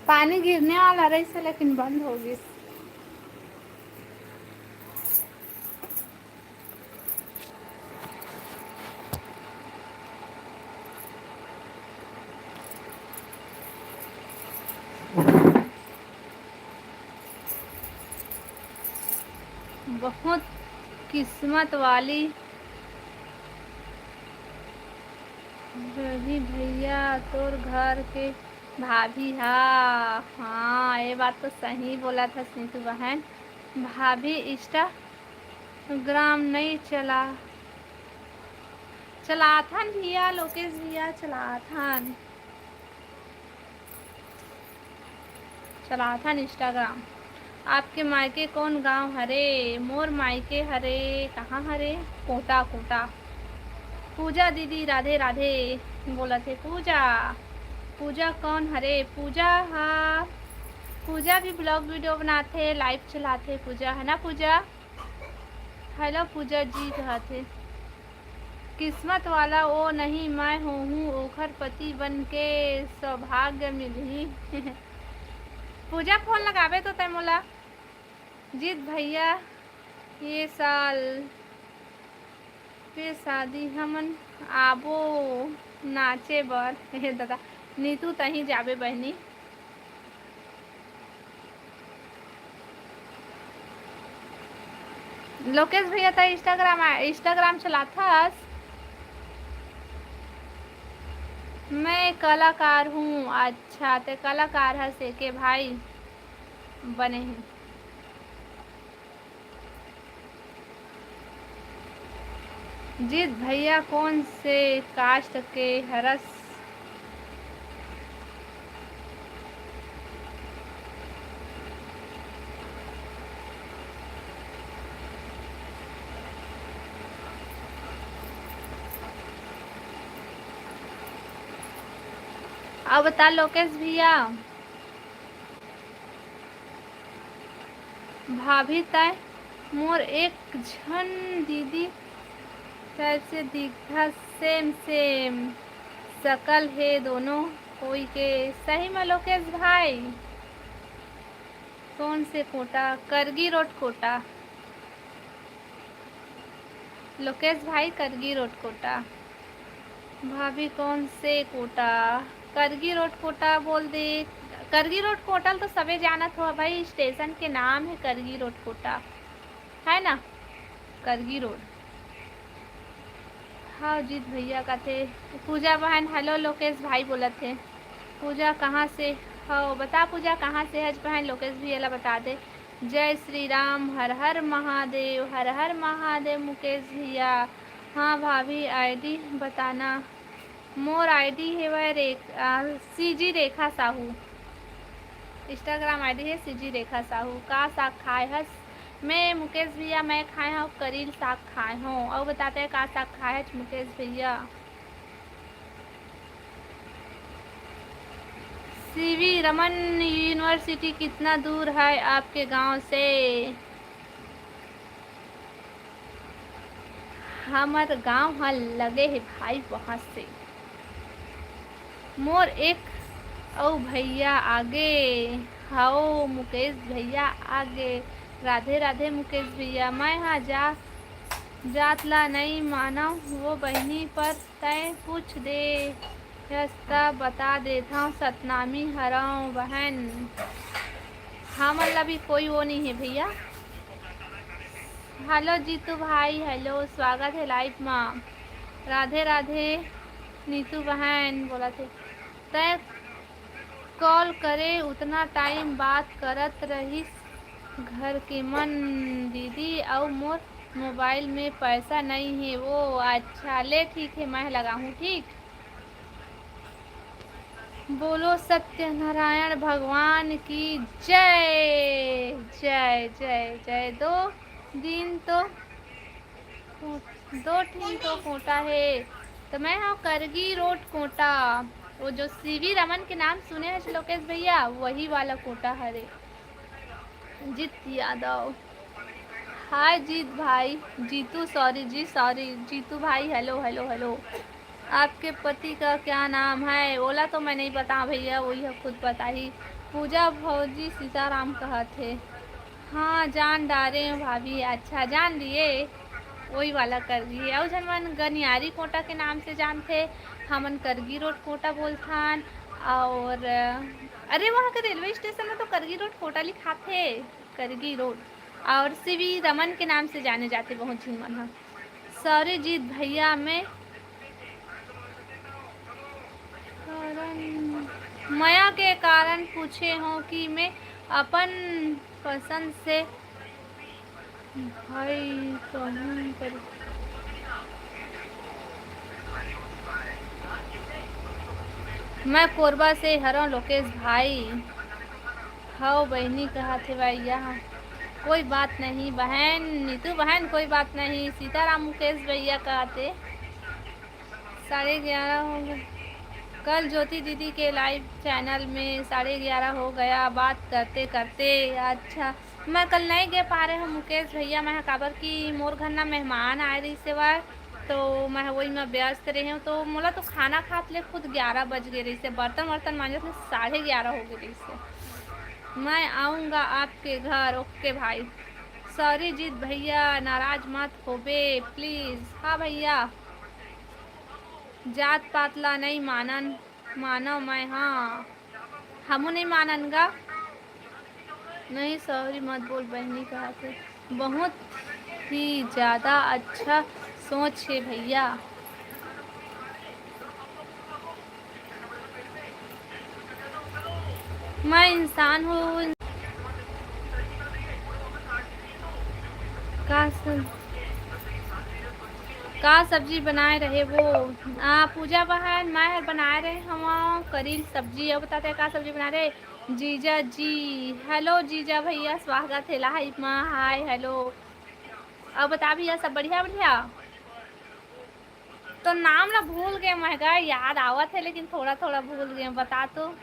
पानी गिरने वाला रहिस हे, लेकिन बंद हो गिस। बहुत किस्मत वाली रही भैया तोर घर के भाभी हा। हाँ, ये बात तो सही बोलत हस नीतू बहन। भाभी Instagram नहीं चला, चलाथन भैया, लोकेश भैया चलाथन। चलाथन Instagram। आपके मायके कौन गांव हरे? मोर मायके हरे, कहाँ हरे? कोटा, कोटा। पूजा दीदी, राधे राधे। बोलत हे पूजा। पूजा कौन हरे? पूजा हा, पूजा भी vlog video बनाथे, live चलाथे पूजा, है ना पूजा? हेलो पूजा जी कहत हे। किस्मत वाला ओ नहीं, मैं होहूँ ओखर पति बन के सौभाग्य मिलही। पूजा, फोन लगाबे तो तै मोला। जीत भैया, ये साल के शादी हमन आबो नाचे बर। हे दादा, नीतू तहीं जाबे बहिनी। लोकेश भैया, त Instagram, Instagram चलाथस? मैं कलाकार हूँ। अच्छा, ते कलाकार हस के भाई? बने हे। जीत भैया, कौन से कास्ट के हरस? अब बता लोकेश भैया। भाभी, तै मोर एक झन दीदी कैसे दिखा, सेम सेम सकल हे दोनों कोई के। सही में लोकेश भाई, कौन से कोटा? करगी रोड कोटा। लोकेश भाई, करगी रोड कोटा। भाभी, कौन से कोटा? करगी रोड कोटा बोल दे। करगी रोड कोटा ल तो सबे जानत हो भाई, स्टेशन के नाम है करगी रोड कोटा, है ना? करगी रोड। हाँ, जीत भैया कथे। पूजा बहन, हेलो, लोकेश भाई बोलत हे। पूजा, कहाँ से हो? बता पूजा, कहाँ से हच बहन? लोकेश भैया ला बता दे। जय श्री राम, हर हर महादेव, हर हर महादेव मुकेश भैया। हाँ भाभी, आईडी बताना। मोर आईडी हेवय रेख-, आ, सीजी रेखा साहू। Instagram आईडी हे सीजी रेखा साहू। का साग खाए हस? मैं, मुकेश भैया, मैं खाए हव करील साग खाए हव। अउ बताते हैं का साग खाए हच मुकेश भैया? सीवी रमन यूनिवर्सिटी कितना दूर है आपके गांव से? हमर गांव ह लगे हे भाई वहां से। मोर एक अउ भैया आगे, हव मुकेश भैया आगे। राधे राधे मुकेश भैया। मैं हा जा, जात ला नइ मानव वो बहिनी, पर तैं पूछ दे हस त बता देथव, सतनामी हरव बहन। हमन ला भी कोई वो नहीं है भैया। हेलो जीतू भाई, हेलो, स्वागत है लाइव मा। राधे राधे नीतू बहन बोलत हे। तैं कॉल करे उतना टाइम बात करत रहिस घर के मन दीदी, अउ मोर मोबाइल में पैसा नहीं है वो। अच्छा ले ठीक है, मैं लगाहूँ ठीक। बोलो सत्यनारायण भगवान की जय, जय जय जय। दो दिन तो दो ठिन तो कोटा हे, तो मैं हा करगी रोड कोटा। वो जो सीवी रमन के नाम सुने हस लोकेश भैया, वही वाला कोटा हरे। जीत यादव। हाय जीत भाई, जीतू, सॉरी जी, सॉरी, जीतू भाई, हेलो, हेलो, हेलो। आपके पति का क्या नाम है? ओला तो मैं नहीं बता भैया, वही है खुद बताही। पूजा भौजी सीताराम कहत हे। हाँ, जान डारे हूँ भाभी। अच्छा, जान लिए, वही वाला करगी। अउ झन मन गनियारी कोटा के नाम से जानथे, हमन करगी रोड कोटा बोलथन। और अरे, वहाँ के रेलवे स्टेशन में तो करगी रोड कोटा लिखाथे। करगी रोड। और सीवी रमन के नाम से जाने जाथे बहुत झिन मन ह। सॉरी जीत भैया, मैं कारण, मया के कारण पूछे हूँ कि मैं अपन पसंद से भाई कहूँ कर मैं कोरबा से हरव लोकेश भाई। हव बहिनी कहत हे भैया। कोई बात नहीं बहन, नीतू बहन, कोई बात नहीं। सीताराम मुकेश भैया कहत हे। साढ़े ग्यारह हो गए। कल ज्योति दीदी के लाइव चैनल में साढ़े ग्यारह हो गया बात करते करते। अच्छा, मैं कल नहीं गे पा रहे हूँ मुकेश भैया, मैं काबर कि मोर घर ना मेहमान आए रहिस हे। तो मैं वही में व्यस्त रहे हूँ। तो मोला तो खाना खात ले खुद ग्यारह बज गए रहिसे, बर्तन वर्तन मांजत ले साढ़े ग्यारह हो गए रहिसे। मैं आऊँगा आपके घर। ओके भाई। सॉरी जीत भैया, नाराज मत होबे प्लीज। हाँ भैया, जात पात ला नहीं मानन, मानव मैं, हाँ, हमू नहीं मानन गा। नहीं सॉरी मत बोल बहनी, कहा थे बहुत ही ज्यादा अच्छा सोच है भैया। मैं इंसान हूँ। का स-, का सब्जी बनाए रहे वो? आ, पूजा बहन, मैं हर बनाए रहे हवा करील सब्जी। अब बताते का सब्जी बनाए रहे जीजा जी। हेलो जीजा भैया, स्वागत है लाइव मा। Hi hello. अब बता भैया, सब बढ़िया बढ़िया? तो नाम ला भूल गए महगा, याद आवत है लेकिन थोड़ा थोड़ा भूल गए। बता तो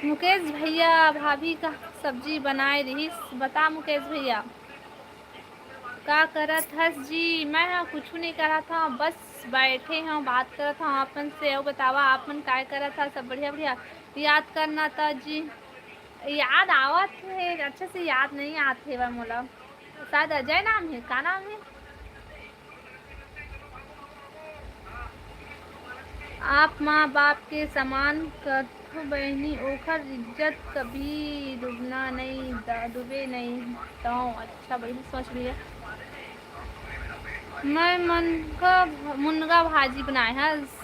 मुकेश भैया, भाभी का सब्जी बनाए रहिस। बता मुकेश भैया, का करत हस जी? मैं हा कुछ नहीं करत हूँ, बस बैठे हूँ, बात करत हूँ अपन से। अउ बतावा, आप मन काय करत हा? सब बढ़िया बढ़िया? याद करना था जी। याद आवत है, अच्छे से याद नहीं आत है मोला। शायद अजय नाम है, का नाम है? आप माँ बाप के समान करथो बहिनी, ओखर इज्जत कभी डूबना नहीं, द-, डूबे नहीं। तो अच्छा बहिनी सोच लिया। मैं मन का भ-, मुनगा भाजी बनाए हस,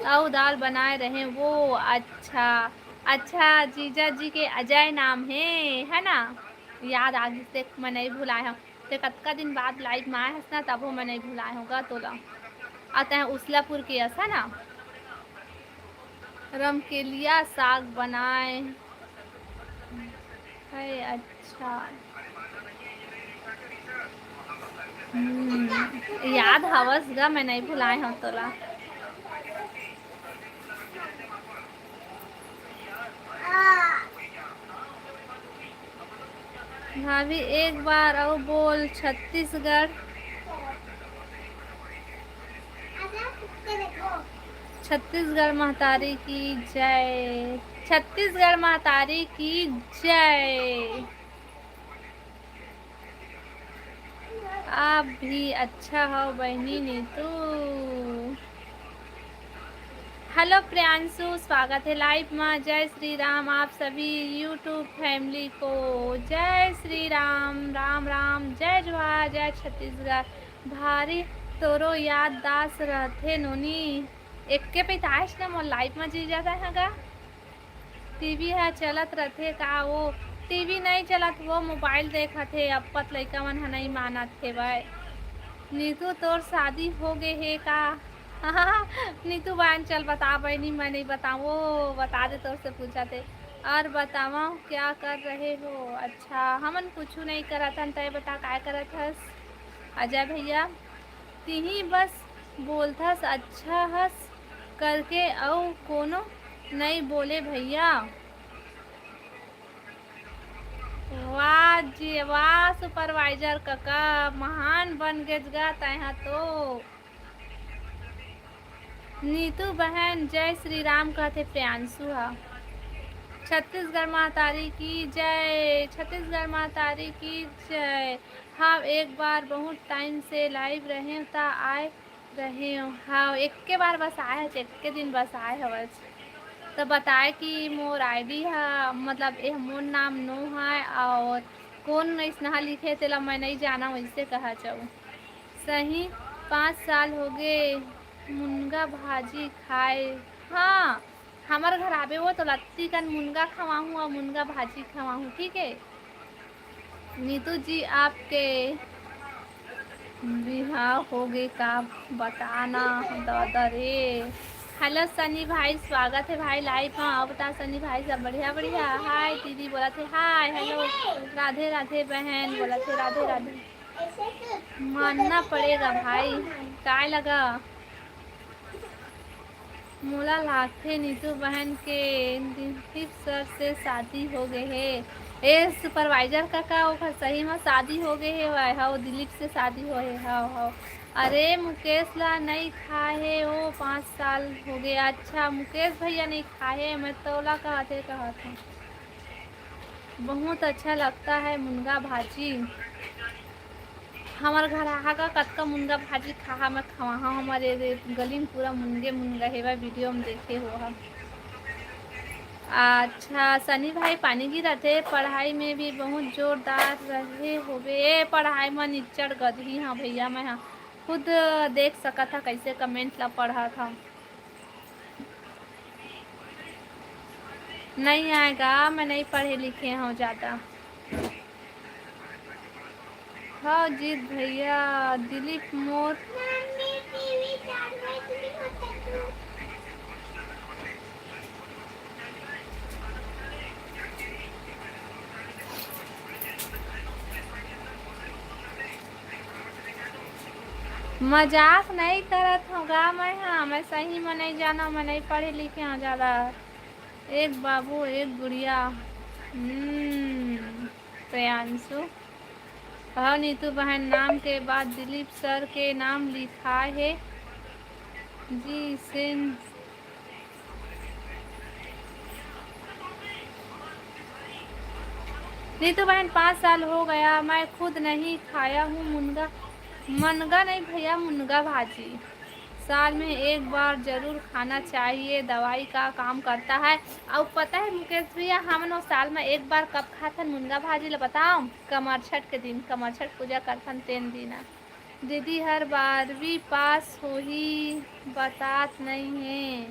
अउ दाल बनाए रहे वो। अच्छा, अच्छा, जीजा जी के अजय नाम है, है ना? याद आ गिस, देख, मैं नहीं भुलाए हूँ। ते कतका दिन बाद लाइव में आए हस ना, तभो मैं नहीं भुलाए हूँ गा तोला। आ तैं उसलापुर के अस, है ना? रमकेलिया साग बनाए है, अच्छा। हम्म, याद हवस गा, मैं नहीं भुलाए हूँ तोला। भाभी, एक बार अउ बोल, छत्तीसगढ़, छत्तीसगढ़ महतारी की जय, छत्तीसगढ़ महतारी की जय। आप भी अच्छा हो बहिनी नीतू। हेलो प्रियांशु, स्वागत है लाइव में। जय श्री राम आप सभी YouTube फैमिली को। जय श्री राम, राम राम, जय जोहार, जय छत्तीसगढ़। भारी तोरो याददाश्त रहथे नोनी। एक्के पैताइस न मोर लाइव में जी जाता है गा। टीवी ह चलत रथे का वो? टीवी नहीं चलत, वो मोबाइल देखत हे। अप्पत लइका मन ह नहीं मानत हेवय। नीतू, तोर शादी हो गे हे का? नीतू बहन, चल बता बहिनी, मैं नहीं बताऊँ, वो बता दे, तोर से पूछत हे। और बतावा, क्या कर रहे हो? अच्छा, हमन कुछु नहीं करत हन, तय बता, काय करत हस? अजय भैया, तिही बस बोलथस, अच्छा हस करके, अउ कोनो नइ बोले भैया। वाह जी वाह, सुपरवाइजर कका, महान बन गेस गा तैहा तो। नीतू बहन, जय श्री राम कहथे प्रियांशु हा। छत्तीसगढ़ महतारी की जय, छत्तीसगढ़ महतारी की जय। हाँ, एक बार बहुत टाइम से लाइव रहे त आए रहे हो। हाँ, एक्के बार बस आए हच, एक्के दिन बस आए हवच। त बताए कि मोर आईडी हा, मतलब, एह मोर नाम नो है और कौन इसनहा लिखे, तेला मैं नहीं जाना, वैसे कहा जाऊ। सही, पाँच साल हो गए मुनगा भाजी खाए। हाँ, हमर घर आबे वो तो लत्ती कन मुनगा खवाहूँ और मुनगा भाजी खवाहूँ, ठीक है? नीतू जी, आपके बिहाव हो गए का? बताना दादा रे। हेलो सनी भाई, स्वागत है भाई लाइव में। आओ बता सनी भाई, सब बढ़िया बढ़िया? हाय दीदी बोला थे, हाय हेलो। राधे राधे बहन बोला थे, राधे राधे। मानना पड़ेगा भाई, काय लगा? मोला लागथे नीतू बहन के ऋतिक सर से शादी हो गए हे। ए supervisor कका, ओकर सही म शादी हो गे हे, वाय, हव, दिलीप से शादी हो हे, हव, हव। अरे, मुकेश ला नइ खाए हे, ओ पाँच साल हो गे। अच्छा, मुकेश भैया नइ खाए हे, मैं तोला कहत हे, कहत हूँ। बहुत अच्छा लगता है मुनगा भाजी। हमर घर आहा का कतका मुनगा भाजी खाहा, मैं खवाहा, हमर ए, ए गली में पूरा मुनगे मुनगा हेवा, video में देखे हो हम। अच्छा, सनी भाई, पानी गिरत हे, पढ़ाई में भी बहुत जोरदार रहे होबे। ए, पढ़ाई म निच्चड़ गधही हाँ भैया, मैं हा खुद देख सकत हा, कैसे comment ला पढ़त हा। नहीं आएगा, मैं नहीं पढ़े लिखे हूँ ज्यादा। हाँ जीत भैया, दिलीप मोर। मजाक नहीं करत हूँ गा मैं, हाँ, मैं सही में नहीं जाना, मैं नहीं पढ़े लिखे हूँ ज्यादा। एक बाबू, एक गुड़िया। हम्म, प्रियांशु। कहो नीतू बहन, नाम के बाद दिलीप सर के नाम लिखाए हे जी। सेन नीतू बहन, पाँच साल हो गया, मैं खुद नहीं खाया हूँ मुनगा, मनगा नहीं भैया, मुनगा भाजी। साल में एक बार जरूर खाना चाहिए, दवाई का काम करता है। अउ पता है मुकेश भैया, हमन वो साल में एक बार कब खाथन मुनगा भाजी ल बताओ? कमरछठ के दिन, कमरछठ पूजा करथन तेन दिन। दीदी हर बारहवीं पास होही, बतात नहीं है।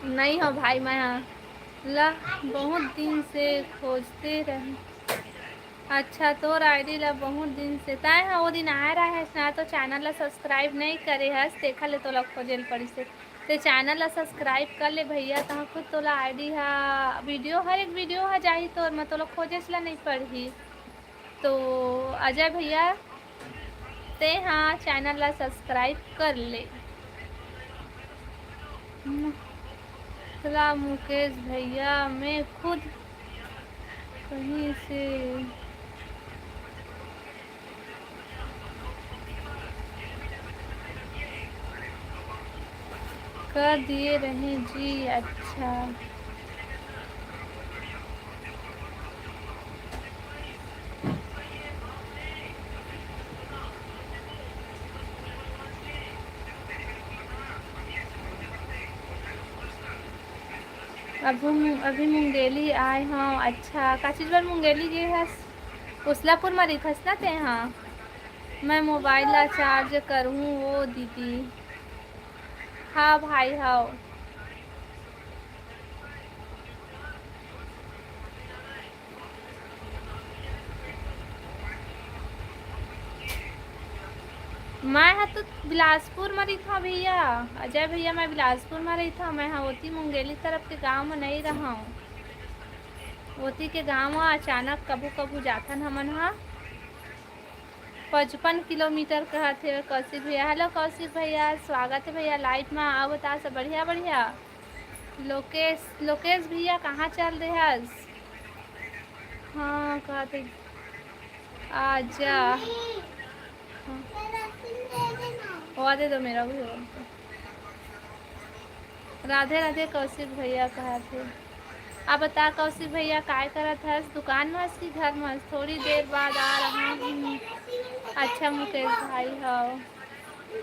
नहीं हो भाई, मैं हा ला बहुत दिन से खोजते रहे। अच्छा, तोर ID ला बहुत दिन से, तैं हा वो दिन आए रहे हस ना, तो channel ला subscribe नहीं करे हस, तेखा ले तोला खोजे ल पड़िस हे। ते channel ला subscribe कर ले भैया, तहाँ खुद तोला ID हा, video, हर एक video हा जाही तोर में, तोला खोजे ला नहीं पड़ही। तो अजय भैया, ते हा channel ला subscribe कर ले। ला मुकेश भैया, मैं खुद कहीं से कर दिए रहे जी। अच्छा। अभी मु-, अभी मुंगेली आए हव। अच्छा, का चीज बर मुंगेली गे हस? उसलापुर म रहिथस ना तें हा? मैं मोबाइल ला charge करहूँ वो दीदी। हाँ भाई, हव। मैं ह तो बिलासपुर म रहिथव भैया, अजय भैया, मैं बिलासपुर म रहिथव। मैं ह ओती मुंगेली तरफ के गांव म नइ रहंव। ओती के गांव म अचानक कभू-कभू जाथन हमन ह। पचपन किलोमीटर कहत हे कौशिक भैया। Hello कौशिक भैया, स्वागत हे भैया live म। अउ बता सब बढ़िया, बढ़िया। लोकेश, लोकेश भैया कहाँ चल दे हस? हाँ, कहत हे, आजा। हाँ। वो दे दो, मेरा भी हो। राधे राधे कौशिक भैया कहत हे। अब बता कौशिक भैया, काय करत हस? दुकान म हस कि घर म हस? थोड़ी देर बाद आ रहा हूँ। अच्छा मुकेश भाई, हव।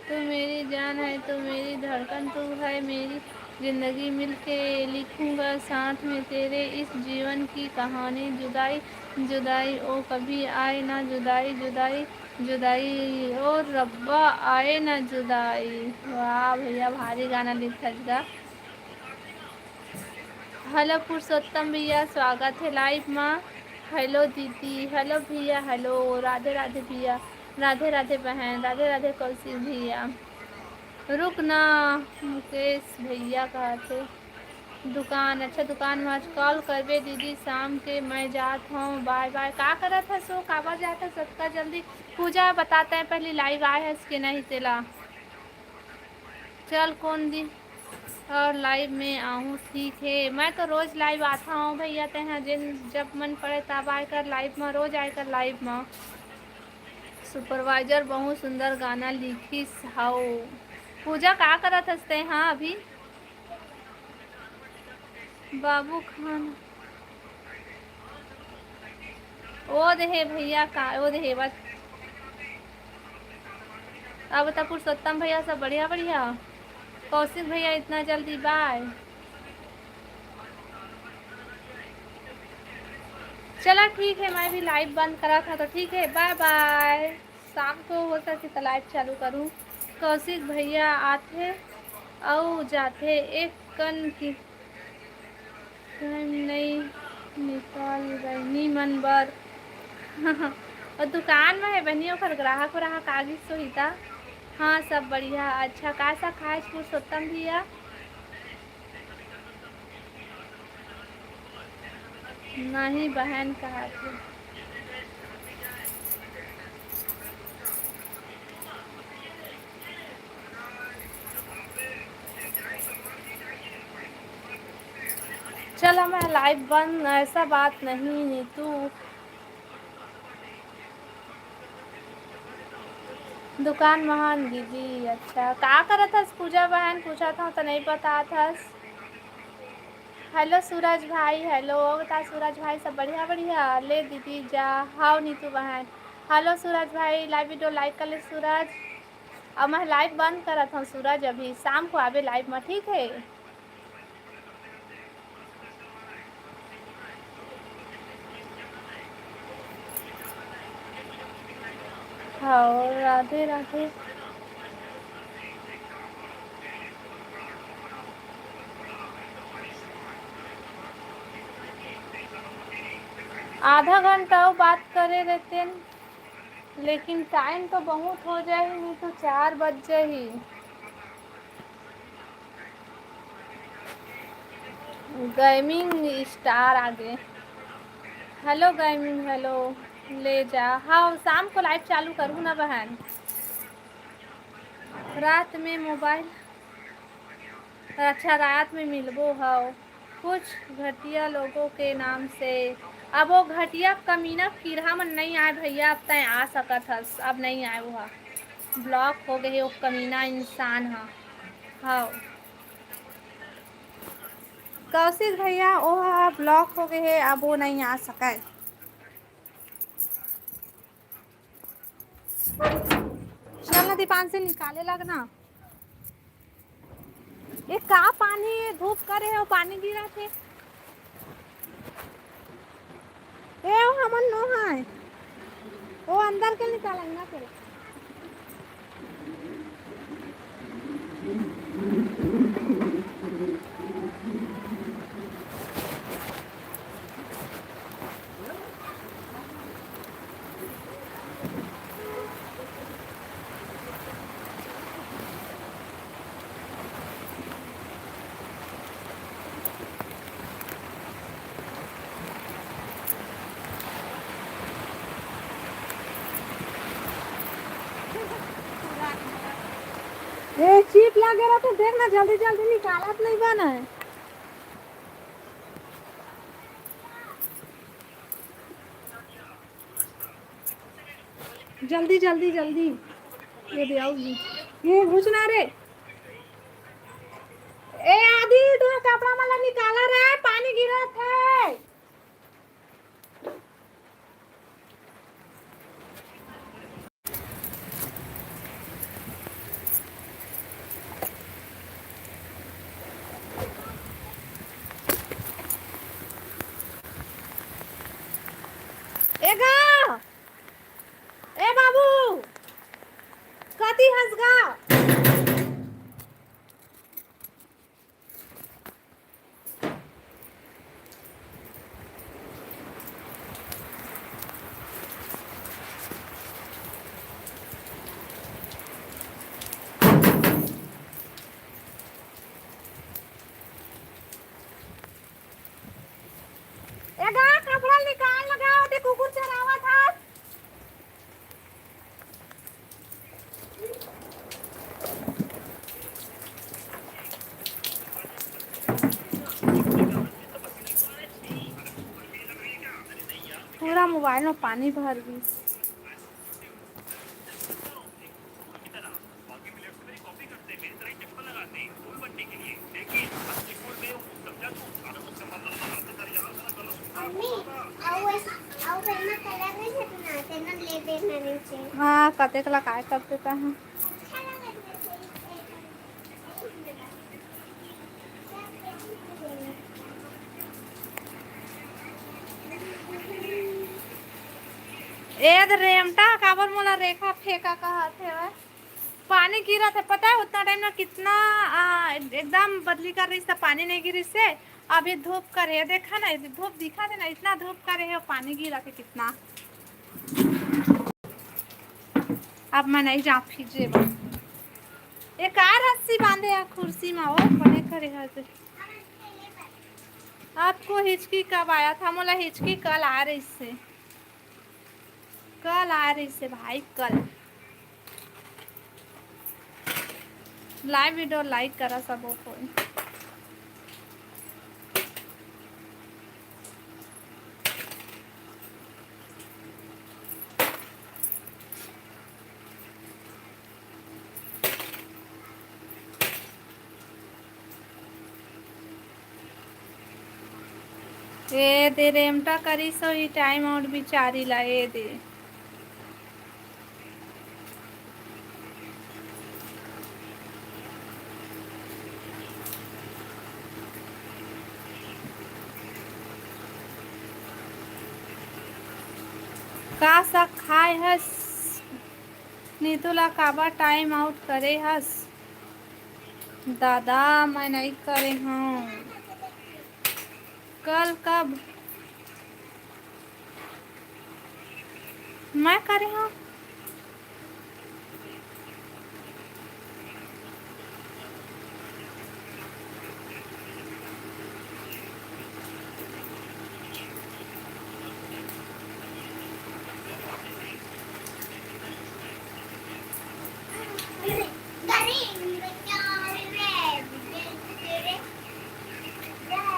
तू मेरी जान है, तू मेरी धड़कन, तू है मेरी जिंदगी, मिलके लिखूंगा साथ में तेरे इस जीवन की कहानी। जुदाई, जुदाई, ओ कभी आए ना जुदाई, जुदाई, जुदाई, ओ रब्बा, आए ना जुदाई। वाह भैया, भारी गाना लिखत गा। Hello पुरुषोत्तम भैया, स्वागत हे live मा। Hello दीदी, hello भैया, hello, राधे राधे भैया, राधे राधे बहन, राधे राधे कौशिक भैया। रुक ना, मुकेश भैया कहत हे दुकान, अच्छा दुकान मा आज call करबे दीदी, शाम के मैं जात हूँ, bye bye। का करत हस ओ, काबर जात हस अतका जल्दी? पूजा, बताते हैं पहले live आए हस के नहीं तेला। चल कोन दी, और लाइव में आहूँ, ठीक हे। मैं तो रोज लाइव आता हूँ भैया, तेहा जिन जब मन पड़े तब आए कर लाइव में, रोज आए कर लाइव में। सुपरवाइजर बहुत सुंदर गाना लिखिस हव। पूजा का करत हस तेहा अभी? बाबू खान, ओ देहे भैया का, ओ देहे बस। अब बता पुरुषोत्तम भैया, सब बढ़िया बढ़िया? कौशिक भैया इतना जल्दी बाय? चला ठीक है, मैं भी लाइव बंद करा था तो ठीक है, बाय बाय। शाम को हो सके तो लाइव चालू करूँ। कौशिक भैया आथे अउ जाथे, एक कन की टाइम नई निकाल बहिनी मन बर। और दुकान में है बहिनी, ओकर ग्राहक व्राहक आगी सोहिता। हाँ, सब बढ़िया। अच्छा, का सा खाए पुरुषोत्तम भैया? नहीं बहन, कहा थे। चल, मैं लाइव बंद, ऐसा बात नहीं नीतू। दुकान महान दीदी, अच्छा, का करत हस पूजा बहन? पूछत हव त नहीं बतात हस। हेलो सूरज भाई, हेलो, और बता सूरज भाई, सब बढ़िया बढ़िया? ले दीदी जा, हाव नीतू बहन। हेलो सूरज भाई, लाइव वीडियो लाइक कर ले सूरज। अब मैं लाइव बंद करत हूँ सूरज, अभी शाम को आबे लाइव में, ठीक है? हाँ, राधे राधे। आधा घंटा वो बात करे रहते हैं, लेकिन टाइम तो बहुत हो जाही, नहीं तो चार बज जाही। गेमिंग स्टार आगे। Hello gaming, hello. ले जा, हाँ, शाम को लाइव चालू करूँ ना बहन। रात में मोबाइल, अच्छा, रात में मिलबो हव कुछ घटिया लोगों के नाम से। अब वो घटिया कमीना किरहा मन नहीं आए भैया, अब तय आ सकत हस, अब नहीं आए वो ह। ब्लॉक हो गए वो कमीना इंसान ह। हाँ। कौशिक भैया, वो ह ब्लॉक हो गए हे, अब वो नहीं आ सके। चल ना दीपांशी, निकाले लग ना। ये का पानी, ये धूप करे हे, वो पानी गिरा थे। ए, वो हमन नो है, वो अंदर के निकालेंगे ना फिर। ए, चीप लगे रहा तो देख ना, जल्दी जल्दी निकालत नहीं बना है। जल्दी, जल्दी, जल्दी। ये दे आओ जी। ये घुसना रे। ए आदि, तू कपड़ा वाला निकाला रे, पानी गिरत है। ए गा, ए बाबू, कति हंस गा? मोबाइल में पानी भर गइस। मम्मी, अउ ऐस-, अउ एमा कलर नइ हे, तेन ले दे ना नीचे। हाँ, कतेक ला काय कर देता है। अच्छा लगत हे। ए दे रेमटा, काबर मोला रेखा फेंका कहत हे, ओए? पानी गिरत हे, पता है उतना टाइम ना कितना, आ, एकदम बदली कर रहिस त पानी नहीं गिरिस हे। अभी धूप करे हे, देखा ना, धूप दिखत हे ना, इतना धूप करे हे, पानी गिरत हे कितना। अब मैं नहीं जा फिर जेब। ये का रस्सी बांधे हे कुर्सी में, ओ बने करे हे। आपको हिचकी कब आया था? मोला हिचकी कल आ रहिस हे। कल आ रहिस हे भाई, कल। Live video like करा सबो कोई। ए दे रेमटा करिस होही time out बिचारी ला, ए दे। का साग खाए हस? नीतू ला काबर time out करे हस? दादा, मैं नई करे हंव। कल कब? मैं करे हंव।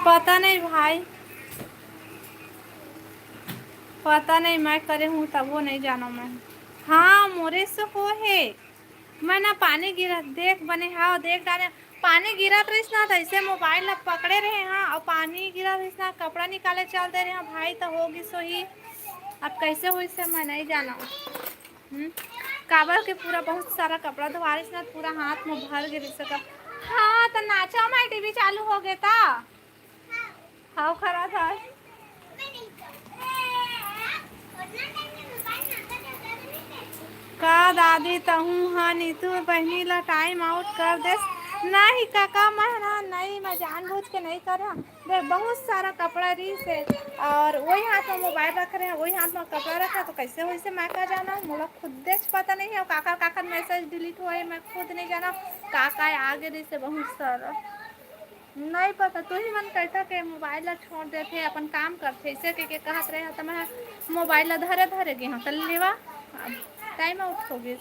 पता नहीं भाई, पता नहीं, मैं करे हंव तभो नहीं जानंव मैं। हाँ, मोरे से होहे। मैं ना पानी गिरत देख बने हंव, देख डारे पानी गिरत रहिस ना, तइसे मोबाइल ला पकड़े रहे हंव, अउ पानी गिरत रहिस ना, कपड़ा निकाले चल दे रहे हंव भाई, त हो गिस होही। अब कइसे होइस हे, मैं नई जानंव। हम्म, काबर के पूरा बहुत सारा कपड़ा धोवा रहिस ना, पूरा हाथ में भर गे रहिस हे। हाँ, त नाचा, मैं टीवी चालू हो गे त। हव खरा था। का दादी, तहूँ हा नीतू बहिनी ला time out कर देस? नहीं कका, मैं ना, नहीं, मैं जानबूझ के नहीं करे हंव। देख, बहुत सारा कपड़ा रहिस हे, अउ वही हाथ में मोबाइल रख रहे हंव, वही हाथ में कपड़ा रखा, त कइसे होइस हे, मैं का जानंव, मोला खुदेच पता नहीं हे, काकर काकर message delete होए, मैं खुद नहीं जानंव, का का आ गे रहिस हे, बहुत सारा। नहीं पता, तुही मन कहिथा के मोबाइल ला छोड़ देथे, अपन काम करथे, अइसे कहिके कहत रहे, त मैं मोबाइल ला धरे धरे गे हंव, त लेवा, अब time out हो गिस,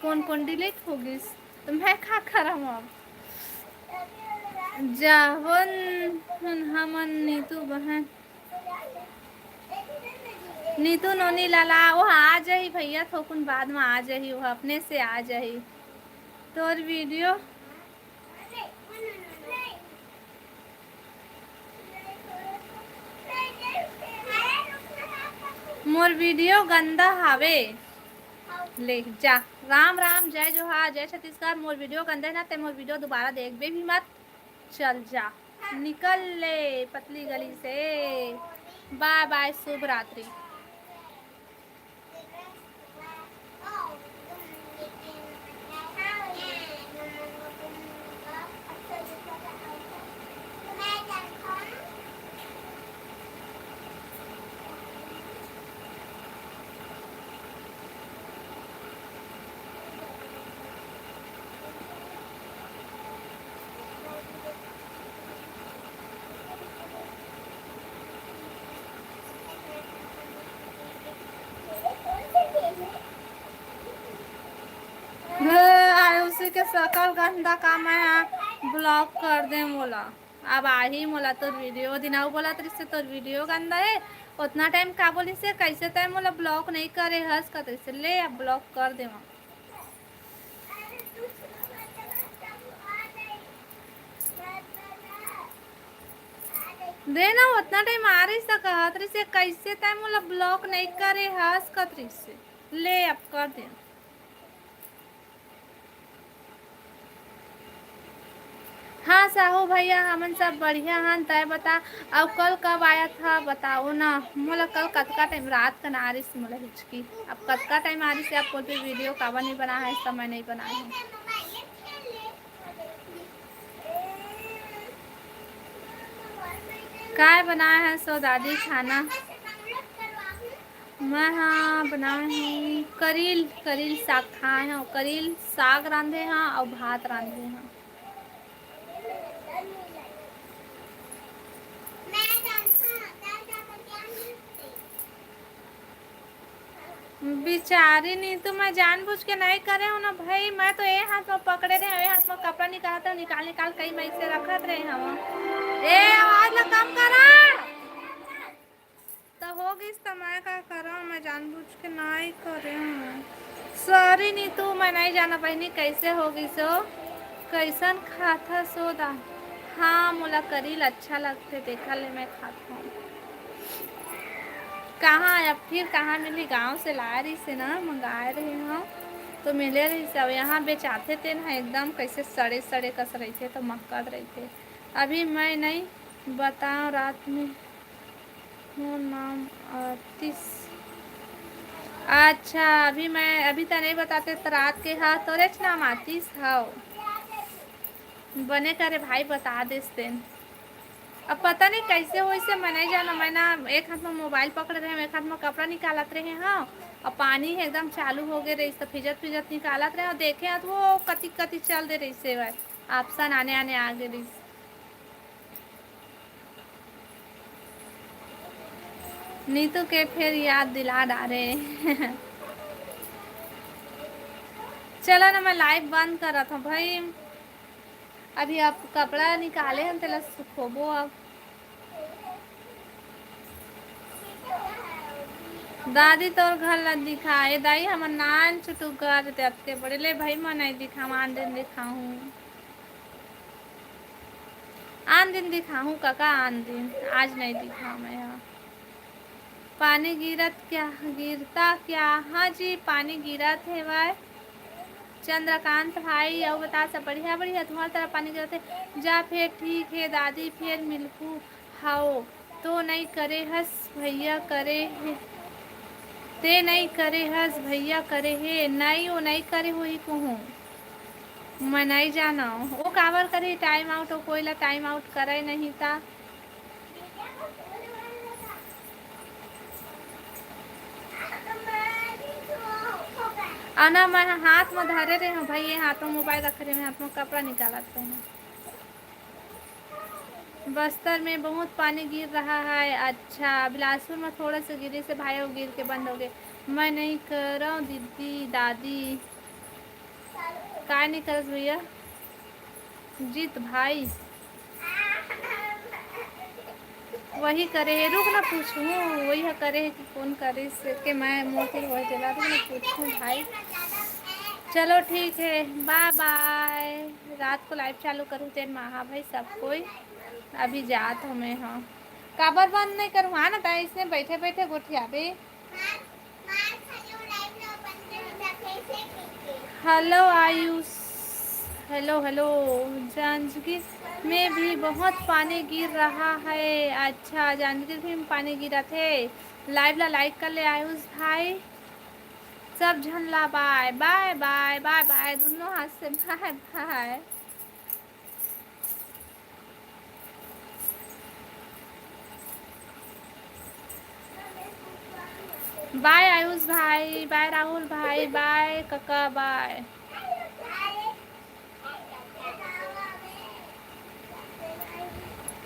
कोन कोन delete हो गिस, त मैं का करंव अब? जावन हमन नीतू बहन, नीतू नोनी लाला, ओह आ जाही भैया, थोकुन बाद में आ जाही, ओह अपने से आ जाही। तोर video मोर video गंदा हावे। ले जा। राम राम, जय जोहार, जय छत्तीसगढ़। मोर video गंदा हे ना, ते मोर video दोबारा देखबे भी मत। चल जा, निकल ले पतली गली से। Bye bye, शुभ रात्रि। आयुषी के सकल गंदा का मैं block कर दे मोला। अब आही मोला तोर video, ओ दिन अउ बोलत रहिस हे तोर video गंदा हे, ओतना टाइम का बोलिस हे, "कइसे तैं मोला block नइ करे हस?" कहिस हे, ले अब block कर देवं। दे ना, ओतना टाइम आ रहिस त कहत रहिस हे, "कइसे तैं मोला block नइ करे हस?" कहिस हे, ले अब कर दे। हाँ साहू भैया, हमन सब बढ़िया हन, तैं बता, अउ कल कब आया था बताओ ना। मोला कल कतका टाइम रात कन आ रहिस, मोला हिचकी, अब कतका टाइम आ रहिस, अब कोई भी video काबर नहीं बना है, समय नहीं बना है। काय बनाए हस ओ दादी खाना? मैं हा बनाए हूँ करील, करील साग खाए हूँ, करील साग रांधे हा अउ भात रांधे हा। बिचारी नीतू, मैं जानबूझ के नहीं करे हूँ ना भाई, मैं तो ए हाथ में पकड़े रहे, ए हाथ में कपड़ा निकालत हूँ, निकाल निकाल कई मैं से रखत रहे हूँ। ए आवाज ला कम करा। त हो गिस त मैं का करा, मैं जानबूझ के नहीं करे हूँ। Sorry नीतू, मैं नहीं जाना बहिनी कैसे हो गिस हो, कैसन खाथस ओ दा। हाँ, मोला करील अच्छा लगथे, देखा ले मैं खात हूँ। कहाँ अब फिर कहाँ मिली? गाँव से लाए रहिस हे ना, मंगाए रहे हूँ तो मिले रहिस हे। अब यहाँ बेचाथे तेन ह एकदम कैसे सड़े सड़े कस रहिथे, तो महकत रहिथे। अभी मैं नहीं बताओ रात में मोर नाम आतिस। अच्छा, अभी मैं, अभी त नहीं बताते त रात के हा तोरेच नाम आतिस हव। बने करे भाई, बता देस तेन। अब पता नहीं कैसे होइस हे, मैं नहीं जाना। मैं ना एक हाथ में मोबाइल पकड़े रहे हूँ, एक हाथ में कपड़ा निकालत रहे हूँ, और पानी एकदम चालू हो गए रहिस, तो फिजत फिजत निकालत रहे हूँ, देखे हूँ तो वो कति कति चल दे रहिस हे, option आने आने आ गए रहिस। नीतू के फिर याद दिला डारे। चलो ना, मैं live बंद करत हूँ भाई। अभी अब कपड़ा निकाले हन, तेला सुखोबो अब। दादी तोर घर ला दिखा। ए दाई, हमर नान चुटुक घर ते अतके बड़े ले भाई, मैं नहीं दिखाऊँ, आन दिन दिखाऊँ। आन दिन दिखाहूँ कका, आन दिन, आज नहीं दिखाऊँ मैं हा। पानी गिरत क्या, गिरता क्या? हाँ जी, पानी गिरत हेवय। चंद्रकांत भाई, अउ बता सब बढ़िया, बढ़िया, तुम्हार तरफ पानी गिरत हे? जा फेर ठीक हे दादी, फेर मिलकू। हाओ, तो नई करे हस भैया करे हे, ते नई करे हस भैया करे हे, नई ओ नई करे होही कहूँ, मैं नई जानव। ओ काबर करही time out, ओ कोई ला time out करे नहीं ता। अना मैं हाथ में धरे रहे हूँ भाई, ये हाथ में mobile रखे रहे हूँ, हाथ में कपड़ा निकालत रहे हूँ। बस्तर में बहुत पानी गिर रहा है। अच्छा, बिलासपुर में थोड़ा सा गिरिस हे भाई, वो गिर के बंद हो गए। मैं नहीं करव दीदी, दादी। काय नहीं करस भैया? जीत भाई। वही करे हे, रुक ना पूछूँ, वही ह करे हे कि कौन करिस के मैं मोर तीर वही चला, रुक ना पूछूँ भाई। चलो ठीक है, bye bye। रात को live चालू करूँ तेन मा, हाँ भाई सब कोई। अभी जात हूँ मैं, हाँ। काबर बंद नहीं करूँ, हाँ ना, ताई इसने बैठे बैठे गोठियाबे। Hello Ayush, hello hello। Janjgir में भी बहुत पानी गिर रहा है। अच्छा, जांजगीर भी में पानी गिरत हे। Live ला like कर ले आयुष भाई। सब झन ला bye, bye, bye, bye, bye। दोनों हाथ से bye, bye। Bye आयुष भाई, bye राहुल भाई, bye कका, bye।